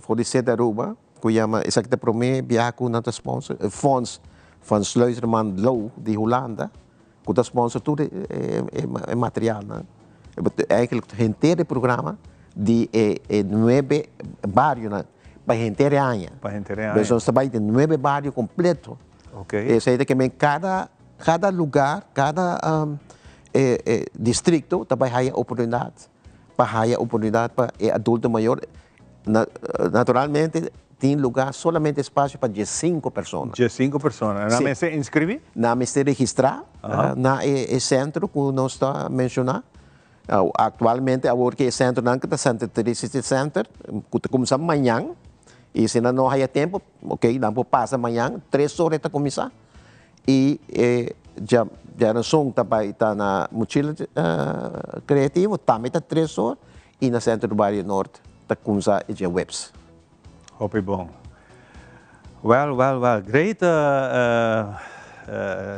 for di Cede Aruba ku yama, esaki ta e promé biaha ku nan ta sponsor, e Fonds van Sluizerman Loo di Hulanda ku ta sponsor tur e materialnan. Eigenlijk henter e programa di e nuebe barionan pa henter e aña. Pa henter e aña. Pues nos ta bai den nuebe bario kompleto. Esei ta ke men kada kada lugar, kada distrikto ta bai haya oportunidat pa haya oportunidat pa e adulto mayor. Naturalmente tin lugar solamente espacio pa diescinco persona. Diescinco persona. Nan mester inscribi? Nan mester registra na e centro cu nos ta menciona. Actualmente awor cu e centronan cu ta Santa Teresita Center cu ta cuminsa mañan y si nan no haya tempo ok nan por pasa mañan tres ora e ta cuminsa y e djaranson ta bay ta na Mochila Creativo tambe ta tres ora y na Centro di Bario Noord ta cuminsa e djaweps. Hopi bon. Well, well, well. Great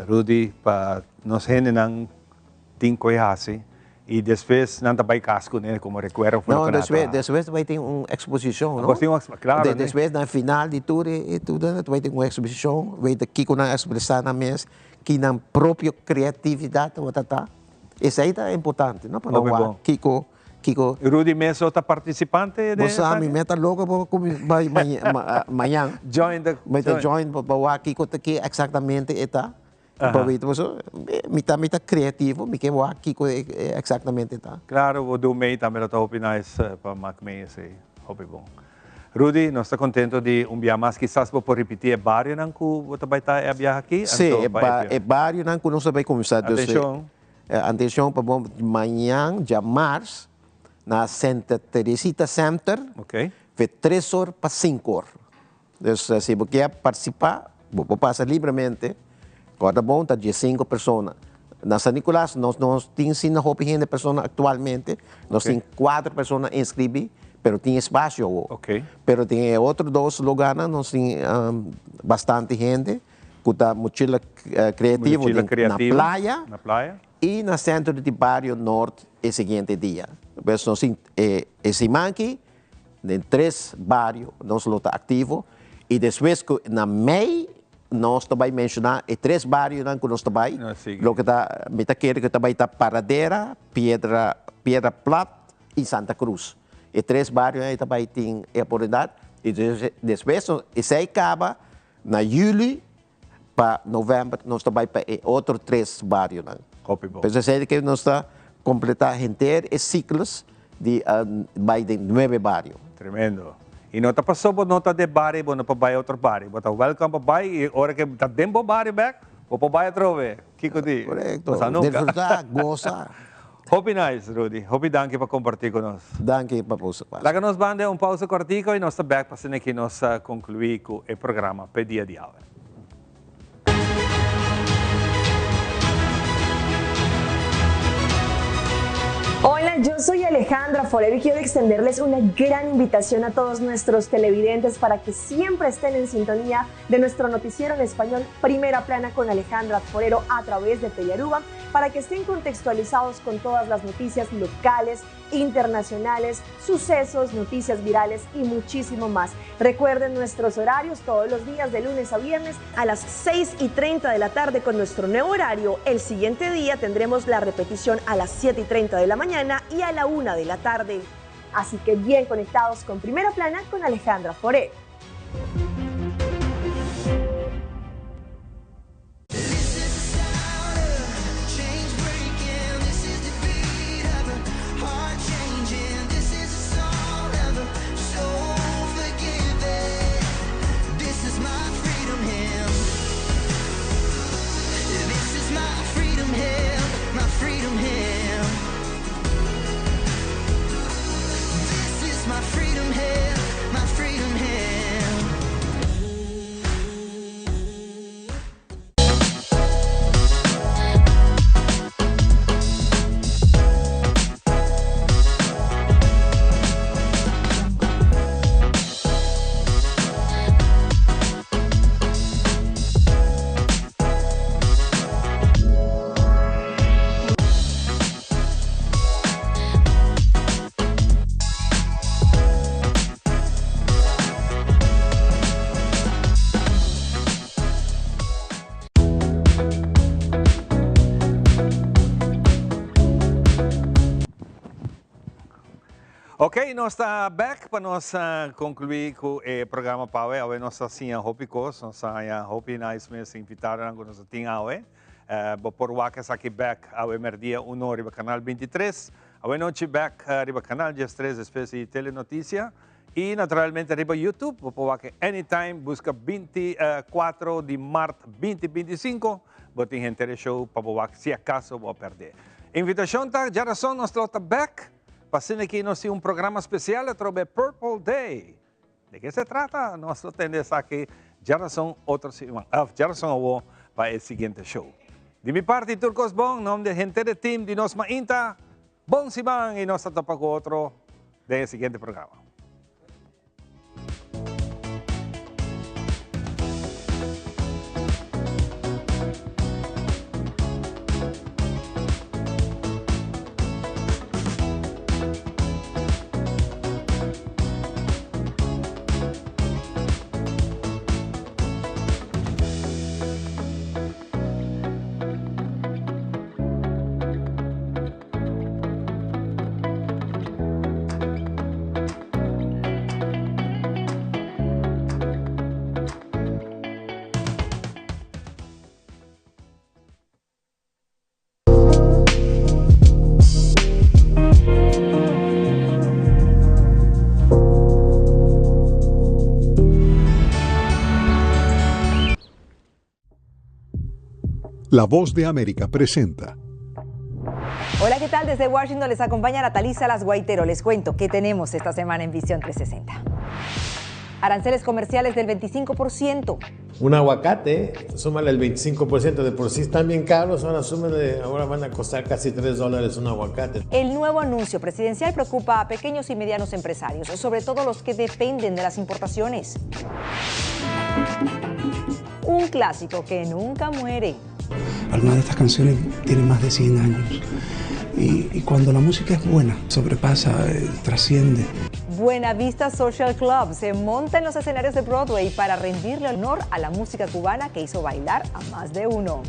Rudy pa nos hendenan tin koe hasi y despues nan ta bay cas cune como recuerdo for No, loke nan a despues, traha. despues ta bay tin un exposicion, no? Pues tin un expo, claro, De, ne? despues na final di tur e tur ta bay tin un exposicion, bay ta kico nan a expresa nan mes, ki nan propio creatividad tabata ta. Esey ta importante, no? Pa nan Hopi wak bon. kico, kico. Rudy mes lo ta participante den Bo sa, mi esaki? mes ta loco pa cuminsa bay mañan. Join the, Mi ta join. join pa wak kico ta ki exactamente e ta. Pa weten paso mi ta mi ta creativo mi ke wak kiko exactamente ta. Claro bo do mei tambe lo ta hopi nice pa mak mei esey hopi bon. Rudy nos ta contento di un bia mas kisas bo por ripiti e barionan cu bo ta bay ta e biaha aki Si anto pa e barionan cu nos ta bay cuminsa dus Atencion. Atencion pa bo mañan djamars na Santa Teresita Center fe tres or pa cinco or. Dus si bo kier participa, bo por pasa libremente. Corda bon, ta diescinco persona. Na San Nicolas nos no tin asina hopi hende persona actualmente. Nos tin cuatro persona inscribi, pero tin espacio awo. Pero tin e otro dos lugarnan nos tin bastante hende cu ta mochila creativo Mochila na creativo playa. Na playa. Y na centro di Bario Noord e siguiente dia. Pues nos tin e siman aki Den tres bario nos lo ta aktivo i despues ku na mei nos ta bai menshoná e tres barionan ku nos ta bai, loke ta mi ta kere ku ta bai ta Paradera, Piedra Piedra Plat i Santa Cruz. E tres barionan ei ta bai tin e oportunidat i despues esei kaba na yüli Pa november nos ta bai pa e otro tres barionan. Hopi bon. Pues esei ke nos ta kompletá henter e siklos di bai den nuebe bario. Tremendo. I no ta paso bo no ta den bario bo no por bai otro bario. Bo ta welcome pa bai i ora ke ta den bo bario bek bo por bai atrobe. Kiko di? Korekto. Bo sa nunka. Disfrutá, gosa. Hopi nice, Rudy. Hopi danki pa kompartí ku nos. Danki pa bo sa. Laga nos ban den un pausa kòrtiku i nos ta bèk pa asina ki nos konkluí ku e programa p'e dia di awe. Hola, yo soy Alejandra Forero y quiero extenderles una gran invitación a todos nuestros televidentes para que siempre estén en sintonía de nuestro noticiero en español Primera Plana con Alejandra Forero a través de Telearuba para que estén contextualizados con todas las noticias locales, internacionales, sucesos, noticias virales y muchísimo más. Recuerden nuestros horarios todos los días de lunes a viernes a las 6 y 30 de la tarde con nuestro nuevo horario. El siguiente día tendremos la repetición a las 7 y 30 de la mañana y a la 1 de la tarde. Así que bien conectados con Primera Plana con Alejandra Foré. Ok, nos ta back pa nos conclui cu e programa pa awe. Awe nos ta siña hopi cos, nos ta haña hopi nice mes invitadonan cu nos a tin awe. Bo por wak esaki back awe merdia uno riba Canal 23, awe nochi back riba Canal 13 despues di Telenoticia y naturalmente riba YouTube. Bo por wak anytime, busca 24 di maart 2025, bo tin henter e show pa bo wak si acaso bo a perde. Invitacion ta djarason nos lo ta back. Pa asina aki nos tin un programa special atrobe Purple Day. De ke se trata? Nos lo tende esaki djarason otro siman, of djarason awo pa e siguiente show. Di mi parti tur kos bon, nom di henter e team di Nos Mainta, bon siman y nos ta topa ku otro den e siguiente programa. La Voz de América presenta. Hola, ¿qué tal? Desde Washington les acompaña Natalisa Salas Guaitero. Les cuento qué tenemos esta semana en Visión 360. Aranceles comerciales del 25%. Un aguacate, súmale el 25%, de por sí están bien caros, ahora súmale, ahora van a costar casi 3 dólares un aguacate. El nuevo anuncio presidencial preocupa a pequeños y medianos empresarios, sobre todo los que dependen de las importaciones. Un clásico que nunca muere. Algunas de estas canciones tienen más de 100 años y cuando la música es buena, sobrepasa, trasciende. Buena Vista Social Club se monta en los escenarios de Broadway para rendirle honor a la música cubana que hizo bailar a más de uno.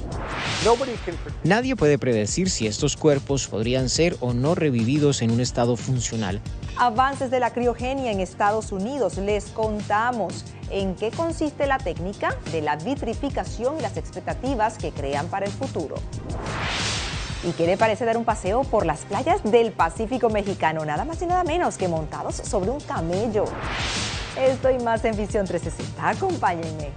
Nadie puede predecir si estos cuerpos podrían ser o no revividos en un estado funcional. Avances de la criogenia en Estados Unidos. Les contamos en qué consiste la técnica de la vitrificación y las expectativas que crean para el futuro. ¿Y qué le parece dar un paseo por las playas del Pacífico mexicano? Nada más y nada menos que montados sobre un camello. Esto y más en Visión 360. Acompáñenme.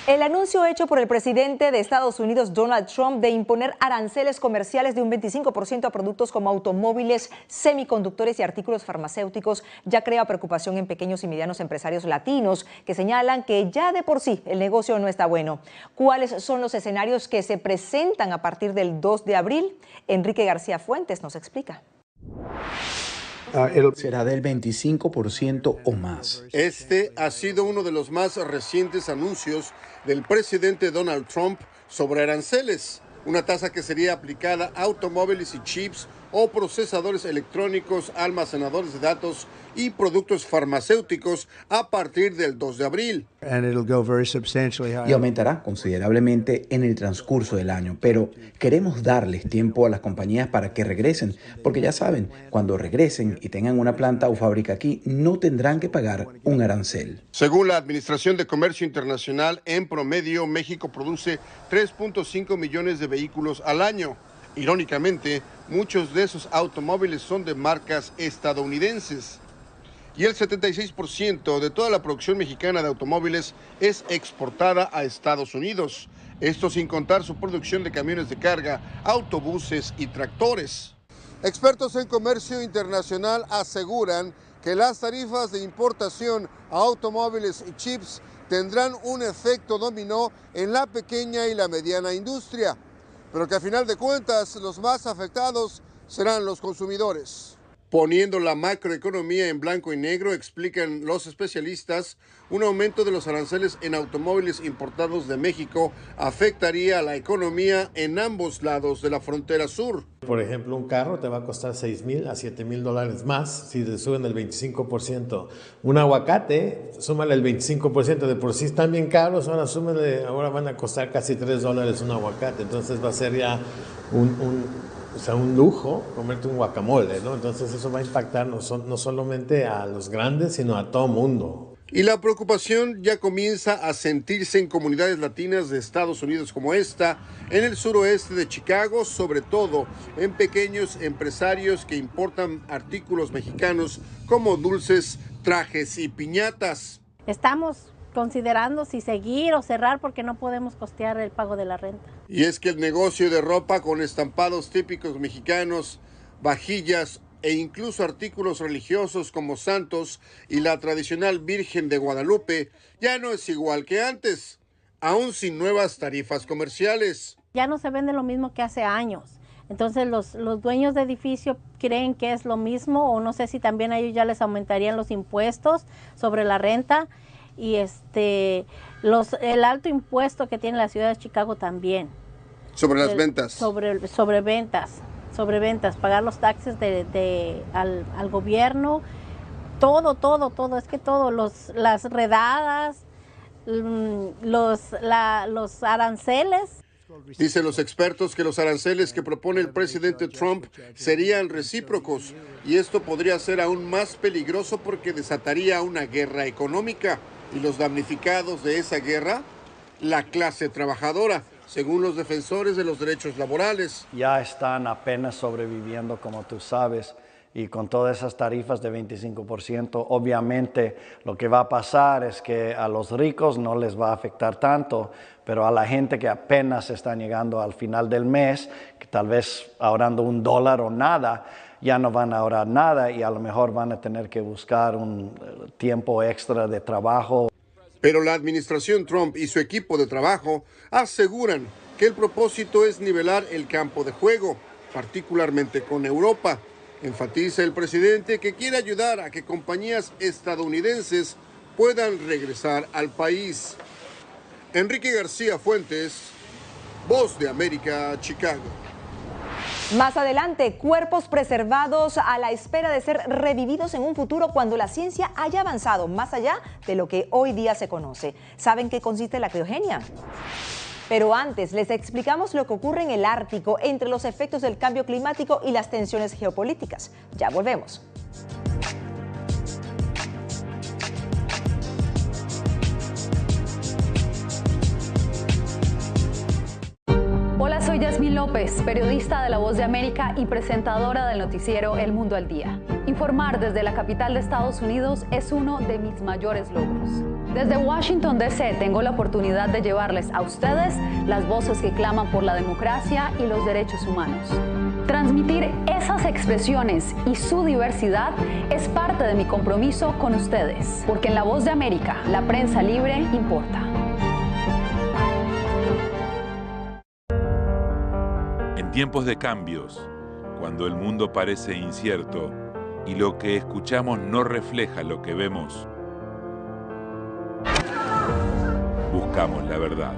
El anuncio hecho por el presidente de Estados Unidos, Donald Trump, de imponer aranceles comerciales de un 25% a productos como automóviles, semiconductores y artículos farmacéuticos ya crea preocupación en pequeños y medianos empresarios latinos que señalan que ya de por sí el negocio no está bueno. ¿Cuáles son los escenarios que se presentan a partir del 2 de abril? Enrique García Fuentes nos explica. Será del 25% o más. Este ha sido uno de los más recientes anuncios del presidente Donald Trump sobre aranceles, una tasa que sería aplicada a automóviles y chips o procesadores electrónicos, almacenadores de datos y productos farmacéuticos a partir del 2 de abril. Y aumentará considerablemente en el transcurso del año, pero queremos darles tiempo a las compañías para que regresen, porque ya saben, cuando regresen y tengan una planta o fábrica aquí, no tendrán que pagar un arancel. Según la Administración de Comercio Internacional, en promedio México produce 3.5 millones de vehículos al año. Irónicamente, muchos de esos automóviles son de marcas estadounidenses. Y el 76% de toda la producción mexicana de automóviles es exportada a Estados Unidos. Esto sin contar su producción de camiones de carga, autobuses y tractores. Expertos en comercio internacional aseguran que las tarifas de importación a automóviles y chips tendrán un efecto dominó en la pequeña y la mediana industria, pero que a final de cuentas los más afectados serán los consumidores. Poniendo la macroeconomía en blanco y negro, explican los especialistas, un aumento de los aranceles en automóviles importados de México afectaría a la economía en ambos lados de la frontera sur. Por ejemplo, un carro te va a costar 6 mil a 7 mil dólares más si te suben el 25%. Un aguacate, súmale el 25%, de por sí están bien caros, ahora súmale, ahora van a costar casi 3 dólares un aguacate, entonces va a ser ya un lujo comerte un guacamole, ¿no? Entonces eso va a impactar no solamente a los grandes, sino a todo mundo. Y la preocupación ya comienza a sentirse en comunidades latinas de Estados Unidos como esta, en el suroeste de Chicago, sobre todo en pequeños empresarios que importan artículos mexicanos como dulces, trajes y piñatas. Estamos considerando si seguir o cerrar porque no podemos costear el pago de la renta. Y es que el negocio de ropa con estampados típicos mexicanos, vajillas e incluso artículos religiosos como santos y la tradicional Virgen de Guadalupe ya no es igual que antes, aún sin nuevas tarifas comerciales. Ya no se vende lo mismo que hace años. Entonces los dueños de edificio creen que es lo mismo, o no sé si también a ellos ya les aumentarían los impuestos sobre la renta. Y el alto impuesto que tiene la ciudad de Chicago también. Sobre las ventas. Sobre ventas, pagar los taxes al gobierno, todo, todo, todo, es que todo, las redadas, los aranceles. Dicen los expertos que los aranceles que propone el presidente Trump serían recíprocos y esto podría ser aún más peligroso porque desataría una guerra económica. Y los damnificados de esa guerra, la clase trabajadora, según los defensores de los derechos laborales. Ya están apenas sobreviviendo, como tú sabes, y con todas esas tarifas de 25%, obviamente lo que va a pasar es que a los ricos no les va a afectar tanto, pero a la gente que apenas están llegando al final del mes, que tal vez ahorrando $1 o nada, ya no van a ahorrar nada y a lo mejor van a tener que buscar un tiempo extra de trabajo. Pero la administración Trump y su equipo de trabajo aseguran que el propósito es nivelar el campo de juego, particularmente con Europa. Enfatiza el presidente que quiere ayudar a que compañías estadounidenses puedan regresar al país. Enrique García Fuentes, Voz de América, Chicago. Más adelante, cuerpos preservados a la espera de ser revividos en un futuro cuando la ciencia haya avanzado más allá de lo que hoy día se conoce. ¿Saben qué consiste la criogenia? Pero antes les explicamos lo que ocurre en el Ártico entre los efectos del cambio climático y las tensiones geopolíticas. Ya volvemos. Hola, soy Yasmín López, periodista de La Voz de América y presentadora del noticiero El Mundo al Día. Informar desde la capital de Estados Unidos es uno de mis mayores logros. Desde Washington, D C, tengo la oportunidad de llevarles a ustedes las voces que claman por la democracia y los derechos humanos. Transmitir esas expresiones y su diversidad es parte de mi compromiso con ustedes, porque en La Voz de América, la prensa libre importa. En tiempos de cambios, cuando el mundo parece incierto y lo que escuchamos no refleja lo que vemos, buscamos la verdad.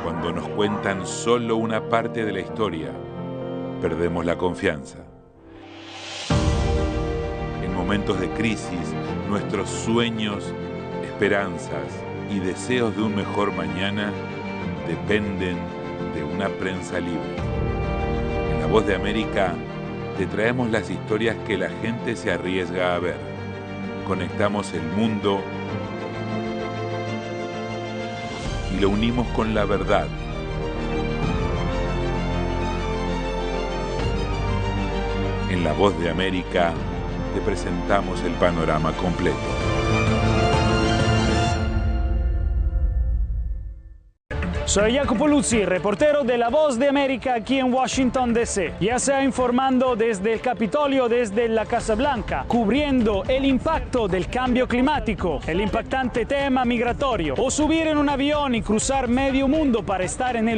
Cuando nos cuentan solo una parte de la historia, perdemos la confianza. En momentos de crisis, nuestros sueños, esperanzas y deseos de un mejor mañana dependen de una prensa libre. En La Voz de América te traemos las historias que la gente se arriesga a ver. Conectamos el mundo y lo unimos con la verdad. En La Voz de América te presentamos el panorama completo. Soy Jacopo Luzzi, reportero de La Voz de América aquí en Washington, D.C. Ya sea informando desde el Capitolio, desde la Casa Blanca, cubriendo el impacto del cambio climático, el impactante tema migratorio, o subir en un avión y cruzar medio mundo para estar en el